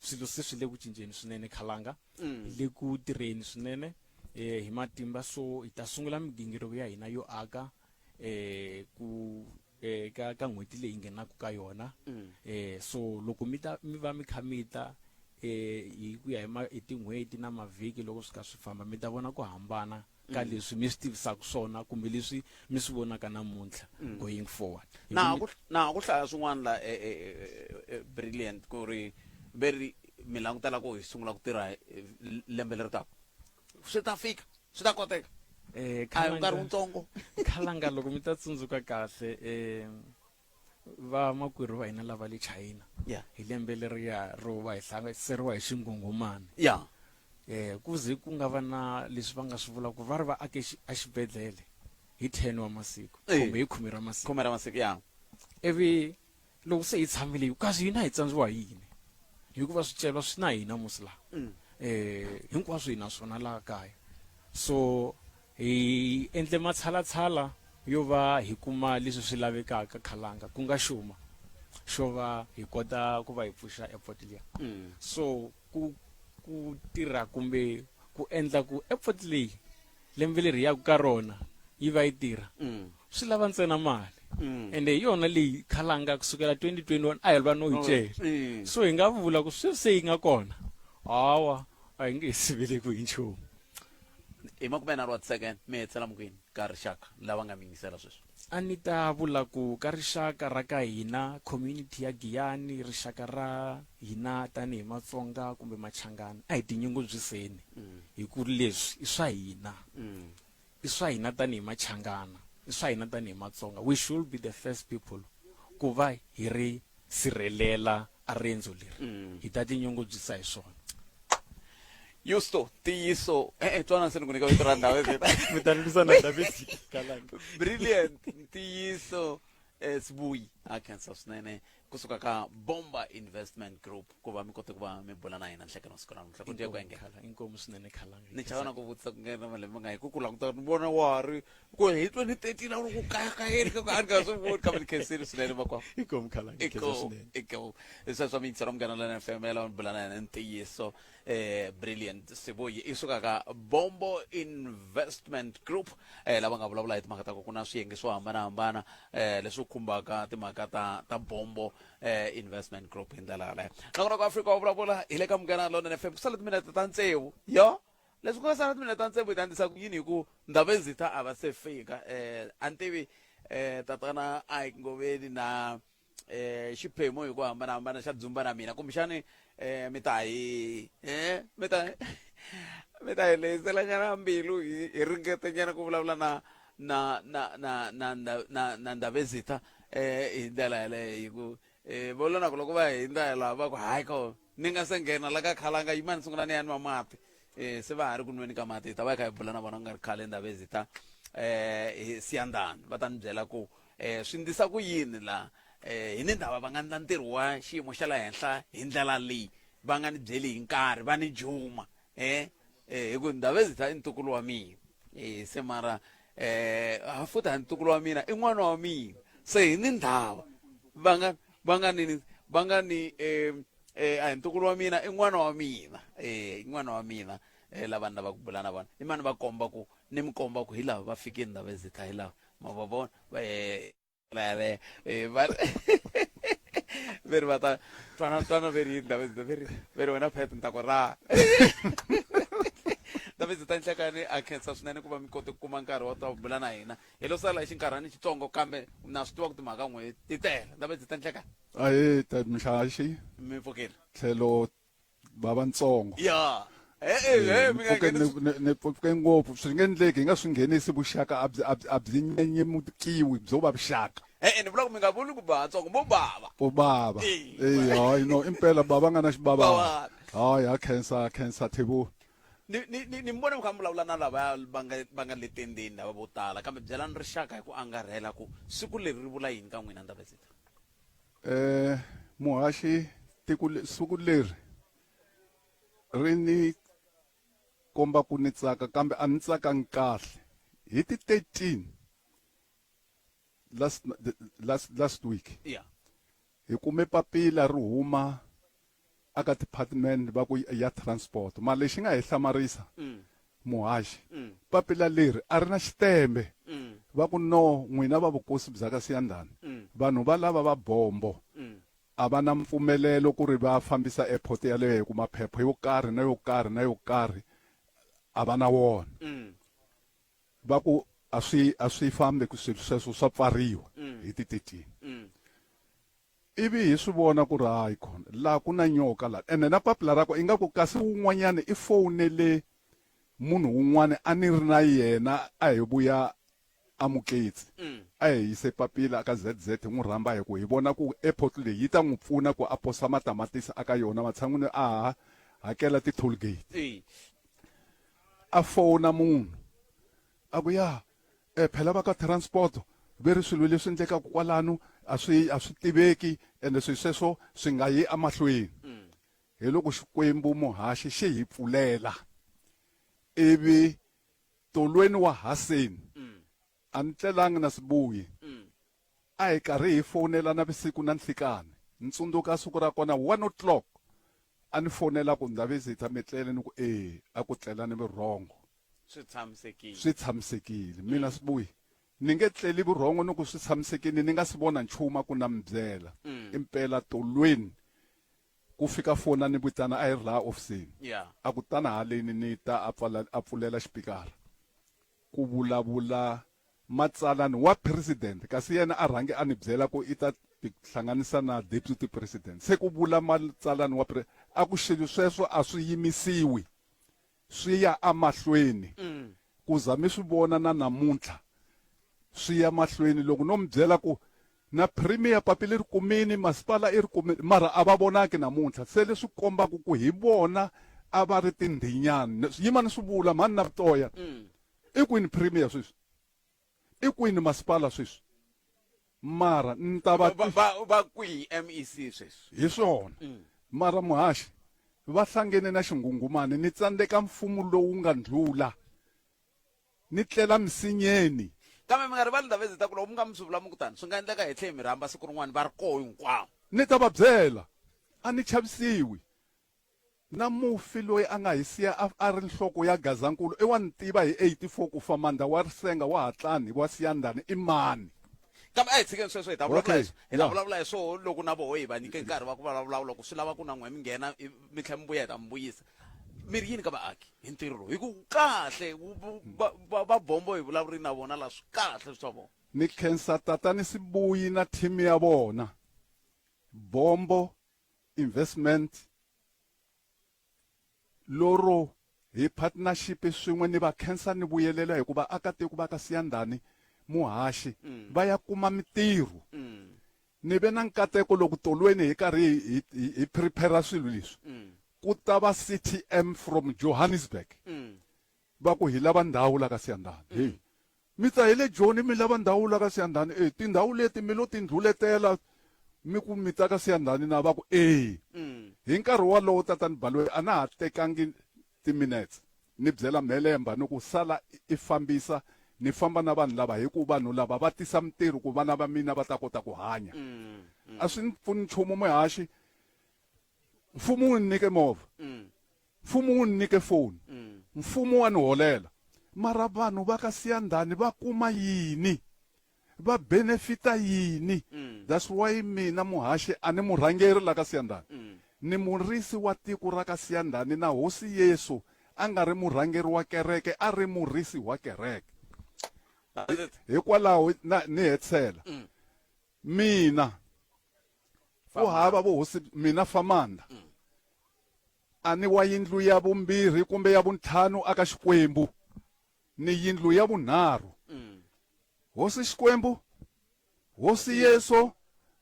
swilo se swi le ku cinceni swinene khalanga hi le ku tirheni swinene eh hi matimba so hi ta sungula migingiriko ya hina yo aka eh ku eh ka ka n'hweti leyi nghenaka ka yona eh so loko mi ta mi va mi kha mi ta eh hi ku ya hi ma hi tin'hweti na mavhiki loko swi kha swi famba mi ta vona ku hambana ka leswi mi swi tivisaka swona kumbe leswi mi swi vonaka namuntlha going forward na ku na ku hlaya swin'wana la eh, eh, eh, eh, brilliant ku ri ve ri mi langutela ku hi sungula ku tirha eh, lembe leri taka swi ta fika swi ta koteka eh a hi nkarhi wutsongo khalanga loko mi ta tsundzuka kahle eh vamakwerhu va hina lava le China Yeah. hi lembe leriya ro va hi hlanganiseriwa hi xinghunghumani ya eh ku ze ku nga va na leswi va nga swi vula ku va ri va ake exibedhlele hi 10 wa masiku Eh. kumbe hi khume ra masiku khume ra masiku ya ivi loko se hi tshamile kasi hina hi tsandziwa hi yini hikuva swicelwa swi na hina musi laha eh hinkwaswo hi na swona laha kaya so hi endle matshalatshala yo va hi kuma leswi swi lavekaka khalanga ku nga xuma xo va hi kota ku va hi pfuxa airport liya so ku ku tirha kumbe ku endla ku airport leyi lembe leri hi yaka ka rona yi va yi tirha swi lava ntsena mali ende hi yona leyi khalanga kusukela 2021 a hi lwa no yi cela so hi nga vula ku sweswi se yi nga kona hawa a hi nge he siveleki hi nchumu hi makumenharhu wa tisecond mi hetisela mi kwini ka rixaka lava nga mi yingisela sweswi a ni ta vula ku ka rixaka ra ka hina community ya Giyani rixaka ra hina tanihi Matsonga kumbe Machangana a hi tinyungubyiseni hi ku leswi i swa hina i swa hina tanihi Machangana i swa hina tanihi Matsonga we should be the first people ku va hi ri sirhelela a riendzo leri Mm. hi ta tinyungubyisa hi swona Yusto ntiyiso eh eh twana se ni ku nyika vito ra ndhawu Mi ta lwisana na David Kalanga. brilliant ntiyiso eh, sibuyi a khensa swinene kusuka ka bomba investment group ku va mi kote ku va mi bula na hina nhlekano siku ra namuntlha ku ndiya ku engela inkomu swinene khalanga ni chava na ku vutisa ku nghena malembe nga hi ku ku languta ni vona wa ha ri ku hi 2013 a wu ri ku kayakayeni ka ku a ni nga swi voni kambe ni khensile swinene makwavo inkomu khalanga Inkomu, inkomu sweswo mi yingisela munghana lona fm ya lava ni bula na yena ntiyiso eh brilliant sibuyi i suka ka bombo investment group eh lava nga vulavula hi timhaka ta ku ku na swiyenge swo hambanahambana eh leswi khumbaka timhaka ta ta bombo eh investment group hi ndlela yaleyo nakona ku afrika wa vulavula hi le ka munghana lonene fm ku sale timinete ta tsevu yo leswi ku nga sala timinete ta tsevu hi ta endlisa ku yini hi ku ndhavezitha a va se fika eh a ni tivi eh tatana Ike Ngoveni na eh xiphemu hi ku hambanahambana xa dzumba na mina kumbexani eh mi ta hi eh mi ta mi ta hi lehiselanyana mbilu hi hi ringetenyana ku vulavula na na na na na na na na ndhavezitha eh hi ndlela yaleyo hi ku eh vo lona ku loko va hindza laha va ku hayi ko ni nga se nghena la ka khalanga yimani sungula ni ya nwa mati eh se va ha ri ku nweni ka mati hi ta va hi kha hi bula na vona ku nga ri khale ndhavezitha eh hi siyandhani va ta ni byela ku eh swi ndlisa ku yini la eh hi ni ndhawa va nga ndla ntirho wa xiyimo xa le henhla hi ndlela leyi va nga ni byeli hi nkarhi va ni juma eh eh hi ku ndhavezitha i ntukulu wa mina eh se mara eh ha futhi ha ntukulu wa mina i n'wana wa mina se hi ni ndhawa va nga va nga ni va nga ni eh eh a hi ntukulu wa mina i n'wana wa mina eh i n'wana wa mina eh lava ni lavaka ku bula na vona i mani va komba ku ni mi komba ku hi lava va fikile ndhavezitha hi lava ma va vona va eh va eh va veri va ta twana twana veri yini ndhavezitha veri veri wena phet ni ta ku raha ndhavezitha nhlekani a khensa swinene ku va mi kote ku kuma nkarhi wa ta bula na hina hi lo sala hi xinkarhani xitsongo kambe na swi tiva ku timhaka n'we ti tele ndhavezitha nhlekani Ahee ta mhlaxi mi pfukile tlhelo bava ntsongo ya eh eh eh mi nga nghenisi ni pfuke ngopfu swi nge endleki hi nga swi nghenisi vuxaka a byi a byi a byi nyenyemukiwi byo va vuxaka eh eh ni vula ku mi nga vuli ku ba ntsongo mo bava u bava Eh. eh hayi no impela bava nga na xibava Bava. hayi ha khensa khensa thebu ni ni ni ni mi vone mi kha mi vulavula na lava va nga va nga le tendeni lava vo tala kambe byelani rixaka hi ku angarhela ku siku leri ri vula yini ka n'wina ndhavezitha eh muhaxi tiko siku leri ri ni komba ku ni tsaka kambe a ni tsakangi kahle hi ti 13 last last last week yeah hi kume papila ri huma aka department va ku ya transport mara lexi nga hi hlamarisa Mm. muhaxi Mm. papila leri a ri na xitembe Mm. va ku no n'wina va vukosi bya ka siyandhani Mm. vanhu va lava va bombo Mm. a va na mpfumelelo ku ri va fambisa airport yaleyo hi ku maphepha yo karhi na yo karhi na yo karhi a va na wona Mm. va ku a swi a swi fambi ku swilo sweswo swa pfariwa Mm. hi ti 13 Mm. ivi hi swi vona ku ri hayi khona laha ku na nyoka laha ene na papila ra ko ingaku kasi wun'wanyana i fowunele munhu wun'wana a ni ri na yena a hi vuya amuketsi Mm. a hi yise papila ka ZZ hi n'wi rhamba hi ku hi vona ku airport leyi yi ta n'wi pfuna ku a posa matamatisi aka yona matshan'wini a ha hakela ti-toll gate Eh. a fowuna munhu a ku ya e phela va ka transport ve ri swilo leswi endlekaka kwalano a swi a swi tiveki ende swilo sweswo swi nga yi emahlweni hi loko xikwembu muhaxi xi hi pfulela ivi tolweni wa haseni a ni tlelangi na sibuyi a hi karhi hi fowunelana vusiku na nhlikani ni tsundzuka siku ra kona 1 o'clock a ni fonela ku ndhavezitha mi tlele ni ku e a ku tlela ni vurhongo swi tshamisekile swi tshamisekile mina sibuyi ni nge tleli vurhongo ni ku swi tshamisekile ni nga si vona nchumu a ku na mi byela impela tolweni ku fika fona ni vitana a yi ri laha ofisini Yeah. a ku tana haleni ni ta a pfala a pfulela xipikara ku vulavula matsalani wa president kasi yena a rhange a ni byela ku i ta tihlanganisa na deputy president se ku vula matsalani wa pre a ku xilo sweswo a swi yimisiwi swi ya emahlweni Mm. ku za mi swi vona na namuntlha swi ya mahlweni loko no mi byela ku Na premier papila i ri kumini, masipala i ri kumini, mara a va vonaki namuntlha. Se leswi kombaka ku hi vona a va ri tindhinyani. Yima ni swi vula mhani na vutoya. I kwini premier sweswi? I kwini masipala sweswi? Mara ni ta va Va, va kwihi MEC sweswi? Hi swona. Mara muhaxi, va hlangene na xinghunghumani, ni tsandzeka mfumo lowu nga ndlula. Ni tlela misinyeni. Kambe mi nga rivali Ndhavezitha ku loko mi nga mi swi vula mi ku tani, swi nga endleka hi tlhe hi mi rhamba siku rin'wana va ri koho hinkwavo. Ni ta va byela, a ni chavisiwi. Na mufi loyi a nga hi siya a a ri nhloko ya Gazankulu i wa ni tiva hi 84 ku fa Mandla wa Risenga wa Hatlani wa Siyandhani i mani. Kambe a hi tshikeni sweswo hi ta vulavula Okay, hi hi ta ya. vulavula hi swoho loko na voho hi va nyike nkarhi wa ku vulavula loko swi lava ku na n'we mi nghena mi tlhela mi vuya hi ta mi vuyisa. Mi ri yini ka vaaki hi ntirho lowu? Hi ku wu kahle va bombo hi vulavurile na vona la swi kahle swa vona. Ni khensa Tatani Sibuyi na team ya vona. Bombo Investment loro hi partnership swin'we ni va khensa ni vuyelela hikuva akatiko va ka Siyandhani Muhaxi va ya kuma mitirho. Ni ve na nkateko loko tolweni hi karhi hi, hi, hi prepare swilo leswi ku ta va CTM from Johannesburg va ku hi lava ndhawu la ka Siyandhani. Hey, mi ta hi le Joni mi lava ndhawu la ka Siyandhani? E, tindhawu leti mi lo ti ndhuletela mi ku mi ta ka Siyandhani na? Va ku e. Hi nkarhi wolowo tatani Baloyi a na ha tekangi timinetse ni byela Mhelemba ni ku sala i fambisa ni famba na vanhu lava hi ku vanhu lava va tisa mitirho ku vana va mina va ta kota ku hanya. A swi ni pfuni nchumu muhaxi, mfumo wu ni nyike movha, mfumo wu ni nyike foni, mfumo wa ni holela, mara vanhu va ka Siyandhani va kuma yini? Va benefita yini? That's why mina muhaxi a ni murhangeri la ka Siyandhani. Ni murisi wa tiko ra ka Siyandhani na Hosi Yesu a nga ri murhangeri wa kereke a ri murisi wa kereke. Hikwalaho na ni hetisela. Mina ku hava vuhosi mina Famanda. A ni wa yindlu ya vumbirhi kumbe ya vuntlhanu aka Xikwembu. Ni yindlu ya vunharhu. Hosi Xikwembu, Hosi Yesu,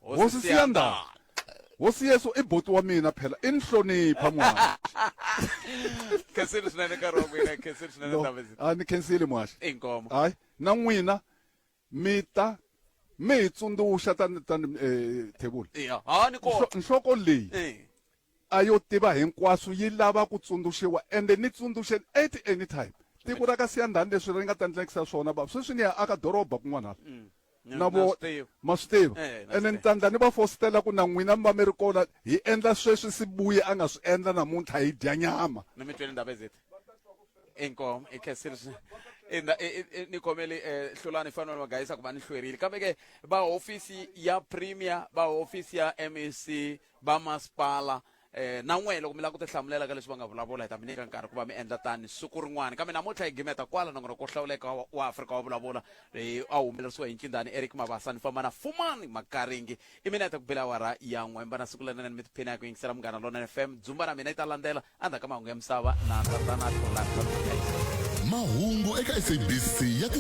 Hosi Siyandhani. Hosi Yesu i boti wa mina phela, i ni hlonipha muhaxi. Khensile swinene nkarhi wa n'wina, khensile swinene Ndabezitha. A ni khensile muhaxi. Inkomu. Hayi, na n'wina mi ta mi hi tsundzuxa tani tani eh, Thebula. Ya, ha ni kona. Nhloko leyi a yo tiva hinkwaswo yi lava ku tsundzuxiwa ende ni tsundzuxeni at any time. Tiko ra ka Siyandhani leswi ri nga ta ndlekisa swona ba sweswi ni ya aka doroba kun'wana hala. Na vo ma swi tiva. Ene ni ta ndla ni va fositela ku na n'wina mi va mi ri kona hi endla sweswi Sibuyi a nga swi endla namuntlha hi dya nyama. Ni mi twele Ndabezitha. Inkomu i khensile swinene. Ina ni khomeli Hlulani Fanuel Magayisa ku va ni hlwerile. Kambe ke va hofisi ya Premier, va hofisi ya MEC, va masipala eh, na n'we loko mi lava ku tihlamulela ka leswi va nga vulavula hi ta mi nyika nkarhi ku va mi endla tani siku rin'wana. Kambe namuntlha hi gimeta kwala nongonoko wo hlawuleka wa Afrika wa vulavula a humelerisiwa hi Ncindani Eric Mabasa ni famba na Fumani Makaringi. I minete ku bela awara ya n'we mba na siku lerinene mi tiphina hi ku yingisela Munghana Lonene FM. Dzumba na mina yi ta landzela endzhaku ka mahungu ya misava na tatana Hlulani Fanuel Magayisa. Mahungu eka SABC ya ti.